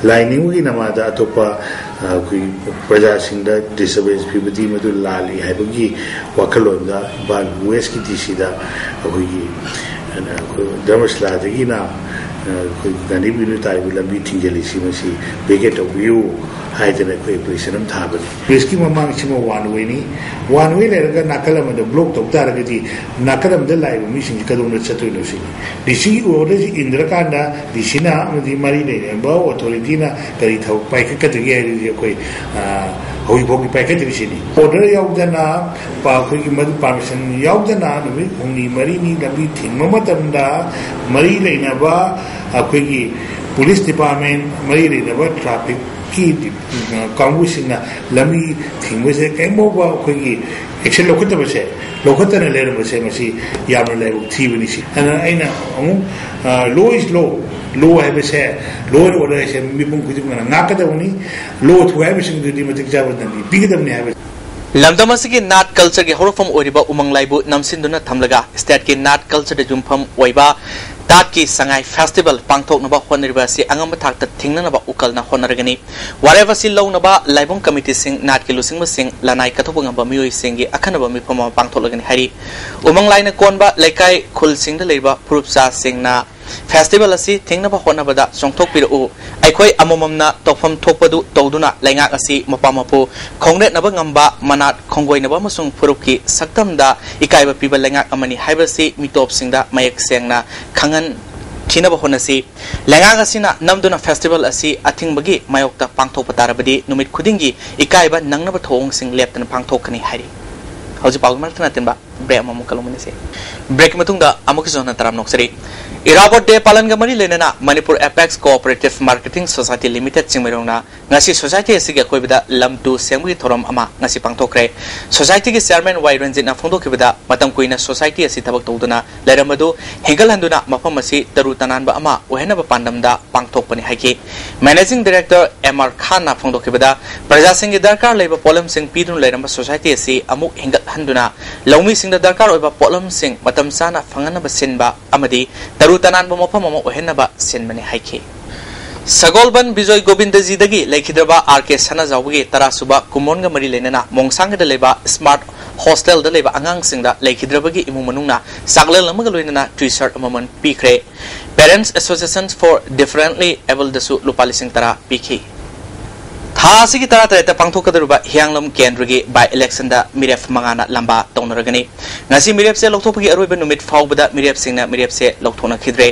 ꯂꯥꯏꯅꯤꯡꯕꯒꯤ ꯅꯃꯥꯗ ꯑꯇꯣꯞꯄ, ꯑ, ꯑꯩꯈꯣꯏ ꯄ꯭ꯔꯖꯥꯁꯤꯡꯗ ꯗꯤꯁꯇꯔꯕꯦꯟꯁ ꯄꯤꯕꯗꯤ ꯃꯗꯨ ꯂꯥꯜꯂꯤ ꯍꯥꯏꯕꯒꯤ ꯋꯥꯈꯜꯂꯣꯟꯗ ꯏꯝꯐꯥꯜ ꯋꯦꯁꯀꯤ ꯗꯤ ꯁꯤꯗ ꯑꯩꯈꯣꯏꯒꯤ, ꯑ, ꯑꯩꯈꯣꯏ ꯙꯔꯃꯁꯥꯂꯥꯗꯒꯤꯅ, ꯑ, ꯑꯩꯈꯣꯏ ꯒꯥꯟꯙꯤ ꯑꯦꯚꯦꯅ꯭ꯌꯨ ꯇꯥꯔꯤꯕ ꯂꯝꯕꯤ ꯊꯤꯡꯖꯤꯜꯂꯤꯁꯤ ꯃꯁꯤ ꯚꯦꯀꯦꯠ ꯇꯧꯕꯤꯌꯨ ꯍꯥꯏꯗꯅ ꯑꯩꯈꯣꯏ ꯑꯦꯄ꯭ꯂꯤꯀꯦꯁꯟ ꯑꯃ ꯊꯥꯕꯅꯤ꯫ ꯋꯦꯁꯀꯤ ꯃꯃꯥꯡꯁꯤꯃ ꯋꯥꯟ ꯋꯦꯅꯤ꯫ ꯋꯥꯟ ꯋꯦ ꯂꯩꯔꯒ ꯅꯥꯀꯜ ꯑꯃꯗ ꯕ꯭ꯂꯣꯛ ꯇꯧ ꯇꯥꯔꯒꯗꯤ ꯅꯥꯀꯜ ꯑꯃꯗ ꯂꯥꯛꯏꯕ ꯃꯤꯁꯤꯡꯁꯤ ꯀꯗꯣꯝꯗ ꯆꯠꯇꯣꯏꯅꯣ ꯁꯤꯅꯤ꯫ ꯗꯤ ꯁꯤꯒꯤ ꯑꯣꯔꯗꯔꯁꯤ ꯏꯟꯗ꯭ꯔꯀꯥꯟꯗ ꯗꯤ ꯁꯤꯅ ꯑꯃꯗꯤ ꯃꯔꯤ ꯂꯩꯅꯕ ꯑꯣꯊꯣꯔꯤꯇꯤꯅ ꯀꯔꯤ ꯊꯕꯛ ꯄꯥꯏꯈꯠꯀꯗꯒꯦ ꯍꯥꯏꯕꯁꯤ ꯑꯩꯈꯣꯏ, ꯑ, ꯍꯧꯖꯤꯛ ꯐꯥꯎꯒꯤ ꯄꯥꯏꯈꯠꯇ꯭ꯔꯤꯁꯤꯅꯤ꯫ ꯑꯣꯔꯗꯔ ꯌꯥꯎꯗꯅ, ꯄ-, ꯑꯩꯈꯣꯏꯒꯤ ꯃꯗꯨ ꯄꯥꯔꯃꯤꯁꯟ ꯌꯥꯎꯗꯅ ꯅꯨꯃꯤꯠ ꯍꯨꯝꯅꯤ ꯃꯔꯤꯅꯤ ꯂꯝꯕꯤ ꯊꯤꯡꯕ ꯃꯇꯝꯗ ꯃꯔꯤ ꯂꯩꯅꯕ ꯑꯩꯈꯣꯏꯒꯤ ꯄꯨꯂꯤꯁ ꯗꯤꯄꯥꯔꯠꯃꯦꯟ, ꯃꯔꯤ ꯂꯩꯅꯕ ꯇ꯭ꯔꯥꯐꯤꯛꯀꯤ, ꯑ, ꯀꯥꯡꯕꯨꯁꯤꯡꯅ ꯂꯝꯕꯤ ꯊꯤꯡꯕꯁꯦ ꯀꯔꯤꯒꯨꯝꯕ ꯑꯩꯈꯣꯏꯒꯤ ꯑꯦꯛꯁꯟ ꯂꯧꯈꯠꯇꯕꯁꯦ, ꯂꯧꯈꯠꯇꯅ ꯂꯩꯔꯝꯕꯁꯦ ꯃꯁꯤ ꯌꯥꯝꯅ ꯂꯥꯏꯕꯛ ꯊꯤꯕꯅꯤ꯫ ꯁꯤ ꯑꯗꯨꯅ ꯑꯩꯅ ꯑꯃꯨꯛ, ꯑ, law is law, law ꯍꯥꯏꯕꯁꯦ, law and order ꯍꯥꯏꯁꯦ ꯃꯤꯄꯨꯝ ꯈꯨꯗꯤꯡꯃꯛꯅ ꯉꯥꯛꯀꯗꯕꯅꯤ꯫ Law ꯊꯨꯒꯥꯏꯕꯁꯤꯡꯗꯨꯗꯤ ꯃꯇꯤꯛ ꯆꯥꯕ ꯗꯟꯗꯤ ꯄꯤꯒꯗꯕꯅꯤ ꯍꯥꯏꯕ꯫ ꯂꯝꯗꯝ ꯑꯁꯤꯒꯤ ꯅꯥꯠ ꯀꯜꯆꯔꯒꯤ ꯍꯧꯔꯛꯐꯝ ꯑꯣꯏꯔꯤꯕ ꯎꯃꯪ ꯂꯥꯏꯕꯨ ꯅꯝꯁꯤꯟꯗꯨꯅ ꯊꯝꯂꯒ ꯁ꯭ꯇꯦꯠꯀꯤ ꯅꯥꯠ ꯀꯜꯆꯔꯗ ꯌꯨꯝꯐꯝ ꯑꯣꯏꯕ ꯇꯥꯠꯀꯤ ꯁꯉꯥꯏ ꯐꯦꯁꯇꯤꯚꯦꯜ ꯄꯥꯡꯊꯣꯛꯅꯕ ꯍꯣꯠꯅꯔꯤꯕ ꯑꯁꯤ ꯑꯉꯝꯕ ꯊꯥꯛꯇ ꯊꯤꯡꯅꯅꯕ ꯎꯀꯜꯅ ꯍꯣꯠꯅꯔꯒꯅꯤ꯫ ꯋꯥꯔꯦꯞ ꯑꯁꯤ ꯂꯧꯅꯕ ꯂꯥꯏꯕꯨꯡ ꯀꯃꯤꯇꯤꯁꯤꯡ, ꯅꯥꯠꯀꯤ ꯂꯨꯆꯤꯡꯕꯁꯤꯡ, ꯂꯅꯥꯏ ꯀꯠꯊꯣꯛꯄ ꯉꯝꯕ ꯃꯤꯑꯣꯏꯁꯤꯡꯒꯤ ꯑꯈꯟꯅꯕ ꯃꯤꯐꯝ ꯑꯃ ꯄꯥꯡꯊꯣꯛꯂꯒꯅꯤ ꯍꯥꯏꯔꯤ꯫ ꯎꯃꯪ ꯂꯥꯏꯅ ꯀꯣꯟꯕ ꯂꯩꯀꯥꯏ ꯈꯨꯜꯁꯤꯡꯗ ꯂꯩꯔꯤꯕ ꯐꯨꯔꯨꯞꯆꯥꯁꯤꯡꯅ ꯐꯦꯁꯇꯤꯚꯦꯜ ꯑꯁꯤ ꯊꯤꯡꯅꯕ ꯍꯣꯠꯅꯕꯗ ꯆꯣꯡꯊꯣꯛꯄꯤꯔꯛꯎ꯫ ꯑꯩꯈꯣꯏ ꯑꯃꯃꯝꯅ ꯇꯧꯐꯝ ꯊꯣꯛꯄꯗꯨ ꯇꯧꯗꯨꯅ ꯂꯩꯉꯥꯛ ꯑꯁꯤ ꯃꯄꯥ ꯃꯄꯨ ꯈꯣꯡꯅꯦꯠꯅꯕ ꯉꯝꯕ, ꯃꯅꯥꯠ ꯈꯣꯡꯒꯣꯏꯅꯕ ꯑꯃꯁꯨꯡ ꯐꯨꯔꯨꯞꯀꯤ ꯁꯛꯇꯝꯗ ꯏꯀꯥꯏꯕ ꯄꯤꯕ ꯂꯩꯉꯥꯛ ꯑꯃꯅꯤ ꯍꯥꯏꯕꯁꯤ ꯃꯤꯇꯣꯞꯁꯤꯡꯗ ꯃꯌꯦꯛ ꯁꯦꯡꯅ ꯈꯪꯍꯟꯈꯤꯅꯕ ꯍꯣꯠꯅꯁꯤ꯫ ꯂꯩꯉꯥꯛ ꯑꯁꯤꯅ ꯅꯝꯗꯨꯅ ꯐꯦꯁꯇꯤꯚꯦꯜ ꯑꯁꯤ ꯑꯊꯤꯡꯕꯒꯤ ꯃꯥꯌꯣꯛꯇ ꯄꯥꯡꯊꯣꯛꯄ ꯇꯥꯔꯕꯗꯤ ꯅꯨꯃꯤꯠ ꯈꯨꯗꯤꯡꯒꯤ ꯏꯀꯥꯏꯕ ꯅꯪꯅꯕ ꯊꯧꯑꯣꯡꯁꯤꯡ ꯂꯦꯞꯇꯅ ꯄꯥꯡꯊꯣꯛꯀꯅꯤ ꯍꯥꯏꯔꯤ꯫ ꯍꯧꯖꯤꯛ ꯄꯥꯎꯒꯤ ꯃꯔꯛꯇ ꯅꯠꯇꯦꯟꯕ ꯕ꯭ꯔꯦꯛ ꯑꯃꯃꯨꯛ ꯀꯜꯂꯨꯃꯤꯟꯅꯁꯤ꯫ ꯕ꯭ꯔꯦꯛꯀꯤ ꯃꯇꯨꯡꯗ ꯑꯃꯨꯛꯀꯁꯨ ꯍꯟꯅ ꯇꯔꯥꯝꯅ ꯑꯣꯛꯆꯔꯤ꯫ ꯏꯔꯥꯕꯣꯠ ꯗꯦ ꯄꯥꯂꯟꯒ ꯃꯔꯤ ꯂꯩꯅꯅ Manipur apex cooperative marketing society limited ꯆꯤꯡꯃꯩꯔꯣꯡꯅ ꯉꯁꯤ ꯁꯣꯁꯥꯏꯇꯤ ꯑꯁꯤꯒꯤ ꯑꯀꯣꯏꯕꯗ ꯂꯝ ꯇꯨ ꯁꯦꯝꯕꯒꯤ ꯊꯧꯔꯝ ꯑꯃ ꯉꯁꯤ ꯄꯥꯡꯊꯣꯛꯈ꯭ꯔꯦ꯫ ꯁꯣꯁꯥꯏꯇꯤꯒꯤ ꯆꯤꯌꯔꯃꯦꯟ ꯋꯥꯏ ꯔꯟꯖꯤꯠꯅ ꯐꯣꯡꯗꯣꯛꯈꯤꯕꯗ, ꯃꯇꯝ ꯀꯨꯏꯅ ꯁꯣꯁꯥꯏꯇꯤ ꯑꯁꯤ ꯊꯕꯛ ꯇꯧꯗꯨꯅ ꯂꯩꯔꯝꯕꯗꯨ ꯍꯦꯟꯒꯠꯍꯟꯗꯨꯅ ꯃꯐꯝ ꯑꯁꯤ ꯇꯔꯨ ꯇꯅꯥꯟꯕ ꯑꯃ ꯑꯣꯏꯍꯟꯅꯕ ꯄꯥꯟꯗꯝꯗ ꯄꯥꯡꯊꯣꯛꯄꯅꯤ ꯍꯥꯏꯈꯤ꯫ ꯃꯦꯅꯦꯖꯤꯡ ꯗꯥꯏꯔꯦꯛꯇꯔ ꯑꯦꯝ ꯑꯥꯔ ꯈꯥꯟꯅ ꯐꯣꯡꯗꯣꯛꯈꯤꯕꯗ, ꯄ꯭ꯔꯖꯥꯁꯤꯡꯒꯤ ꯗꯔꯀꯥꯔ ꯂꯩꯕ ꯄꯣꯠꯂꯝꯁꯤꯡ ꯄꯤꯗꯨꯅ ꯂꯩꯔꯝꯕ ꯁꯣꯁꯥꯏꯇꯤ ꯑꯁꯤ ꯑꯃꯨꯛ ꯍꯦꯟꯒꯠꯍꯟꯗꯨꯅ ꯂꯧꯃꯤꯁꯤꯡꯗ ꯗꯔꯀꯥꯔ ꯑꯣꯏꯕ ꯄꯣꯠꯂꯝꯁꯤꯡ ꯃꯇꯝ ꯆꯥꯅ ꯐꯪꯍꯟꯅꯕ ꯁꯤꯟꯕ ꯑꯃꯗꯤ ꯇꯔꯨ ꯇꯅꯥꯟꯕ ꯃꯐꯝ ꯑꯃ ꯑꯣꯏꯍꯟꯅꯕ ꯁꯤꯟꯕꯅꯤ ꯍꯥꯏꯈꯤ꯫ ꯁꯒꯣꯜꯕꯟ ꯕꯤꯖꯣꯏ ꯒꯣꯕꯤꯟꯗꯖꯤꯗꯒꯤ ꯂꯩꯈꯤꯗ꯭ꯔꯕ ꯑꯥꯔ ꯀꯦ ꯁꯅꯥꯖꯥꯎꯕꯒꯤ ꯇꯔꯥꯁꯨꯕ ꯀꯨꯝꯑꯣꯟꯒ ꯃꯔꯤ ꯂꯩꯅꯅ ꯃꯣꯡꯁꯥꯡꯒꯗ ꯂꯩꯕ ꯁ꯭ꯃꯥꯔꯠ ꯍꯣꯁꯇꯦꯜꯗ ꯂꯩꯕ ꯑꯉꯥꯡꯁꯤꯡꯗ ꯂꯩꯈꯤꯗ꯭ꯔꯕꯒꯤ ꯏꯃꯨꯡ ꯃꯅꯨꯡꯅ ꯆꯥꯛꯂꯦꯟ ꯑꯃꯒ ꯂꯣꯏꯅꯅ ꯇꯤ ꯁꯥꯔꯠ ꯑꯃꯃꯝ ꯄꯤꯈ꯭ꯔꯦ꯫ Parents Association for Differently Abledꯁꯨ ꯂꯨꯄꯥ ꯂꯤꯁꯤꯡ ꯇꯔꯥ ꯄꯤꯈꯤ꯫ ꯊꯥ ꯑꯁꯤꯒꯤ ꯇꯔꯥꯇꯔꯦꯠꯇ ꯄꯥꯡꯊꯣꯛꯀꯗꯧꯔꯤꯕ ꯍꯤꯌꯥꯡꯂꯝ ꯀꯦꯟꯗ꯭ꯔꯒꯤ by electionꯗ ꯃꯤꯔꯦꯞ ꯃꯉꯥꯅ ꯂꯝꯕꯥ ꯇꯧꯅꯔꯒꯅꯤ꯫ ꯉꯁꯤ ꯃꯤꯔꯦꯞꯁꯦ ꯂꯧꯊꯣꯛꯄꯒꯤ ꯑꯔꯣꯏꯕ ꯅꯨꯃꯤꯠ ꯐꯥꯎꯕꯗ ꯃꯤꯔꯦꯞꯁꯤꯡꯅ ꯃꯤꯔꯦꯞꯁꯦ ꯂꯧꯊꯣꯛꯅꯈꯤꯗ꯭ꯔꯦ꯫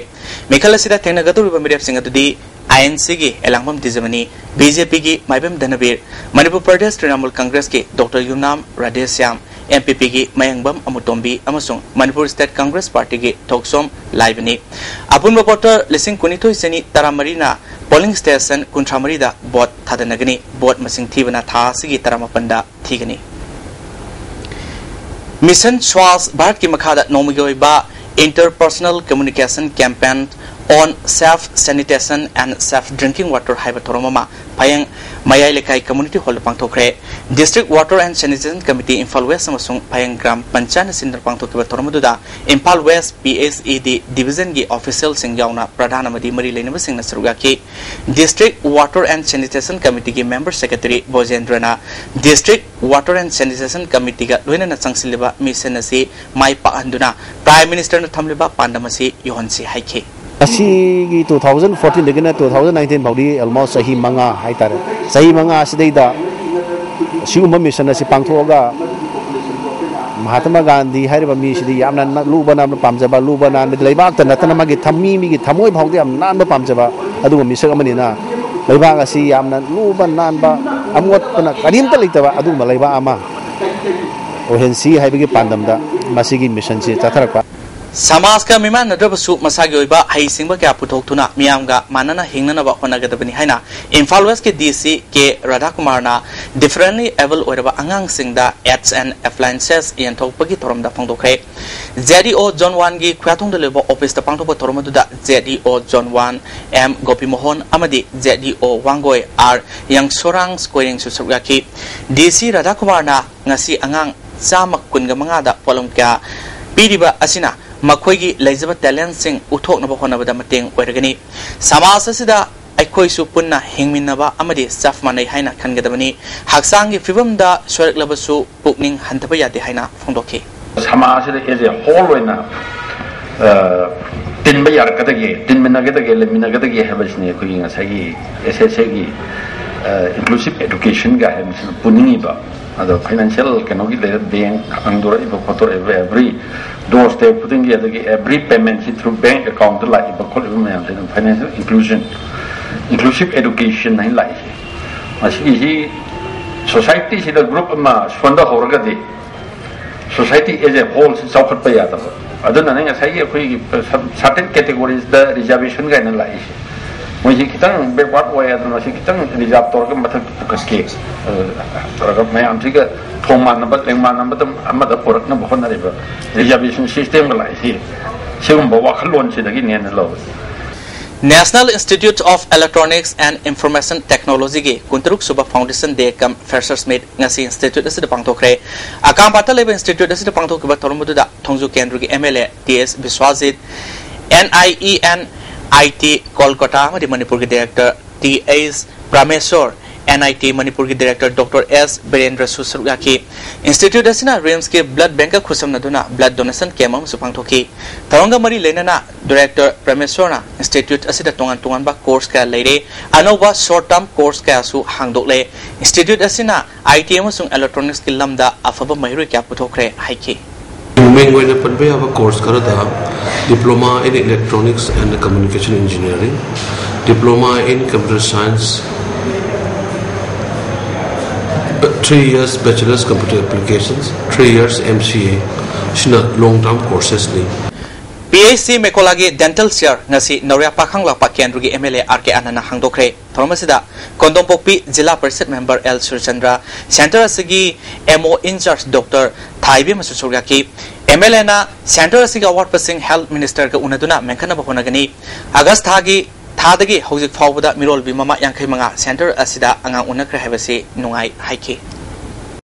ꯃꯤꯈꯜ ꯑꯁꯤꯗ ꯊꯦꯡꯅꯒꯗꯧꯔꯤꯕ ꯃꯤꯔꯦꯞꯁꯤꯡ ꯑꯗꯨꯗꯤ ꯑꯥꯏ ꯑꯦꯟ ꯁꯤꯒꯤ ꯑꯦꯂꯥꯡꯕꯝ ꯇꯤꯖꯃꯅꯤ, ꯕꯤ ꯖꯦ ꯄꯤꯒꯤ ꯃꯥꯏꯕꯝ ꯙꯅꯕꯤꯔ, ꯃꯅꯤꯄꯨꯔ ꯄ꯭ꯔꯗꯦꯁ ꯇ꯭ꯔꯤꯅꯥꯃꯨꯜ ꯀꯪꯒ꯭ꯔꯦꯁꯀꯤ ꯗꯣꯛꯇꯔ ꯌꯨꯝꯅꯥꯝ ꯔꯥꯙꯦꯁ꯭ꯌꯥꯝ, ꯑꯦꯝ ꯄꯤ ꯄꯤꯒꯤ ꯃꯌꯥꯡꯕꯝ ꯑꯃꯨꯇꯣꯝꯕꯤ ꯑꯃꯁꯨꯡ ꯃꯅꯤꯄꯨꯔ ꯁ꯭ꯇꯦꯠ ꯀꯪꯒ꯭ꯔꯦꯁ ꯄꯥꯔꯇꯤꯒꯤ ꯊꯣꯛꯆꯣꯝ ꯂꯥꯏꯕꯅꯤ꯫ ꯑꯄꯨꯟꯕ ꯚꯣꯇꯔ ꯂꯤꯁꯤꯡ ꯀꯨꯟꯅꯤꯊꯣꯏ ꯆꯅꯤ ꯇꯔꯥꯃꯔꯤꯅ ꯄꯣꯂꯤꯡ ꯁ꯭ꯇꯦꯁꯟ ꯀꯨꯟꯊ꯭ꯔꯥ ꯃꯔꯤꯗ ꯚꯣꯠ ꯊꯥꯗꯅꯒꯅꯤ꯫ ꯚꯣꯠ ꯃꯁꯤꯡ ꯊꯤꯕꯅ ꯊꯥ ꯑꯁꯤꯒꯤ ꯇꯔꯥꯃꯥꯄꯟꯗ ꯊꯤꯒꯅꯤ꯫ ꯃꯤꯁꯟ ꯁ꯭ꯋꯥꯁ ꯚꯥꯔꯠꯀꯤ ꯃꯈꯥꯗ ꯅꯣꯡꯃꯒꯤ ꯑꯣꯏꯕ interpersonal communication campaign on Safe Sanitation and Safe Drinking Water ꯍꯥꯏꯕ ꯊꯧꯔꯝ ꯑꯃ ꯐꯌꯦꯡ ꯃꯌꯥꯏ ꯂꯩꯀꯥꯏ ꯀꯝꯃ꯭ꯌꯨꯅꯤꯇꯤ ꯍꯣꯜꯗ ꯄꯥꯡꯊꯣꯛꯈ꯭ꯔꯦ꯫ District Water and Sanitation Committee, Imphal west ꯑꯃꯁꯨꯡ ꯐꯌꯦꯡ ꯒ꯭ꯔꯥꯝ ꯄꯟꯆꯥꯌꯠꯅ ꯁꯤꯟꯗꯨꯅ ꯄꯥꯡꯊꯣꯛꯈꯤꯕ ꯊꯧꯔꯝ ꯑꯗꯨꯗ Imphal west P H E D ꯗꯤꯕꯤꯖꯟꯒꯤ ꯑꯣꯐꯤꯁꯤꯌꯦꯜꯁꯤꯡ ꯌꯥꯎꯅ ꯄ꯭ꯔꯙꯥꯟ ꯑꯃꯗꯤ ꯃꯔꯤ ꯂꯩꯅꯕꯁꯤꯡꯅ ꯁꯔꯨꯛ ꯌꯥꯈꯤ꯫ District Water and Sanitation Committeeꯒꯤ member secretary ꯕꯣꯖꯦꯟꯗ꯭ꯔꯅ District Water and Sanitation Committeeꯒ ꯂꯣꯏꯅꯅ ꯆꯪꯁꯤꯜꯂꯤꯕ mission ꯑꯁꯤ ꯃꯥꯏ ꯄꯥꯛꯍꯟꯗꯨꯅ Prime Ministerꯅ ꯊꯝꯂꯤꯕ ꯄꯥꯟꯗꯝ ꯑꯁꯤ ꯌꯧꯍꯟꯁꯤ ꯍꯥꯏꯈꯤ꯫ ꯑꯁꯤꯒꯤ two thousand fourteenꯗꯒꯤꯅ two thousand nineteen ꯐꯥꯎꯗꯤ almost ꯆꯍꯤ ꯃꯉꯥ ꯍꯥꯏꯇꯥꯔꯦ꯫ ꯆꯍꯤ ꯃꯉꯥ ꯑꯁꯤꯗꯩꯗ ꯁꯤꯒꯨꯝꯕ mission ꯑꯁꯤ ꯄꯥꯡꯊꯣꯛꯑꯒ ꯃꯍꯥꯇꯃꯥ ꯒꯥꯟꯙꯤ ꯍꯥꯏꯔꯤꯕ ꯃꯤꯁꯤꯗꯤ ꯌꯥꯝꯅ ꯂꯨꯕ ꯅꯥꯟꯕ ꯄꯥꯝꯖꯕ, ꯂꯨꯕ ꯅꯥꯟꯕ ꯂꯩꯕꯥꯛꯇ ꯅꯠꯇꯅ ꯃꯥꯒꯤ ꯊꯝꯃꯤ ꯃꯤꯒꯤ ꯊꯃꯣꯏ ꯐꯥꯎꯗ ꯌꯥꯝ ꯅꯥꯟꯕ ꯄꯥꯝꯖꯕ ꯑꯗꯨꯒꯨꯝꯕ ꯃꯤꯁꯛ ꯑꯃꯅꯤꯅ, ꯂꯩꯕꯥꯛ ꯑꯁꯤ ꯌꯥꯝꯅ ꯂꯨꯕ ꯅꯥꯟꯕ, ꯑꯃꯣꯠꯄꯅ ꯀꯔꯤꯝꯇ ꯂꯩꯇꯕ ꯑꯗꯨꯒꯨꯝꯕ ꯂꯩꯕꯥꯛ ꯑꯃ ꯑꯣꯏꯍꯟꯁꯤ ꯍꯥꯏꯕꯒꯤ ꯄꯥꯟꯗꯝꯗ ꯃꯁꯤꯒꯤ missionꯁꯤ ꯆꯠꯊꯔꯛꯄ꯫ ꯁꯃꯥꯖꯀ ꯃꯤꯃꯥꯟꯅꯗ꯭ꯔꯕꯁꯨ ꯃꯁꯥꯒꯤ ꯑꯣꯏꯕ ꯍꯩꯁꯤꯡꯕ ꯀꯌꯥ ꯄꯨꯊꯣꯛꯇꯨꯅ ꯃꯤꯌꯥꯝꯒ ꯃꯥꯟꯅꯅ ꯍꯤꯡꯅꯅꯕ ꯍꯣꯠꯅꯒꯗꯕꯅꯤ ꯍꯥꯏꯅ ꯏꯝꯐꯥꯜ ꯋꯦꯁꯀꯤ ꯗꯤ ꯁꯤ ꯀꯦ ꯔꯥꯙꯥꯀꯨꯃꯥꯔꯅ differently able ꯑꯣꯏꯔꯕ ꯑꯉꯥꯡꯁꯤꯡꯗ aids and appliances ꯌꯦꯟꯊꯣꯛꯄꯒꯤ ꯊꯧꯔꯝꯗ ꯐꯣꯡꯗꯣꯛꯈ꯭ꯔꯦ꯫ ꯖꯦꯗ ꯏ ꯑꯣ Zone Oneꯒꯤ ꯈꯨꯌꯥꯊꯣꯡꯗ ꯂꯩꯕ officeꯇ ꯄꯥꯡꯊꯣꯛꯄ ꯊꯧꯔꯝ ꯑꯗꯨꯗ ꯖꯦꯗ ꯏ ꯑꯣ Zone One ꯑꯦꯝ ꯒꯣꯄꯤꯃꯣꯍꯟ ꯑꯃꯗꯤ ꯖꯦꯗ ꯏ ꯑꯣ ꯋꯥꯡꯒꯣꯏ ꯑꯥꯔ ꯌꯥꯡꯁꯣꯔꯥꯡ ꯀꯣꯏꯔꯦꯡꯁꯨ ꯁꯔꯨꯛ ꯌꯥꯈꯤ꯫ ꯗꯤ ꯁꯤ ꯔꯥꯙꯥꯀꯨꯃꯥꯔꯅ ꯉꯁꯤ ꯑꯉꯥꯡ ꯆꯥꯝꯃ ꯀꯨꯟꯒ ꯃꯉꯥꯗ ꯄꯣꯠꯂꯝ ꯀꯌꯥ ꯄꯤꯔꯤꯕ ꯑꯁꯤꯅ ꯃꯈꯣꯏꯒꯤ ꯂꯩꯖꯕ talentꯁꯤꯡ ꯎꯠꯊꯣꯛꯅꯕ ꯍꯣꯠꯅꯕꯗ ꯃꯇꯦꯡ ꯑꯣꯏꯔꯒꯅꯤ꯫ ꯁꯃꯥꯖ ꯑꯁꯤꯗ ꯑꯩꯈꯣꯏꯁꯨ ꯄꯨꯟꯅ ꯍꯤꯡꯃꯤꯟꯅꯕ ꯑꯃꯗꯤ ꯆꯞ ꯃꯥꯟꯅꯩ ꯍꯥꯏꯅ ꯈꯟꯒꯗꯕꯅꯤ꯫ ꯍꯛꯆꯥꯡꯒꯤ ꯐꯤꯕꯝꯗ ꯁꯣꯏꯔꯛꯂꯕꯁꯨ ꯄꯨꯛꯅꯤꯡ ꯍꯟꯊꯕ ꯌꯥꯗꯦ ꯍꯥꯏꯅ ꯐꯣꯡꯗꯣꯛꯈꯤ꯫ ꯁꯃꯥꯖ ꯑꯁꯤꯗ as a whole ꯑꯣꯏꯅ, ꯑ, ꯇꯤꯟꯕ ꯌꯥꯔꯛꯀꯗꯒꯦ, ꯇꯤꯟꯃꯤꯟꯅꯒꯗꯒꯦ, ꯂꯩꯃꯤꯟꯅꯒꯗꯒꯦ ꯍꯥꯏꯕꯁꯤꯅꯤ ꯑꯩꯈꯣꯏꯒꯤ ꯉꯁꯥꯏꯒꯤ ꯑꯦꯁ ꯑꯦꯁ ꯑꯦꯒꯤ, ꯑ, inclusive educationꯒ ꯍꯥꯏꯕꯁꯤꯅ ꯄꯨꯅꯤꯡꯉꯤꯕ꯫ ꯑꯗꯣ financial ꯀꯩꯅꯣꯒꯤ ꯂꯩꯔ bank ꯍꯥꯡꯗꯣꯔꯛꯏꯕ ꯈꯣꯠꯇꯣꯔꯛꯏꯕ every door step ꯈꯨꯗꯤꯡꯒꯤ, ꯑꯗꯒꯤ every paymentꯁꯤ through bank accountꯇ ꯂꯥꯛꯏꯕ ꯈꯣꯠꯂꯤꯕ ꯃꯌꯥꯝꯁꯦ ꯑꯗꯨꯝ financial inclusion, inclusive education ꯍꯥꯏꯅ ꯂꯥꯛꯏꯁꯦ꯫ ꯃꯁꯤꯒꯤꯁꯤ societyꯁꯤꯗ group ꯑꯃ ꯁꯣꯟꯊꯍꯧꯔꯒꯗꯤ society as a whole ꯁꯤ ꯆꯥꯎꯈꯠꯄ ꯌꯥꯗꯕ꯫ ꯑꯗꯨꯅꯅꯦ ꯉꯁꯥꯏꯒꯤ ꯑꯩꯈꯣꯏꯒꯤ certain categoriesꯇ reservation ꯀꯥꯏꯅ ꯂꯥꯛꯏꯁꯦ꯫ ꯃꯣꯏꯁꯤ ꯈꯤꯇꯪ backward ꯑꯣꯏ, ꯑꯗꯨꯅ ꯃꯁꯤ ꯈꯤꯇꯪ reserve ꯇꯧꯔꯒ ꯃꯊꯛꯇ ꯄꯨꯈꯠꯀꯦ, ꯑ, ꯇꯧꯔꯒ ꯃꯌꯥꯝꯁꯤꯒ ꯊꯣꯡ ꯃꯥꯟꯅꯕ, ꯂꯦꯡ ꯃꯥꯟꯅꯕꯗ ꯑꯃꯗ ꯄꯨꯔꯛꯅꯕ ꯍꯣꯠꯅꯔꯤꯕ reservation systemꯒ ꯂꯥꯛꯏꯁꯤ ꯁꯤꯒꯨꯝꯕ ꯋꯥꯈꯜꯂꯣꯟꯁꯤꯗꯒꯤꯅꯦꯅ ꯂꯧꯏ꯫ National Institute of Electronics and Information Technology ꯒꯤ ꯀꯨꯟꯇꯔꯨꯛ ꯁꯨꯕ Foundation Day cum Freshers Meet ꯉꯁꯤ institute ꯑꯁꯤꯗ ꯄꯥꯡꯊꯣꯛꯈ꯭ꯔꯦ꯫ ꯑꯀꯥꯝꯄꯥꯠꯇ ꯂꯩꯕ institute ꯑꯁꯤꯗ ꯄꯥꯡꯊꯣꯛꯈꯤꯕ ꯊꯧꯔꯝ ꯑꯗꯨꯗ ꯊꯣꯡꯖꯨ ꯀꯦꯟꯗ꯭ꯔꯒꯤ M L A T S ꯕꯤꯁ꯭ꯋꯥꯖꯤꯠ, N I E N I T Kolkata ꯑꯃꯗꯤ ꯃꯅꯤꯄꯨꯔꯒꯤ director T H ꯄ꯭ꯔꯃꯦꯁꯣꯔ, N I T ꯃꯅꯤꯄꯨꯔꯒꯤ director Doctor S ꯕꯤꯔꯦꯟꯗ꯭ꯔꯁꯨ ꯁꯔꯨꯛ ꯌꯥꯈꯤ꯫ Institute ꯑꯁꯤꯅ RIMSꯀꯤ blood bankꯀ ꯈꯨꯠꯁꯝꯅꯗꯨꯅ blood donation camp ꯑꯃꯁꯨ ꯄꯥꯡꯊꯣꯛꯈꯤ꯫ ꯊꯧꯔꯝꯒ ꯃꯔꯤ ꯂꯩꯅꯅ director ꯄ꯭ꯔꯃꯦꯁꯣꯔꯅ institute ꯑꯁꯤꯗ ꯇꯣꯉꯥꯟ ꯇꯣꯉꯥꯟꯕ course ꯀꯌꯥ ꯂꯩꯔꯦ, ꯑꯅꯧꯕ short term course ꯀꯌꯥꯁꯨ ꯍꯥꯡꯗꯣꯛꯂꯦ꯫ Institute ꯑꯁꯤꯅ I T ꯑꯃꯁꯨꯡ electronicsꯀꯤ ꯂꯝꯗ ꯑꯐꯕ ꯃꯍꯩꯔꯣꯏ ꯀꯌꯥ ꯄꯨꯊꯣꯛꯈ꯭ꯔꯦ ꯍꯥꯏꯈꯤ꯫ ꯃꯤꯡ ꯑꯣꯏꯅ ꯄꯟꯕ ꯌꯥꯕ course ꯈꯔꯗ Diploma in Electronics and Communication Engineering, Diploma in Computer Science, three years Bachelor's Computer Applications, three years M C A, ꯁꯤꯅ long term coursesꯅꯤ꯫ P H C ꯃꯦꯀꯣꯂꯥꯒꯤ dental chair ꯉꯁꯤ ꯅꯧꯔꯤꯌꯥ ꯄꯥꯈꯪꯂꯥꯛꯄ ꯀꯦꯟꯗ꯭ꯔꯒꯤ M L A R K ꯑꯅꯟꯅ ꯍꯥꯡꯗꯣꯛꯈ꯭ꯔꯦ꯫ ꯊꯧꯔꯝ ꯑꯁꯤꯗ ꯀꯣꯟꯗꯣꯡꯄꯣꯛꯄꯤ ꯖꯤꯂꯥ parishad member L Surchandra, center ꯑꯁꯤꯒꯤ M O in charge Doctor ꯊꯥꯏꯕꯦꯝꯃꯁꯨ ꯁꯔꯨꯛ ꯌꯥꯈꯤ꯫ M L Aꯅ center ꯑꯁꯤꯒꯤ ꯑꯋꯥꯠꯄꯁꯤꯡ health ministerꯒ ꯎꯅꯗꯨꯅ ꯃꯦꯟꯈꯠꯅꯕ ꯍꯣꯠꯅꯒꯅꯤ꯫ August ꯊꯥꯒꯤ, ꯊꯥꯗꯒꯤ ꯍꯧꯖꯤꯛ ꯐꯥꯎꯕꯗ ꯃꯤꯔꯣꯜꯕꯤ ꯃꯃꯥ ꯌꯥꯡꯈꯩ ꯃꯉꯥ center ꯑꯁꯤꯗ ꯑꯉꯥꯡ ꯎꯅꯈ꯭ꯔꯦ ꯍꯥꯏꯕꯁꯤ ꯅꯨꯡꯉꯥꯏ ꯍꯥꯏꯈꯤ꯫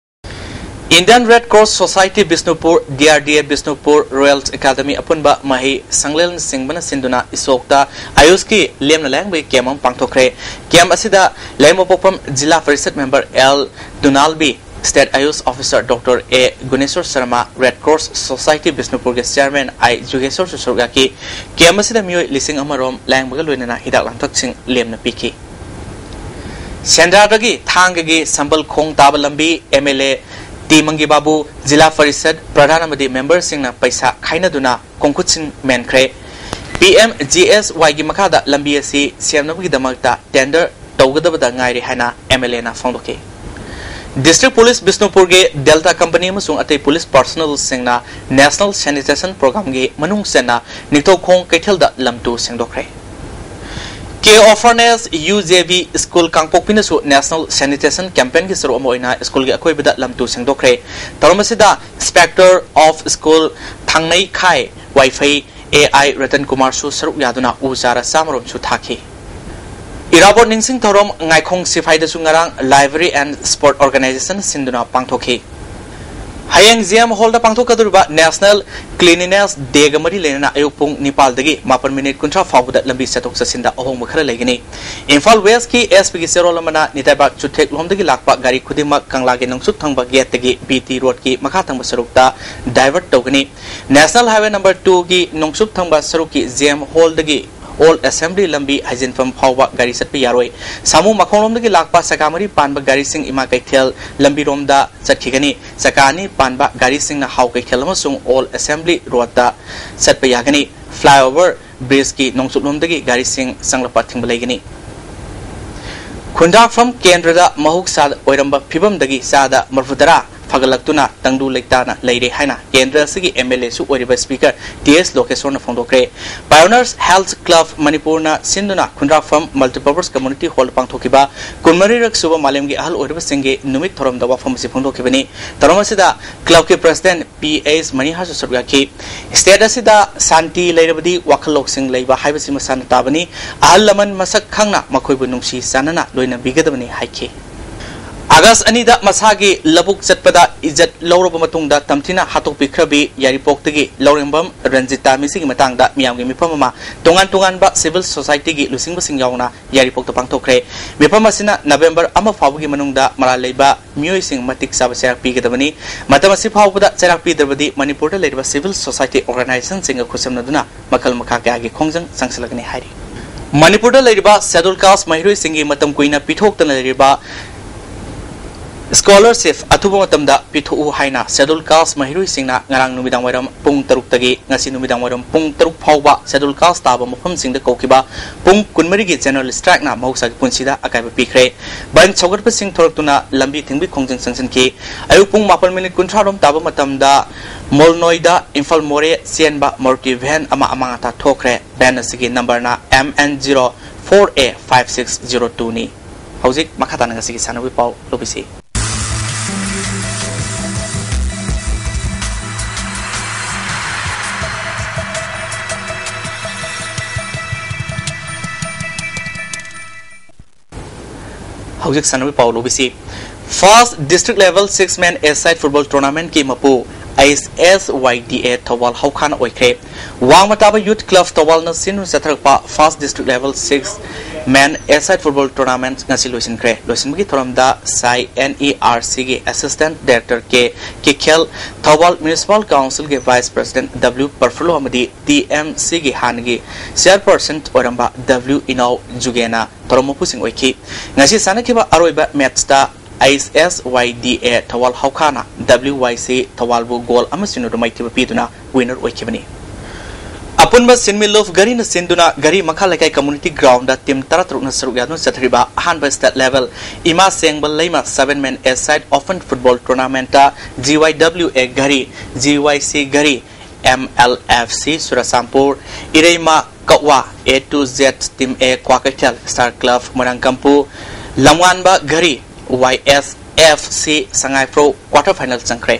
Indian Red Cross Society Bishnupur, D R D A Bishnupur, Royal Academy ꯑꯄꯨꯟꯕ ꯃꯍꯩ ꯁꯪꯂꯦꯟꯁꯤꯡꯕꯅ ꯁꯤꯟꯗꯨꯅ ꯏꯁꯣꯛꯇ ꯑꯌꯨꯁꯀꯤ ꯂꯦꯝꯅ ꯂꯥꯌꯦꯡꯕꯒꯤ camp ꯑꯃ ꯄꯥꯡꯊꯣꯛꯈ꯭ꯔꯦ꯫ Camp ꯑꯁꯤꯗ ꯂꯩꯃꯄꯣꯛꯐꯝ ꯖꯤꯂꯥ parishad member L ꯗꯨꯅꯥꯜꯕꯤ, state AYUSH officer Doctor A Guneshor Sharma, Red Cross Society ꯕꯤꯁꯅꯨꯄꯨꯔꯒꯤ chairman I ꯖꯨꯒꯦꯁꯣꯔꯁꯨ ꯁꯔꯨꯛ ꯌꯥꯈꯤ꯫ Camp ꯑꯁꯤꯗ ꯃꯤꯑꯣꯏ ꯂꯤꯁꯤꯡ ꯑꯃ ꯔꯣꯝ ꯂꯥꯌꯦꯡꯕꯒ ꯂꯣꯏꯅꯅ ꯍꯤꯗꯥꯛ ꯂꯥꯡꯊꯛꯁꯤꯡ ꯂꯦꯝꯅ ꯄꯤꯈꯤ꯫ ꯁꯦꯟꯗ꯭ꯔꯥꯗꯒꯤ ꯊꯥꯡꯒꯒꯤ ꯁꯝꯕꯜ ꯈꯣꯡ ꯇꯥꯕ ꯂꯝꯕꯤ M L A T ꯃꯪꯒꯤ ꯕꯥꯕꯨ, ꯖꯤꯂꯥ ꯄꯔꯤꯁꯠ ꯄ꯭ꯔꯙꯥꯟ ꯑꯃꯗꯤ memberꯁꯤꯡꯅ ꯄꯩꯁꯥ ꯈꯥꯏꯅꯗꯨꯅ ꯈꯣꯡꯈꯨꯠꯁꯤꯟ ꯃꯦꯟꯈ꯭ꯔꯦ꯫ P M G S Yꯒꯤ ꯃꯈꯥꯗ ꯂꯝꯕꯤ ꯑꯁꯤ ꯁꯦꯝꯅꯕꯒꯤꯗꯃꯛꯇ tender ꯇꯧꯒꯗꯕꯗ ꯉꯥꯏꯔꯦ ꯍꯥꯏꯅ M L Aꯅ ꯐꯣꯡꯗꯣꯛꯈꯤ꯫ District Police ꯕꯤꯁꯅꯨꯄꯨꯔꯒꯤ Delta Company ꯑꯃꯁꯨꯡ ꯑꯇꯩ police personnelꯁꯤꯡꯅ National Sanitation Programꯒꯤ ꯃꯅꯨꯡ ꯆꯟꯅ ꯅꯤꯡꯊꯧꯈꯣꯡ ꯀꯩꯊꯦꯜꯗ ꯂꯝ ꯇꯨ ꯁꯦꯡꯗꯣꯛꯈ꯭ꯔꯦ꯫ K Orphanage U J V School ꯀꯥꯡꯄꯣꯛꯄꯤꯅꯁꯨ National Sanitation Campaignꯒꯤ ꯁꯔꯨꯛ ꯑꯃ ꯑꯣꯏꯅ schoolꯒꯤ ꯑꯀꯣꯏꯕꯗ ꯂꯝ ꯇꯨ ꯁꯦꯡꯗꯣꯛꯈ꯭ꯔꯦ꯫ ꯊꯧꯔꯝ ꯑꯁꯤꯗ Inspector of School ꯊꯥꯡꯅꯩ ꯈꯥꯏ ꯋꯥꯏꯐꯩ, ꯑꯦ ꯑꯥꯏ ꯔꯇꯟ ꯀꯨꯃꯥꯔꯁꯨ ꯁꯔꯨꯛ ꯌꯥꯗꯨꯅ ꯎ ꯆꯥꯔ ꯆꯥꯝꯃꯔꯣꯝꯁꯨ ꯊꯥꯈꯤ꯫ ꯏꯔꯥꯕꯣꯠ ꯅꯤꯡꯁꯤꯡ ꯊꯧꯔꯝ ꯉꯥꯏꯈꯣꯡ ꯁꯤꯐꯥꯏꯗꯁꯨ ꯉꯔꯥꯡ Library and Sport Organization ꯁꯤꯟꯗꯨꯅ ꯄꯥꯡꯊꯣꯛꯈꯤ꯫ ꯍꯌꯦꯡ ꯖꯤ ꯑꯦꯝ ꯍꯣꯜꯗ ꯄꯥꯡꯊꯣꯛꯀꯗꯧꯔꯤꯕ National Cleanliness Dayꯒ ꯃꯔꯤ ꯂꯩꯅꯅ ꯑꯌꯨꯛ ꯄꯨꯡ ꯅꯤꯄꯥꯜꯗꯒꯤ ꯃꯥꯄꯟ ꯃꯤꯅꯤꯠ ꯀꯨꯟꯊ꯭ꯔꯥ ꯐꯥꯎꯕꯗ ꯂꯝꯕꯤ ꯆꯠꯊꯣꯛ ꯆꯠꯁꯤꯟꯗ ꯑꯍꯣꯡꯕ ꯈꯔ ꯂꯩꯒꯅꯤ꯫ ꯏꯝꯐꯥꯜ ꯋꯦꯁꯀꯤ ꯑꯦꯁ ꯄꯤꯒꯤ ꯆꯦꯔꯣꯜ ꯑꯃꯅ ꯅꯤꯇꯥꯏꯕꯥꯛ ꯆꯨꯊꯦꯛꯂꯣꯝꯗꯒꯤ ꯂꯥꯛꯄ ꯒꯥꯔꯤ ꯈꯨꯗꯤꯡꯃꯛ ꯀꯪꯂꯥꯒꯤ ꯅꯣꯡꯆꯨꯞ ꯊꯪꯕ ꯒꯦꯠꯇꯒꯤ ꯕꯤ ꯇꯤ ꯔꯣꯗꯀꯤ ꯃꯈꯥ ꯊꯪꯕ ꯁꯔꯨꯛꯇ divert ꯇꯧꯒꯅꯤ꯫ National Highway number twoꯒꯤ ꯅꯣꯡꯆꯨꯞ ꯊꯪꯕ ꯁꯔꯨꯛꯀꯤ ꯖꯤ ꯑꯦꯝ ꯍꯣꯜꯗꯒꯤ ꯑꯣꯜ ꯑꯦꯁꯦꯝꯕ꯭ꯂꯤ ꯂꯝꯕꯤ ꯍꯩꯖꯤꯟꯐꯝ ꯐꯥꯎꯕ ꯒꯥꯔꯤ ꯆꯠꯄ ꯌꯥꯔꯣꯏ꯫ ꯁꯥꯃꯨ ꯃꯈꯣꯡꯂꯣꯝꯗꯒꯤ ꯂꯥꯛꯄ ꯆꯀꯥ ꯃꯔꯤ ꯄꯥꯟꯕ ꯒꯥꯔꯤꯁꯤꯡ ꯏꯃꯥ ꯀꯩꯊꯦꯜ ꯂꯝꯕꯤꯔꯣꯝꯗ ꯆꯠꯈꯤꯒꯅꯤ꯫ ꯆꯀꯥ ꯑꯅꯤ ꯄꯥꯟꯕ ꯒꯥꯔꯤꯁꯤꯡꯅ ꯍꯥꯎ ꯀꯩꯊꯦꯜ ꯑꯃꯁꯨꯡ ꯑꯣꯜ ꯑꯦꯁꯦꯝꯕ꯭ꯂꯤ ꯔꯣꯗꯇ ꯆꯠꯄ ꯌꯥꯒꯅꯤ꯫ Flyover bridgeꯀꯤ ꯅꯣꯡꯆꯨꯞꯂꯣꯝꯗꯒꯤ ꯒꯥꯔꯤꯁꯤꯡ ꯆꯪꯂꯛꯄ ꯊꯤꯡꯕ ꯂꯩꯒꯅꯤ꯫ ꯈꯨꯟꯗ꯭ꯔꯥꯛꯐꯝ ꯀꯦꯟꯗ꯭ꯔꯗ ꯃꯍꯧꯁꯥꯗ ꯑꯣꯏꯔꯝꯕ ꯐꯤꯕꯝꯗꯒꯤ ꯆꯥꯗ ꯃꯔꯐꯨꯇꯔꯥ ꯐꯒꯠꯂꯛꯇꯨꯅ ꯇꯪꯗꯨ ꯂꯩꯇꯥꯅ ꯂꯩꯔꯦ ꯍꯥꯏꯅ ꯀꯦꯟꯗ꯭ꯔ ꯑꯁꯤꯒꯤ ꯑꯦꯝ ꯑꯦꯜ ꯑꯦꯁꯨ ꯑꯣꯏꯔꯤꯕ ꯁ꯭ꯄꯤꯀꯔ ꯇꯤ ꯑꯦꯁ ꯂꯣꯀꯦꯁꯣꯔꯅ ꯐꯣꯡꯗꯣꯛꯈ꯭ꯔꯦ꯫ Pioneers Health Club ꯃꯅꯤꯄꯨꯔꯅ ꯁꯤꯟꯗꯨꯅ ꯈꯨꯟꯗ꯭ꯔꯥꯛꯐꯝ Multipurpose Community Hallꯗ ꯄꯥꯡꯊꯣꯛꯈꯤꯕ ꯀꯨꯟꯃꯔꯤꯔꯛ ꯁꯨꯕ ꯃꯥꯂꯦꯝꯒꯤ ꯑꯍꯜ ꯑꯣꯏꯔꯕꯁꯤꯡꯒꯤ ꯅꯨꯃꯤꯠ ꯊꯧꯔꯝꯗ ꯋꯥꯐꯝ ꯑꯁꯤ ꯐꯣꯡꯗꯣꯛꯈꯤꯕꯅꯤ꯫ ꯊꯧꯔꯝ ꯑꯁꯤꯗ ꯀ꯭ꯂꯕꯀꯤ ꯄ꯭ꯔꯁꯤꯗꯦꯟ ꯄꯤ ꯑꯩꯆ ꯃꯅꯤꯍꯥꯔꯁꯨ ꯁꯔꯨꯛ ꯌꯥꯈꯤ꯫ ꯁ꯭ꯇꯦꯠ ꯑꯁꯤꯗ ꯁꯥꯟꯇꯤ ꯂꯩꯔꯕꯗꯤ ꯋꯥꯈꯜ ꯂꯧꯁꯤꯡ ꯂꯩꯕ ꯍꯥꯏꯕꯁꯤ ꯃꯁꯥꯅ ꯇꯥꯕꯅꯤ꯫ ꯑꯍꯜ ꯂꯃꯟ ꯃꯁꯛ ꯈꯪꯅ ꯃꯈꯣꯏꯕꯨ ꯅꯨꯡꯁꯤ ꯆꯥꯟꯅꯅ ꯂꯣꯏꯅꯕꯤꯒꯗꯕꯅꯤ ꯍꯥꯏꯈꯤ꯫ ꯑꯥꯒꯁ ꯑꯅꯤꯗ ꯃꯁꯥꯒꯤ ꯂꯧꯕꯨꯛ ꯆꯠꯄꯗ ꯏꯖꯠ ꯂꯧꯔꯕ ꯃꯇꯨꯡꯗ ꯇꯝꯊꯤꯅ ꯍꯥꯠꯇꯣꯛꯄꯤꯈ꯭ꯔꯕꯤ ꯌꯥꯏꯔꯤꯄꯣꯛꯇꯒꯤ ꯂꯧꯔꯦꯝꯕꯝ ꯔꯟꯖꯤꯇꯥ ꯃꯤꯁꯤꯒꯤ ꯃꯇꯥꯡꯗ ꯃꯤꯌꯥꯝꯒꯤ ꯃꯤꯐꯝ ꯑꯃ ꯇꯣꯉꯥꯟ ꯇꯣꯉꯥꯟꯕ ꯁꯤꯚꯤꯜ ꯁꯣꯁꯥꯏꯇꯤꯒꯤ ꯂꯨꯆꯤꯡꯕꯁꯤꯡ ꯌꯥꯎꯅ ꯌꯥꯏꯔꯤꯄꯣꯛꯇ ꯄꯥꯡꯊꯣꯛꯈ꯭ꯔꯦ꯫ ꯃꯤꯐꯝ ꯑꯁꯤꯅ ꯅꯕꯦꯝꯕꯔ ꯑꯃ ꯐꯥꯎꯕꯒꯤ ꯃꯅꯨꯡꯗ ꯃꯔꯥꯜ ꯂꯩꯕ ꯃꯤꯑꯣꯏꯁꯤꯡ ꯃꯇꯤꯛ ꯆꯥꯕ ꯆꯩꯔꯥꯛ ꯄꯤꯒꯗꯕꯅꯤ꯫ ꯃꯇꯝ ꯑꯁꯤ ꯐꯥꯎꯕꯗ ꯆꯩꯔꯥꯛ ꯄꯤꯗ꯭ꯔꯕꯗꯤ ꯃꯅꯤꯄꯨꯔꯗ ꯂꯩꯔꯤꯕ ꯁꯤꯚꯤꯜ ꯁꯣꯁꯥꯏꯇꯤ ꯑꯣꯔꯒꯅꯥꯏꯖꯦꯁꯟꯁꯤꯡꯒ ꯈꯨꯠꯁꯝꯅꯗꯨꯅ ꯃꯈꯜ ꯃꯈꯥ ꯀꯌꯥꯒꯤ ꯈꯣꯡꯖꯪ ꯆꯪꯁꯤꯜꯂꯒꯅꯤ ꯍꯥꯏꯔꯤ꯫ ꯃꯅꯤꯄꯨꯔꯗ ꯂꯩꯔꯤꯕ ꯁꯦꯗꯨꯜ ꯀꯥꯁ ꯃꯍꯩꯔꯣꯏꯁꯤꯡꯒꯤ ꯃꯇꯝ ꯀꯨꯏꯅ ꯄꯤꯊꯣꯛꯇꯅ ꯂꯩꯔꯤꯕ ꯁ꯭ꯀꯣꯂꯔꯁꯤꯞ ꯑꯊꯨꯕ ꯃꯇꯝꯗ ꯄꯤꯊꯣꯛꯎ ꯍꯥꯏꯅ ꯁꯦꯗꯨꯜ ꯀꯥꯁ ꯃꯍꯩꯔꯣꯏꯁꯤꯡꯅ ꯉꯔꯥꯡ ꯅꯨꯃꯤꯗꯥꯡ ꯋꯥꯏꯔꯝ ꯄꯨꯡ ꯇꯔꯨꯛꯇꯒꯤ ꯉꯁꯤ ꯅꯨꯃꯤꯗꯥꯡ ꯋꯥꯏꯔꯝ ꯄꯨꯡ ꯇꯔꯨꯛ ꯐꯥꯎꯕ ꯁꯦꯗꯨꯜ ꯀꯥꯁ ꯇꯥꯕ ꯃꯐꯝꯁꯤꯡꯗ ꯀꯧꯈꯤꯕ ꯄꯨꯡ ꯀꯨꯟꯃꯔꯤꯒꯤ ꯖꯦꯅꯔꯦꯜ ꯁ꯭ꯇ꯭ꯔꯥꯏꯛꯅ ꯃꯍꯧꯁꯥꯒꯤ ꯄꯨꯟꯁꯤꯗ ꯑꯀꯥꯏꯕ ꯄꯤꯈ꯭ꯔꯦ꯫ ꯕꯟ ꯁꯧꯒꯠꯄꯁꯤꯡ ꯊꯣꯔꯛꯇꯨꯅ ꯂꯝꯕꯤ ꯊꯤꯡꯕꯒꯤ ꯈꯣꯡꯖꯪ ꯆꯪꯁꯤꯟꯈꯤ꯫ ꯑꯌꯨꯛ ꯄꯨꯡ ꯃꯥꯄꯟ ꯃꯤꯅꯤꯠ ꯀꯨꯟꯊ꯭ꯔꯥ ꯔꯣꯝ ꯇꯥꯕ ꯃꯇꯝꯗ ꯃꯣꯜꯅꯣꯏꯗ ꯏꯝꯐꯥꯜ ꯃꯣꯔꯦ ꯆꯦꯟꯕ ꯃꯔꯨꯇꯤ ꯚꯦꯟ ꯑꯃ ꯑꯃꯥꯡ ꯑꯇꯥ ꯊꯣꯛꯈ꯭ꯔꯦ꯫ ꯚꯦꯟ ꯑꯁꯤꯒꯤ ꯅꯝꯕꯔꯅ M N zero four A five six zero two ꯅꯤ꯫ ꯍꯧꯖꯤꯛ ꯃꯈꯥ ꯇꯥꯅ ꯉꯁꯤꯒꯤ ꯁꯥꯟꯅꯕꯒꯤ ꯄꯥꯎ ꯂꯧꯕꯤꯁꯤ꯫ ꯍꯧꯖꯤꯛ ꯁꯥꯟꯅꯕꯒꯤ ꯄꯥꯎ ꯂꯧꯕꯤꯁꯤ꯫ First District Level Six Man A Side Football Tournamentꯀꯤ ꯃꯄꯨ ꯑꯥꯏ ꯑꯦꯁ ꯋꯥꯏ ꯗꯤ ꯑꯦ ꯊꯧꯕꯥꯜ ꯍꯧꯈꯥꯅ ꯑꯣꯏꯈ꯭ꯔꯦ꯫ ꯋꯥꯡꯃ ꯇꯥꯕ Youth Club ꯊꯧꯕꯥꯜꯅ ꯁꯤꯟꯗꯨꯅ ꯆꯠꯊꯔꯛꯄ First District Level Six Man A Side Football Tournament ꯉꯁꯤ ꯂꯣꯏꯁꯤꯟꯈ꯭ꯔꯦ꯫ ꯂꯣꯏꯁꯤꯟꯕꯒꯤ ꯊꯧꯔꯝꯗ ꯁꯥꯏ ꯑꯦꯟ ꯏ ꯑꯥꯔ ꯁꯤꯒꯤ Assistant Director K Kikhel, Thoubal Municipal Councilꯒꯤ Vice President ꯗꯕ꯭ꯂꯤꯎ ꯄꯔꯐꯨꯂꯣ ꯑꯃꯗꯤ ꯇꯤ ꯑꯦꯝ ꯁꯤꯒꯤ ꯍꯥꯟꯅꯒꯤ Chairperson ꯑꯣꯏꯔꯝꯕ ꯗꯕ꯭ꯂꯤꯎ ꯏꯅꯥꯎ ꯖꯨꯒꯦꯅ ꯊꯧꯔꯝ ꯃꯄꯨꯁꯤꯡ ꯑꯣꯏꯈꯤ꯫ ꯉꯁꯤ ꯁꯥꯟꯅꯈꯤꯕ ꯑꯔꯣꯏꯕ matchꯇ ꯑꯥꯏ ꯑꯦꯁ ꯋꯥꯏ ꯗꯤ ꯑꯦ ꯊꯧꯕꯥꯜ ꯍꯧꯈꯥꯅ ꯗꯕ꯭ꯂꯤꯎ ꯋꯥꯏ ꯁꯤ ꯊꯧꯕꯥꯜꯕꯨ goal ꯑꯃ ꯁꯤꯅꯣꯗ ꯃꯥꯏꯊꯤꯕ ꯄꯤꯗꯨꯅ winner ꯑꯣꯏꯈꯤꯕꯅꯤ꯫ ꯑꯄꯨꯟꯕ ꯁꯤꯟꯃꯤꯠꯂꯣꯟ ꯘꯔꯤꯅ ꯁꯤꯟꯗꯨꯅ ꯘꯔꯤ ꯃꯈꯥ ꯂꯩꯀꯥꯏ community groundꯗ team ꯇꯔꯥꯇꯔꯨꯛꯅ ꯁꯔꯨꯛ ꯌꯥꯗꯨꯅ ꯆꯠꯊꯔꯤꯕ ꯑꯍꯥꯟꯕ state level ꯏꯃꯥ ꯁꯦꯡꯕ ꯂꯩꯃ seven man A side open football tournamentꯇ ꯖꯤ ꯋꯥꯏ ꯗꯕ꯭ꯂꯤꯎ ꯑꯦ ꯘꯔꯤ, ꯖꯤ ꯋꯥꯏ ꯁꯤ ꯘꯔꯤ, M L F C Churachandpur, ꯏꯔꯩꯃ Kakwa, A to Z Team A Kwakeithel, Star Club Moirangkampu, ꯂꯝꯉꯥꯟꯕ ꯘꯔꯤ, Y S F C Sangaiprou quarter final ꯆꯪꯈ꯭ꯔꯦ꯫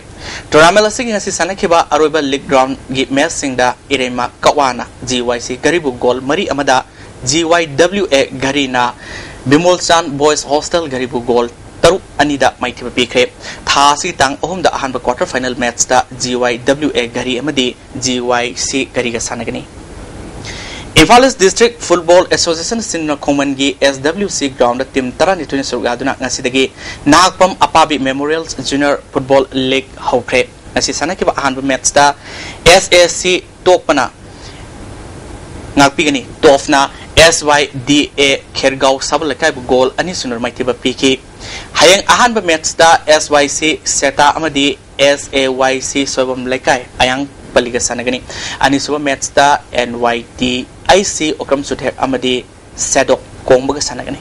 Tournament ꯑꯁꯤꯒꯤ ꯉꯁꯤ ꯁꯥꯟꯅꯈꯤꯕ ꯑꯔꯣꯏꯕ league roundꯒꯤ matchꯁꯤꯡꯗ ꯏꯔꯩꯃ ꯀꯛꯋꯥꯅ ꯖꯤ ꯋꯥꯏ ꯁꯤ ꯘꯔꯤꯕꯨ goal ꯃꯔꯤ ꯑꯃꯗ, ꯖꯤ ꯋꯥꯏ ꯗꯕ꯭ꯂꯤꯎ ꯑꯦ ꯘꯔꯤꯅ ꯕꯤꯃꯣꯜꯆꯥꯟ Boys Hostel ꯘꯔꯤꯕꯨ goal ꯇꯔꯨꯛ ꯑꯅꯤꯗ ꯃꯥꯏꯊꯤꯕ ꯄꯤꯈ꯭ꯔꯦ꯫ ꯊꯥ ꯑꯁꯤꯒꯤ ꯇꯥꯡ ꯑꯍꯨꯝꯗ ꯑꯍꯥꯟꯕ quarter final matchꯇ G Y W A ꯘꯔꯤ ꯑꯃꯗꯤ ꯖꯤ ꯋꯥꯏ ꯁꯤ ꯘꯔꯤꯒ ꯁꯥꯟꯅꯒꯅꯤ꯫ Imphal East District Football Association ꯁꯤꯟꯗꯨꯅ ꯈꯣꯡꯃꯟꯒꯤ ꯑꯦꯁ ꯗꯕ꯭ꯂꯤꯎ ꯁꯤ groundꯗ team ꯇꯔꯥꯅꯤꯊꯣꯏꯅ ꯁꯔꯨꯛ ꯌꯥꯗꯨꯅ ꯉꯁꯤꯗꯒꯤ Nahakpam ꯑꯄꯥꯕꯤ Memorial Junior Football League ꯍꯧꯈ꯭ꯔꯦ꯫ ꯉꯁꯤ ꯁꯥꯟꯅꯈꯤꯕ ꯑꯍꯥꯟꯕ matchꯇ ꯑꯦꯁ ꯑꯦ ꯁꯤ ꯇꯣꯛꯄꯅ ꯉꯥꯛꯄꯤꯒꯅꯤ꯫ ꯇꯣꯞꯅ ꯑꯦꯁ ꯋꯥꯏ ꯗꯤ ꯑꯦ ꯈꯦꯔꯒꯥꯎ ꯁꯥꯕ ꯂꯩꯀꯥꯏꯕꯨ goal ꯑꯅꯤ ꯁꯤꯅꯣ ꯃꯥꯏꯊꯤꯕ ꯄꯤꯈꯤ꯫ ꯍꯌꯦꯡ ꯑꯍꯥꯟꯕ matchꯇ ꯑꯦꯁ ꯋꯥꯏ ꯁꯤ ꯁꯦꯇꯥ ꯑꯃꯗꯤ ꯑꯦꯁ ꯑꯦ ꯋꯥꯏ ꯁꯤ ꯁꯣꯏꯕꯝ ꯂꯩꯀꯥꯏ ꯑꯌꯥꯡ ꯄꯜꯂꯤꯒ ꯁꯥꯟꯅꯒꯅꯤ꯫ ꯑꯅꯤꯁꯨꯕ matchꯇ and Y T I C Okram ꯆꯨꯊꯦꯛ ꯑꯃꯗꯤ ꯁꯦꯗꯣꯛ ꯀꯣꯡꯕꯒ ꯁꯥꯟꯅꯒꯅꯤ꯫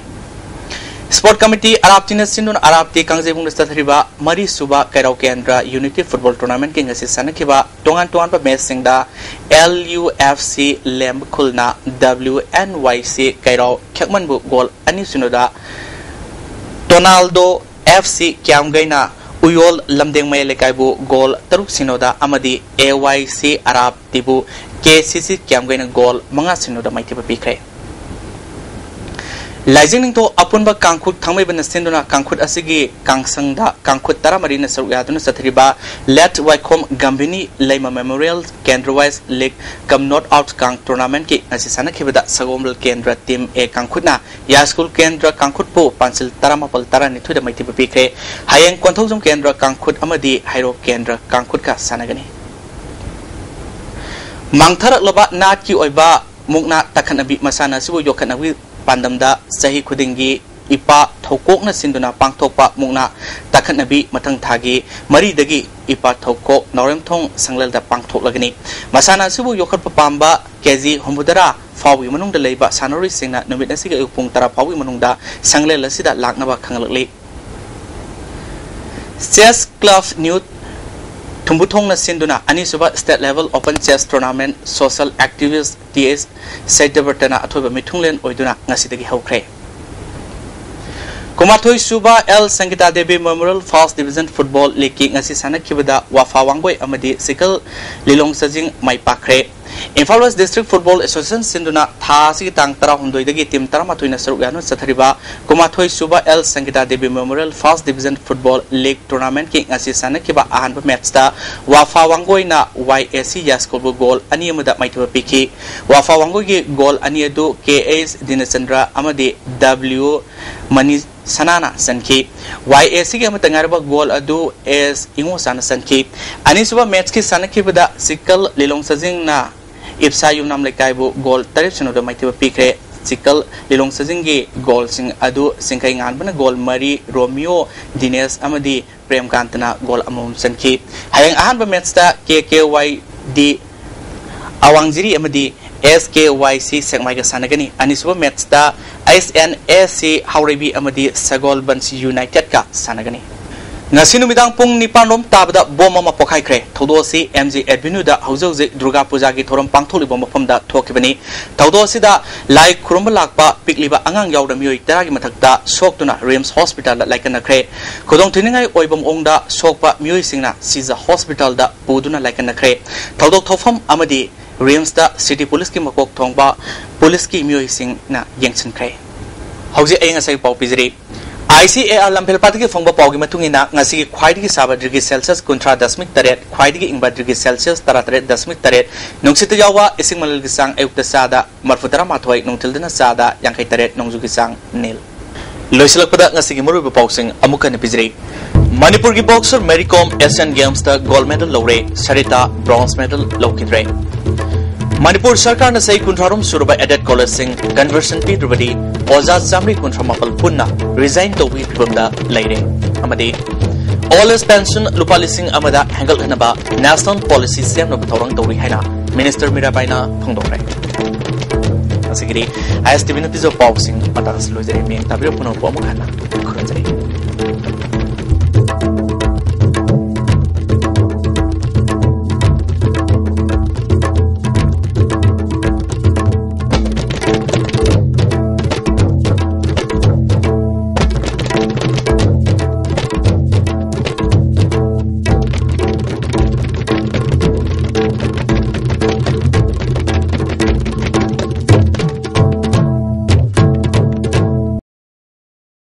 Sport Committee ꯑꯔꯥꯞꯇꯤꯅ ꯁꯤꯟꯗꯨꯅ ꯑꯔꯥꯞꯇꯤ ꯀꯥꯡꯖꯩꯕꯨꯡꯗ ꯆꯠꯊꯔꯤꯕ ꯃꯔꯤꯁꯨꯕ ꯀꯩꯔꯥꯎ ꯀꯦꯟꯗ꯭ꯔ Unity Football Tournamentꯀꯤ ꯉꯁꯤ ꯁꯥꯟꯅꯈꯤꯕ ꯇꯣꯉꯥꯟ ꯇꯣꯉꯥꯟꯕ matchꯁꯤꯡꯗ L U F C ꯂꯦꯝꯕꯈꯨꯜꯅ W and ꯋꯥꯏ ꯁꯤ ꯀꯩꯔꯥꯎ ꯈꯦꯛꯃꯟꯕꯨ goal ꯑꯅꯤ ꯁꯤꯅꯣꯗ, ꯇꯣꯅꯥꯜꯗꯣ ꯑꯦꯐ ꯁꯤ ꯀ꯭ꯌꯥꯝꯒꯩꯅ ꯎꯌꯣꯜ ꯂꯝꯗꯦꯡ ꯃꯌꯥꯏ ꯂꯩꯀꯥꯏꯕꯨ goal ꯇꯔꯨꯛ ꯁꯤꯅꯣꯗ ꯑꯃꯗꯤ ꯑꯦ ꯋꯥꯏ ꯁꯤ ꯑꯔꯥꯞ ꯇꯤꯕꯨ ꯀꯦ ꯁꯤ ꯁꯤ ꯀ꯭ꯌꯥꯝꯒꯩꯅ goal ꯃꯉꯥ ꯁꯤꯅꯣꯗ ꯃꯥꯏꯊꯤꯕ ꯄꯤꯈ꯭ꯔꯦ꯫ ꯂꯥꯏꯖꯤꯡ ꯅꯤꯡꯊꯧ ꯑꯄꯨꯟꯕ ꯀꯥꯡꯈꯨꯠ ꯊꯥꯡꯃꯩꯕꯟꯅ ꯁꯤꯟꯗꯨꯅ ꯀꯥꯡꯈꯨꯠ ꯑꯁꯤꯒꯤ ꯀꯥꯡꯁꯪꯗ ꯀꯥꯡꯈꯨꯠ ꯇꯔꯥꯃꯔꯤꯅ ꯁꯔꯨꯛ ꯌꯥꯗꯨꯅ ꯆꯠꯊꯔꯤꯕ ꯂꯦꯠ ꯋꯥꯏꯈꯣꯝ ꯒꯝꯚꯤꯅꯤ ꯂꯩꯃ ꯃꯦꯃꯣꯔꯤꯌꯦꯜ ꯀꯦꯟꯗ꯭ꯔ ꯋꯥꯏꯁ ꯂꯤꯒ ꯀꯝ ꯅꯣꯠ ꯑꯥꯎꯠ ꯀꯥꯡ ꯇꯣꯔꯅꯥꯃꯦꯟꯠꯀꯤ ꯉꯁꯤ ꯁꯥꯟꯅꯈꯤꯕꯗ ꯁꯒꯣꯜꯕꯜ ꯀꯦꯟꯗ꯭ꯔ ꯇꯤꯝ ꯑꯦ ꯀꯥꯡꯈꯨꯠꯅ ꯌꯥꯏꯁ꯭ꯀꯨꯜ ꯀꯦꯟꯗ꯭ꯔ ꯀꯥꯡꯈꯨꯠꯄꯨ ꯄꯥꯟꯁꯤꯜ ꯇꯔꯥꯃꯥꯄꯜ ꯇꯔꯥꯅꯤꯊꯣꯏꯗ ꯃꯥꯏꯊꯤꯕ ꯄꯤꯈ꯭ꯔꯦ꯫ ꯍꯌꯦꯡ ꯀꯣꯟꯊꯧꯖꯝ ꯀꯦꯟꯗ꯭ꯔ ꯀꯥꯡꯈꯨꯠ ꯑꯃꯗꯤ ꯍꯩꯔꯣꯛ ꯀꯦꯟꯗ꯭ꯔ ꯀꯥꯡꯈꯨꯠꯀ ꯁꯥꯟꯅꯒꯅꯤ꯫ ꯃꯥꯡꯊꯔꯛꯂꯕ ꯅꯥꯠꯀꯤ ꯑꯣꯏꯕ ꯃꯨꯛꯅꯥ ꯇꯥꯈꯠꯅꯕꯤ ꯃꯁꯥꯟꯅ ꯑꯁꯤꯕꯨ ꯌꯣꯛꯈꯠꯅꯕꯒꯤ ꯄꯥꯟꯗꯝꯗ ꯆꯍꯤ ꯈꯨꯗꯤꯡꯒꯤ ꯏꯄꯥ ꯊꯧꯀꯣꯛꯅ ꯁꯤꯟꯗꯨꯅ ꯄꯥꯡꯊꯣꯛꯄ ꯃꯨꯛꯅꯥ ꯇꯥꯈꯠꯅꯕꯤ ꯃꯊꯪ ꯊꯥꯒꯤ ꯃꯔꯤꯗꯒꯤ ꯏꯄꯥ ꯊꯧꯀꯣꯛ ꯅꯥꯎꯔꯦꯝꯊꯣꯡ ꯁꯪꯂꯦꯜꯗ ꯄꯥꯡꯊꯣꯛꯂꯒꯅꯤ꯫ ꯃꯁꯥꯟꯅ ꯑꯁꯤꯕꯨ ꯌꯣꯛꯈꯠꯄ ꯄꯥꯝꯕ ꯀꯦ ꯖꯤ ꯍꯨꯝꯐꯨꯇꯔꯥ ꯐꯥꯎꯕꯒꯤ ꯃꯅꯨꯡꯗ ꯂꯩꯕ ꯁꯥꯟꯅꯔꯣꯏꯁꯤꯡꯅ ꯅꯨꯃꯤꯠ ꯑꯁꯤꯒꯤ ꯑꯌꯨꯛ ꯄꯨꯡ ꯇꯔꯥ ꯐꯥꯎꯕꯒꯤ ꯃꯅꯨꯡꯗ ꯁꯪꯂꯦꯜ ꯑꯁꯤꯗ ꯂꯥꯛꯅꯕ ꯈꯪꯍꯜꯂꯛꯂꯤ꯫ ꯆꯦꯁ ꯀ꯭ꯂꯕ ꯅ꯭ꯌꯨ ꯊꯨꯝꯕꯨꯊꯣꯡꯅ ꯁꯤꯟꯗꯨꯅ ꯑꯅꯤꯁꯨꯕ state level open chess tournament social activist T S ꯁꯩꯗꯕ꯭ꯔꯇꯅ ꯑꯊꯣꯏꯕ ꯃꯤꯊꯨꯡꯂꯦꯟ ꯑꯣꯏꯗꯨꯅ ꯉꯁꯤꯗꯒꯤ ꯍꯧꯈ꯭ꯔꯦ꯫ ꯀꯨꯟꯃꯥꯊꯣꯏ ꯁꯨꯕ L Sangita Devi memorial first division football ꯂꯤꯒꯀꯤ ꯉꯁꯤ ꯁꯥꯟꯅꯈꯤꯕꯗ ꯋꯥꯐꯥ ꯋꯥꯡꯒꯣꯏ ꯑꯃꯗꯤ ꯁꯤꯀꯜ ꯂꯤꯂꯣꯡ ꯆꯥꯖꯤꯡ ꯃꯥꯏ ꯄꯥꯛꯈ꯭ꯔꯦ꯫ Imphal west district football association ꯁꯤꯟꯗꯨꯅ ꯊꯥ ꯑꯁꯤꯒꯤ ꯇꯥꯡ ꯇꯔꯥꯍꯨꯝꯗꯣꯏꯗꯒꯤ ꯇꯤꯝ ꯇꯔꯥꯃꯥꯊꯣꯏꯅ ꯁꯔꯨꯛ ꯌꯥꯗꯨꯅ ꯆꯠꯊꯔꯤꯕ ꯀꯨꯟꯃꯥꯊꯣꯏ ꯁꯨꯕ L Sangita Devi memorial first division football league ꯇꯣꯔꯅꯥꯃꯦꯟꯠꯀꯤ ꯉꯁꯤ ꯁꯥꯟꯅꯈꯤꯕ ꯑꯍꯥꯟꯕ ꯃꯦꯠꯆꯇ ꯋꯥꯐꯥ ꯋꯥꯡꯒꯣꯏꯅ ꯋꯥꯏ ꯑꯦ ꯁꯤ ꯌꯥꯏꯁ꯭ꯀꯨꯜꯕꯨ ꯒꯣꯜ ꯑꯅꯤ ꯑꯃꯗ ꯃꯥꯏꯊꯤꯕ ꯄꯤꯈꯤ꯫ ꯋꯥꯐꯥ ꯋꯥꯡꯒꯣꯏꯒꯤ ꯒꯣꯜ ꯑꯅꯤ ꯑꯗꯨ ꯀꯦ ꯑꯩꯆ ꯗꯤꯅꯆꯟꯗ꯭ꯔ ꯑꯃꯗꯤ ꯗꯕ꯭ꯂꯤꯌꯨ ꯃꯅꯤ ꯁꯅꯥꯅ ꯆꯟꯈꯤ꯫ ꯋꯥꯏ ꯑꯦ ꯁꯤꯒꯤ ꯑꯃꯠꯇ ꯉꯥꯏꯔꯕ ꯒꯣꯜ ꯑꯗꯨ ꯑꯦꯁ ꯏꯉꯣꯆꯥꯅ ꯆꯟꯈꯤ꯫ ꯑꯅꯤꯁꯨꯕ ꯃꯦꯠꯆꯀꯤ ꯁꯥꯟꯅꯈꯤꯕꯗ ꯁꯤꯀꯜ ꯂꯤꯂꯣꯡ ꯆꯥꯖꯤꯡꯅ ꯏꯞꯁꯥ ꯌꯨꯝꯅꯥꯝ ꯂꯩꯀꯥꯏꯕꯨ ꯒꯣꯜ ꯇꯔꯦꯠ ꯁꯤꯅꯣꯗ ꯃꯥꯏꯊꯤꯕ ꯄꯤꯈ꯭ꯔꯦ꯫ ꯁꯤꯀꯜ ꯂꯤꯂꯣꯡ ꯆꯥꯖꯤꯡꯒꯤ ꯒꯣꯜꯁꯤꯡ ꯑꯗꯨ ꯁꯤꯡꯈꯩ ꯉꯥꯟꯕꯅ ꯒꯣꯜ ꯃꯔꯤ, ꯔꯣꯃꯤꯌꯣ, ꯗꯤꯅꯦꯁ ꯑꯃꯗꯤ ꯄ꯭ꯔꯦꯝꯀꯥꯟꯇꯅ ꯒꯣꯜ ꯑꯃꯃꯝ ꯆꯟꯈꯤ꯫ ꯍꯌꯦꯡ ꯑꯍꯥꯟꯕ ꯃꯦꯠꯆꯇ ꯀꯦ ꯀꯦ ꯋꯥꯏ ꯗꯤ ꯑꯋꯥꯡꯖꯤꯔꯤ ꯑꯃꯗꯤ ꯑꯦꯁ ꯀꯦ ꯋꯥꯏ ꯁꯤ ꯁꯦꯛꯃꯥꯏꯒ ꯁꯥꯟꯅꯒꯅꯤ꯫ ꯑꯅꯤꯁꯨꯕ ꯃꯦꯠꯆꯇ ꯑꯩꯆ ꯑꯦꯟ ꯑꯦ ꯁꯤ ꯍꯥꯎꯔꯩꯕꯤ ꯑꯃꯗꯤ ꯁꯒꯣꯜꯕꯟꯁꯤ ꯌꯨꯅꯥꯏꯇꯦꯗꯀ ꯁꯥꯟꯅꯒꯅꯤ꯫ ꯉꯁꯤ ꯅꯨꯃꯤꯗꯥꯡ ꯄꯨꯡ ꯅꯤꯄꯥꯟ ꯔꯣꯝ ꯇꯥꯕꯗ ꯕꯣꯝ ꯑꯃ ꯄꯣꯈꯥꯏꯈ꯭ꯔꯦ꯫ ꯊꯧꯗꯣꯛ ꯑꯁꯤ ꯑꯦꯝ ꯖꯤ ꯑꯦꯚꯦꯅ꯭ꯌꯨꯗ ꯍꯧꯖꯤꯛ ꯍꯧꯖꯤꯛ ꯗꯨꯔꯒꯥ ꯄꯨꯖꯥꯒꯤ ꯊꯧꯔꯝ ꯄꯥꯡꯊꯣꯛꯂꯤꯕ ꯃꯐꯝꯗ ꯊꯣꯛꯈꯤꯕꯅꯤ꯫ ꯊꯧꯗꯣꯛ ꯑꯁꯤꯗ ꯂꯥꯏ ꯈꯨꯔꯨꯝꯕ ꯂꯥꯛꯄ ꯄꯤꯛꯂꯤꯕ ꯑꯉꯥꯡ ꯌꯥꯎꯅ ꯃꯤꯑꯣꯏ ꯇꯔꯥꯒꯤ ꯃꯊꯛꯇ ꯁꯣꯛꯇꯨꯅ ꯔꯤꯝꯁ ꯍꯣꯁꯄꯤꯇꯥꯜꯗ ꯂꯥꯏꯀꯠꯅꯈ꯭ꯔꯦ꯫ ꯈꯨꯗꯣꯡꯊꯤꯅꯤꯡꯉꯥꯏ ꯑꯣꯏꯕ ꯃꯑꯣꯡꯗ ꯁꯣꯛꯄ ꯃꯤꯑꯣꯏꯁꯤꯡꯅ ꯁꯤꯖ ꯍꯣꯁꯄꯤꯇꯥꯜꯗ ꯄꯨꯗꯨꯅ ꯂꯥꯏꯀꯠꯅꯈ꯭ꯔꯦ꯫ ꯊꯧꯗꯣꯛ ꯊꯣꯛꯐꯝ ꯑꯃꯗꯤ ꯔꯤꯝꯁꯇ ꯁꯤꯇꯤ ꯄꯨꯂꯤꯁꯀꯤ ꯃꯀꯣꯛ ꯊꯣꯡꯕ ꯄꯨꯂꯤꯁꯀꯤ ꯃꯤꯑꯣꯏꯁꯤꯡꯅ ꯌꯦꯡꯁꯤꯟꯈ꯭ꯔꯦ꯫ ꯍꯧꯖꯤꯛ ꯑꯏꯪ ꯑꯁꯥꯒꯤ ꯄꯥꯎ ꯄꯤꯖꯔꯤ꯫ ꯑꯥꯏ ꯁꯤ ꯑꯦ ꯑꯥꯔ ꯂꯝꯐꯦꯜꯄꯥꯠꯇꯒꯤ ꯐꯪꯕ ꯄꯥꯎꯒꯤ ꯃꯇꯨꯡ ꯏꯟꯅ, ꯉꯁꯤꯒꯤ ꯈ꯭ꯋꯥꯏꯗꯒꯤ ꯁꯥꯕ ꯗꯤꯒ꯭ꯔꯤ ꯁꯦꯜꯁꯤꯌꯁ ꯀꯨꯟꯊ꯭ꯔꯥ ꯗꯁꯃꯤꯛ ꯇꯔꯦꯠ, ꯈ꯭ꯋꯥꯏꯗꯒꯤ ꯏꯪꯕ ꯗꯤꯒ꯭ꯔꯤ ꯁꯦꯜꯁꯤꯌꯁ ꯇꯔꯥꯇꯔꯦꯠ ꯗꯁꯃꯤꯛ ꯇꯔꯦꯠ, ꯅꯨꯡꯁꯤꯠꯇ ꯌꯥꯎꯕ ꯏꯁꯤꯡ ꯃꯅꯤꯜꯒꯤ ꯆꯥꯡ ꯑꯌꯨꯛꯇ ꯆꯥꯗ ꯃꯔꯤꯐꯨ ꯇꯔꯥꯃꯥꯊꯣꯏ, ꯅꯨꯡꯊꯤꯜꯗꯅ ꯆꯥꯗ ꯌꯥꯡꯈꯩ ꯇꯔꯦꯠ, ꯅꯣꯡꯖꯨꯒꯤ ꯆꯥꯡ ꯅꯤꯜ꯫ ꯂꯣꯏꯁꯤꯜꯂꯛꯄꯗ ꯉꯁꯤꯒꯤ ꯃꯔꯨꯑꯣꯏꯕ ꯄꯥꯎꯁꯤꯡ ꯑꯃꯨꯛ ꯍꯟꯅ ꯄꯤꯖꯔꯤ꯫ ꯃꯅꯤꯄꯨꯔꯒꯤ ꯕꯣꯛꯁꯔ ꯃꯦꯔꯤ ꯀꯣꯝ ꯑꯦꯁꯤꯌꯥꯟ ꯒꯦꯝꯁꯇ ꯒꯣꯜꯗ ꯃꯦꯗꯜ ꯂꯧꯔꯦ, ꯁꯔꯤꯇꯥ ꯕ꯭ꯔꯣꯟꯖ ꯃꯦꯗꯜ ꯂꯧꯈꯤꯗ꯭ꯔꯦ꯫ ꯃꯅꯤꯄꯨꯔ ꯁꯔꯀꯥꯔꯅ ꯆꯍꯤ ꯀꯨꯟꯊ꯭ꯔꯥꯍꯨꯝ ꯁꯨꯔꯕ ꯑꯦꯗꯦꯗ ꯀꯣꯂꯦꯖꯁꯤꯡ ꯀꯟꯚꯔꯁꯟ ꯄꯤꯗ꯭ꯔꯕꯗꯤ ꯑꯣꯖꯥ ꯆꯥꯃꯔꯤ ꯀꯨꯟꯊ꯭ꯔꯥ ꯃꯥꯄꯜ ꯄꯨꯟꯅ ꯔꯤꯖꯥꯏꯟ ꯇꯧꯕꯒꯤ ꯐꯤꯕꯝꯗ ꯂꯩꯔꯦ꯫ ꯑꯃꯗꯤ ꯑꯣꯜ ꯑꯦꯖ ꯄꯦꯟꯁꯟ ꯂꯨꯄꯥ ꯂꯤꯁꯤꯡ ꯑꯃꯗ ꯍꯦꯟꯒꯠꯍꯟꯅꯕ ꯅꯦꯁꯅꯦꯜ ꯄꯣꯂꯤꯁꯤ ꯁꯦꯝꯅꯕ ꯊꯧꯔꯥꯡ ꯇꯧꯔꯤ ꯍꯥꯏꯅ ꯃꯤꯅꯤꯁꯇꯔ ꯃꯤꯔꯥꯕꯥꯏꯅ ꯐꯣꯡꯗꯣꯛꯈ꯭ꯔꯦ꯫ ꯑꯁꯤꯒꯤꯗꯤ ꯑꯥꯏ ꯑꯦꯁ ꯇꯤ ꯚꯤꯅ ꯄꯤꯖꯕ ꯄꯥꯎꯁꯤꯡ ꯃꯇꯥꯡ ꯑꯁꯤ ꯂꯣꯏꯖꯔꯦ꯫ ꯃꯤꯠꯌꯦꯡ ꯇꯥꯕꯤꯔꯤꯕ ꯄꯨꯝꯅꯃꯛꯄꯨ ꯑꯃꯨꯛ ꯍꯟꯅ